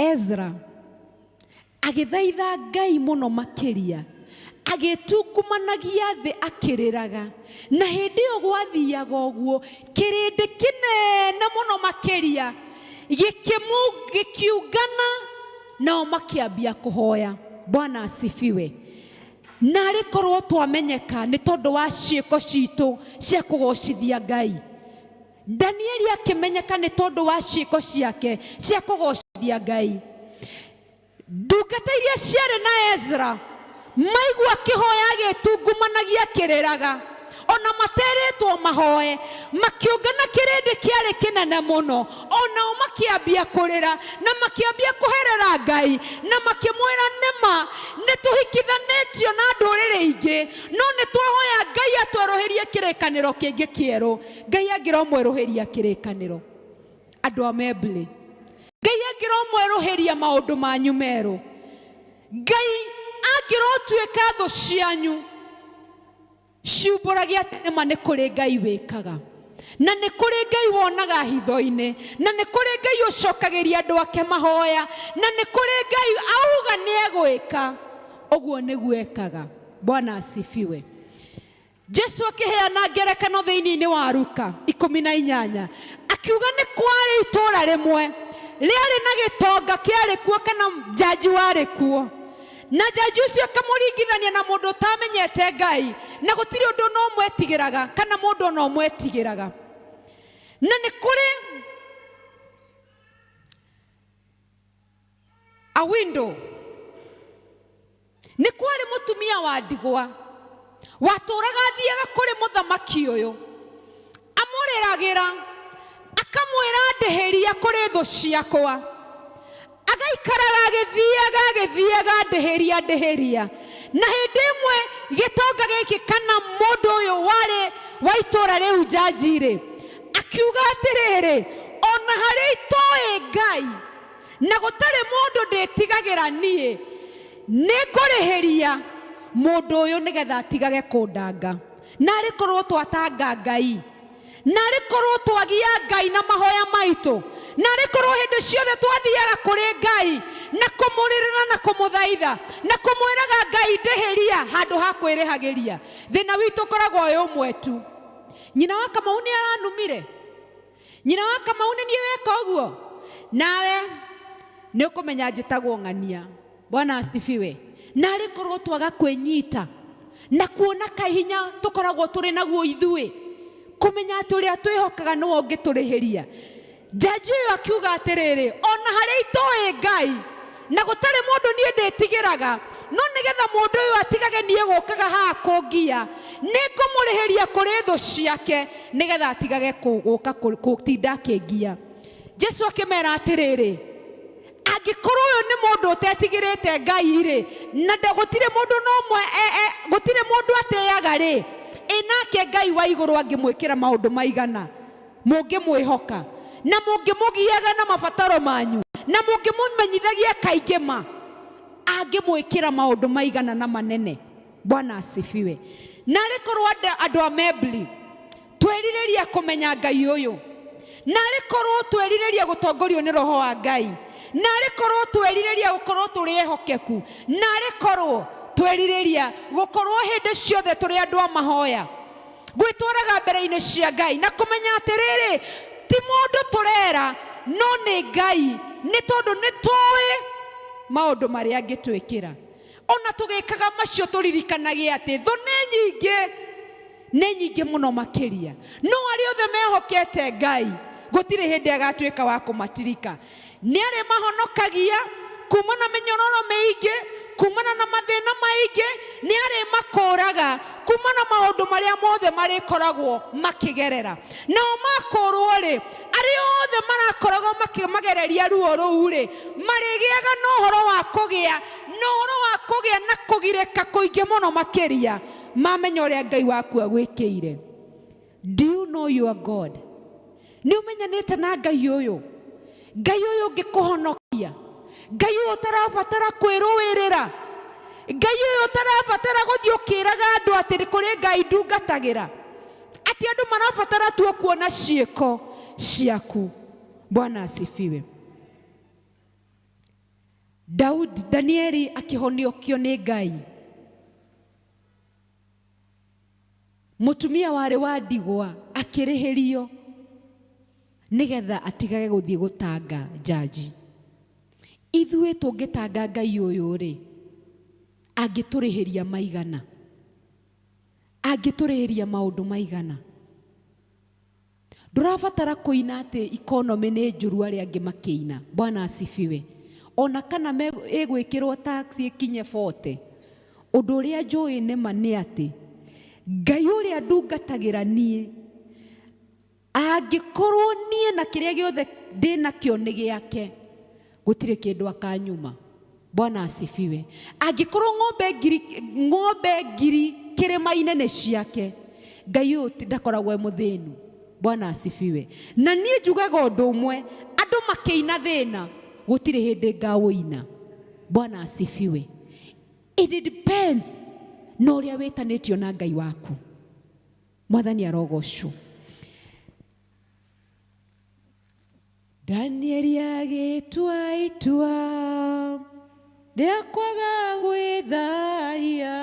N: Ezra agĩthaitha Ngai mũno makĩria, agĩtungumanagia thĩ akĩrĩraga. Na hĩndĩ ĩyo gwathiaga ũguo, kĩrĩndĩ kĩnene mũno makĩria gĩkiungana, nao makĩambia kũhoya. Bwana asifiwe. Narĩ korwo twamenyeka nĩ tondũ wa ciĩko citũ cia kũgocithia Ngai. Danieli akĩmenyeka nĩ tondũ wa ciĩko ciake cia kũgocithia Ngai. Ndungata iria ciarĩ na Ezra maigua akĩhoya agĩtungumanagia akĩrĩraga, ona materĩtwo mahoe, makĩũngana kĩrĩndĩ kĩarĩ kĩnene mũno, onao makĩambia kũrĩra na makĩambia kũherera Ngai na makĩmwĩra, nĩma nĩ tũhikithanĩtio na ndũrĩrĩ ingĩ, no nĩ twahoya Ngai atwerũhĩrie kĩrĩkanĩro kĩngĩ kĩerũ. Ngai angĩromwerũhĩria kĩrĩkanĩro, andũ a Membley, Ngai angĩromwerũhĩria maũndũ manyu merũ, Ngai angĩrotuĩka thũ cianyu ciumbũragia atĩ nĩma nĩ kũrĩ Ngai wĩkaga, na nĩ kũrĩ Ngai wonaga hitho-inĩ, na nĩ kũrĩ Ngai ũcokagĩria andũ ake mahoya, na nĩ kũrĩ Ngai auga nĩ egwĩka. Ũguo nĩguo ekaga. Bwana asifiwe. Jesu akĩheana ngerekano thĩinĩ wa Luka 18, akiuga nĩ kwarĩ itũũra rĩmwe rĩarĩ na gĩtonga kĩarĩ kuo, kana njanji warĩ kuo, na njanji ũcio akamũringithania na mũndũ ũtamenyete Ngai, na gũtirĩ ũndũ ona ũmwe etigĩraga, kana mũndũ ona ũmwe etigĩraga. Na nĩ kũrĩ a window, nĩ kwarĩ mũtumia wa ndigwa watũraga athiaga kũrĩ mũthamaki ũyũ, amũrĩragĩra akamwĩra, ndĩhĩria kũrĩ thũ ciakwa. Agaikaraga agĩthiaga agĩthiaga, ndĩhĩria ndĩhĩria. Na hĩndĩ ĩmwe gĩtonga gĩkĩ kana mũndũ ũyũ warĩ wa itũũra rĩu njanji-rĩ, akiuga atĩrĩrĩ, ona harĩa itoĩ Ngai na gũtarĩ mũndũ ndĩtigagĩra niĩ, nĩngũrĩhĩria mũndũ ũyũ nĩgetha atigage kũndanga. Narĩ korwo twatanga Ngai, narĩ korwo twagia Ngai na mahoya maitũ, narĩ korwo hĩndĩ ciothe twathiaga kũrĩ Ngai na kũmũrĩrĩra na kũmũthaitha na kũmwĩraga Ngai ndĩhĩria handũ ha kwĩrĩhagĩria. Thĩna witũ ũkoragwo wĩ ũmwe tu. Nyina wa Kamau nĩ aranumire, nyina wa Kamau nĩ niĩ weka ũguo, nawe nĩ ũkũmenya njĩtagwo ng'ania. Bwana asifiwe. Narĩ korwo twaga kwĩnyita na kuona kahinya tũkoragwo tũrĩ naguo ithuĩ, kũmenya atĩ ũrĩa twĩhokaga nĩwe ũngĩtũrĩhĩria. Njanji ũyũ akiuga atĩrĩrĩ, ona harĩa itoĩ Ngai na gũtarĩ mũndũ niĩ ndĩtigĩraga, no nĩgetha mũndũ ũyũ atigage niĩ gũkaga haha kũngia, nĩngũmũrĩhĩria kũrĩ thũ ciake nĩgetha atigage gũka gũtinda akĩngia. Jesu akĩmera atĩrĩrĩ, angĩkorwo ũyũ nĩ mũndũ ũtetigĩrĩte Ngai rĩ, na gũtirĩ mũndũ no ũmwe, gũtirĩ mũndũ atĩaga rĩ, ĩ nake Ngai wa igũrũ angĩmwĩkĩra maũndũ maigana, mũngĩmwĩhoka na mũngĩmũgiaga na mabataro manyu na mũngĩmũmenyithagia kaingĩ ma, angĩmwĩkĩra maũndũ maigana na manene. Bwana asifiwe. Narĩ korwo andũ a Membley twerirĩria kũmenya Ngai ũyũ, narĩ korwo twerirĩria gũtongorio nĩ Roho wa Ngai, narĩ korwo twerirĩria gũkorwo tũrĩ ehokeku, narĩ korwo twerirĩria gũkorwo hĩndĩ ciothe tũrĩ andũ a mahoya, gwĩtwaraga mbere-inĩ cia Ngai na kũmenya atĩrĩrĩ, ti mũndũ tũrera no nĩ Ngai, nĩ tondũ nĩ tũĩ maũndũ marĩa angĩtwĩkĩra. Ona tũgĩkaga macio tũririkanage atĩ thũ nĩ nyingĩ, nĩ nyingĩ mũno makĩria, no arĩa othe mehokete Ngai gũtirĩ hĩndĩ agatuĩka wa kũmatirika. Nĩ arĩ mahonokagia kuma na mĩnyororo mĩingĩ, kumana na mathĩna maingĩ, nĩ arĩ makũraga kuma na maũndũ marĩa mothe marĩkoragwo makĩgerera. Nao makũrwo rĩ, arĩa othe marakoragwo makĩmagereria ruo rũu rĩ, marĩgĩaga na ũhoro wa kũgĩa na ũhoro wa kũgĩa na kũgirĩka kũingĩ mũno makĩria, mamenya ũrĩa Ngai waku agwĩkĩire. Do you know your God? Nĩ ũmenyanĩte na Ngai ũyũ, Ngai ũyũ ũngĩkũhonokia, Ngai ũyũ ũtarabatara kwĩrũĩrĩra, Ngai ũyũ ũtarabatara gũthiĩ ũkĩraga andũ atĩ nĩ kũrĩ Ngai ndungatagĩra, atĩ andũ marabatara tu kuona ciĩko ciaku. Bwana asifiwe. Daudi Danieli akĩhoniokio nĩ Ngai. Mũtumia warĩ wa ndigwa akĩrĩhĩrio nĩgetha atigage gũthiĩ gũtanga njanji. Ithuĩ tũngĩtanga Ngai ũyũ rĩ, angĩtũrĩhĩria maigana, angĩtũrĩhĩria maũndũ maigana. Ndũrabatara kũina atĩ economy nĩ njũru arĩa angĩ makĩina. Bwana asifiwe. Ona kana ĩgwĩkĩrwo tax ĩkinye 40. Ũndũ ũrĩa njũĩ nĩma nĩ atĩ Ngai ũrĩa ndungatagĩra niĩ, angĩkorwo niĩ na kĩrĩa gĩothe ndĩnakĩo nĩ gĩake, gũtirĩ kĩndũ akanyuma. Bwana asifiwe. Angĩkorwo ng'ombe ngiri kĩrĩma-inĩ nĩ ciake, Ngai ũyũ ndakoragwo e mũthĩnu. Bwana asifiwe. Na niĩ njugaga ũndũ ũmwe, andũ makĩina thĩna, gũtirĩ hĩndĩ ngawũina. Bwana asifiwe. It depends na ũrĩa wĩtanĩtio na Ngai waku. Mwathani arogocwo. Danieli agĩtua itua rĩa kwaga gwĩthahia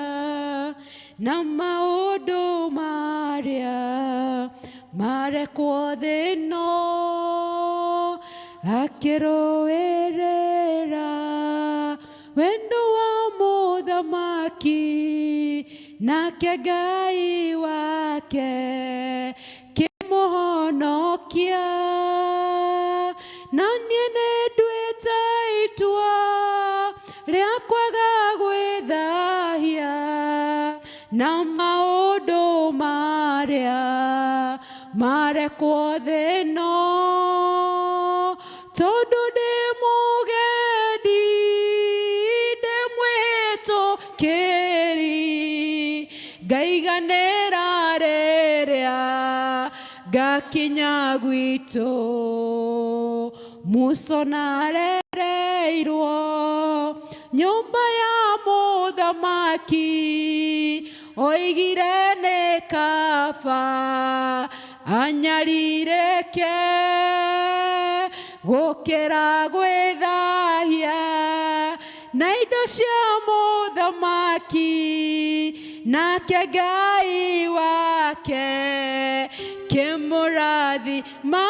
N: na maũndũ marĩa marekwo thĩ ĩno, akĩrũĩrĩra wendo wa mũthamaki nake Ngai wake kĩmũhonokia. Na niĩ nĩnduĩte itua rĩa kwaga gwĩthahia na maũndũ marĩa marekwo thĩ ĩno, tondũ ndĩ mũgendi, ndĩ mwĩhĩtũkĩri, ngaiganĩra rĩrĩa ngakinya gwitũ. Musa arereirwo nyũmba ya mũthamaki, oigire nĩ kaba anyarirĩke gũkĩra gwĩthahia na indo cia mũthamaki, nake Ngai wake kĩmũrathima.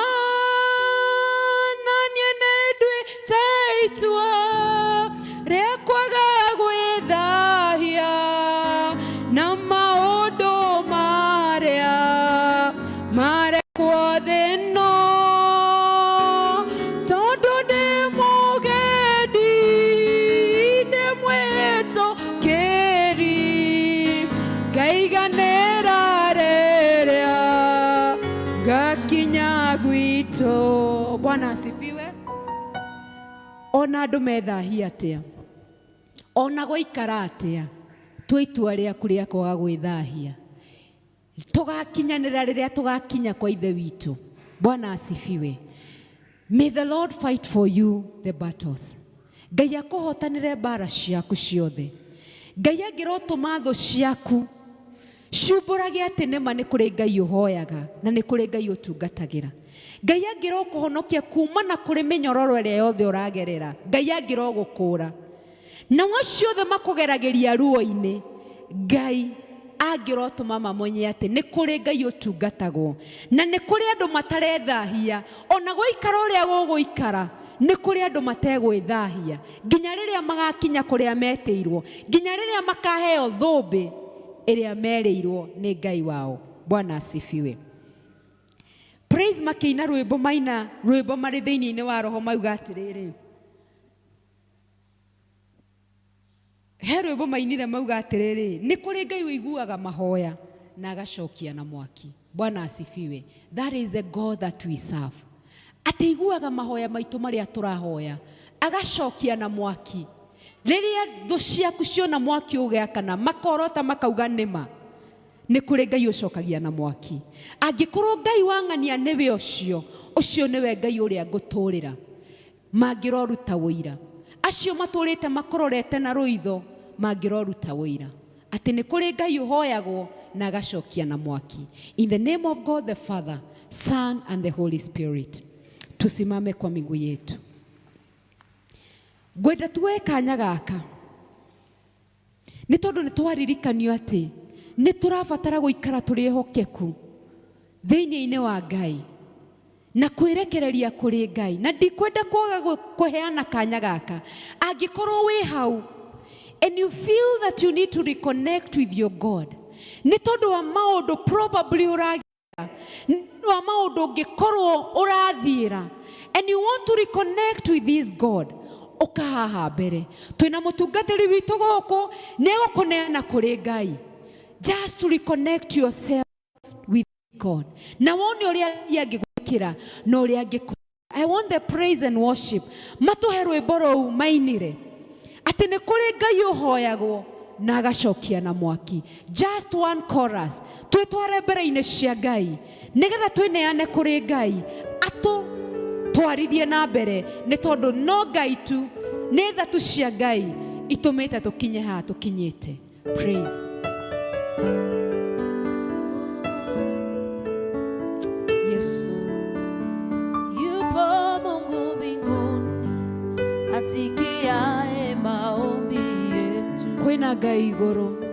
N: Na niĩ nĩnduĩte itua rĩa kwaga gwĩthahia na maũndũ marĩa marekwo thĩ ĩno, tondũ ndĩ mũgendi, ndĩ mwĩhĩtũkĩri, ngaiganĩra rĩrĩa ngakinya gwitũ. Bwana asifiwe. Ona andũ methahia atĩa, ona gwaikara atĩa, tua itua rĩaku rĩa kwaga gwĩthahia. Tũgakinyanĩra rĩrĩa tũgakinya kwa Ithe witũ. Bwana asifiwe. May the Lord fight for you the battles. Ngai akũhotanĩre mbara ciaku ciothe. Ngai angĩrotũma thũ ciaku ciumbũrage atĩ nĩma nĩ kũrĩ Ngai ũhoyaga na nĩ kũrĩ Ngai ũtungatagĩra. Ngai angĩrokũhonokia kuma na kũrĩ mĩnyororo ĩrĩa yothe ũragerera, Ngai angĩrogũkũra. Nao acio othe makũgeragĩria ruo-inĩ, Ngai angĩrotũma mamonye atĩ nĩ kũrĩ Ngai ũtungatagwo na nĩ kũrĩ andũ matarethahia. Ona gwaikara ũrĩa gũgũikara, nĩ kũrĩ andũ mategwĩthahia nginya rĩrĩa magakinya kũrĩa metĩirwo, nginya rĩrĩa makaheo thũmbĩ ĩrĩa merĩirwo nĩ Ngai wao. Bwana asifiwe. Praise makĩina rwĩmbo, maina rwĩmbo marĩ thĩinĩ wa roho, mauga atĩrĩrĩ, he rwĩmbo mainire mauga atĩrĩrĩ, nĩ kũrĩ Ngai ũiguaga mahoya na agacokia na mwaki. Bwana asifiwe. That is the God that we serve. Atĩ iguaga mahoya maitũ marĩa tũrahoya, agacokia na mwaki. Rĩrĩa thũ ciaku ciona mwaki ũgĩakana, makorota makauga nĩma, nĩ kũrĩ Ngai ũcokagia na mwaki. Angĩkorwo Ngai wang'ania nĩwe ũcio, ũcio nĩwe Ngai ũrĩa ngũtũrĩra. Mangĩroruta ũira, acio matũrĩte makororete na rũitho, mangĩroruta ũira atĩ nĩ kũrĩ Ngai ũhoyagwo na agacokia na mwaki. In the name of God the Father, Son and the Holy Spirit. Tusimame kwa miguu yetu. Ngwenda tuoe kanya gaka nĩ tondũ nĩ twaririkanio atĩ nĩ tũrabatara gũikara tũrĩ ehokeku thĩinĩ-inĩ wa Ngai na kwĩrekereria kũrĩ Ngai, na ndikwenda kwaga kũheana kanya gaka. Angĩkorwo wĩ hau and you feel that you need to reconnect with your God, nĩ tondũ wa maũndũ probably ũragia, nĩ tondũ wa maũndũ ũngĩkorwo ũrathiĩra, and you want to reconnect with this God, ũka haha mbere. Twĩna mũtungatĩri witũ gũkũ, nĩ egũkũneana kũrĩ Ngai, just to reconnect yourself with God, na wone ũrĩa Ngai angĩgwĩkĩra na ũrĩa angĩkũ. I want the praise and worship matũhe rwĩmbo rũu mainire atĩ nĩ kũrĩ Ngai ũhoyagwo na agacokia na mwaki. Just one chorus, twĩtware mbere-inĩ cia Ngai nĩgetha twĩneane kũrĩ Ngai atũtwarithie na mbere, nĩ tondũ no Ngai tu, nĩ tha tu cia Ngai itũmĩte tũkinye haha tũkinyĩte. Praise. Yes.
E: Yupo Mungu mbinguni asikiaye maombi yetu.
N: Kwĩna Ngai igũrũ.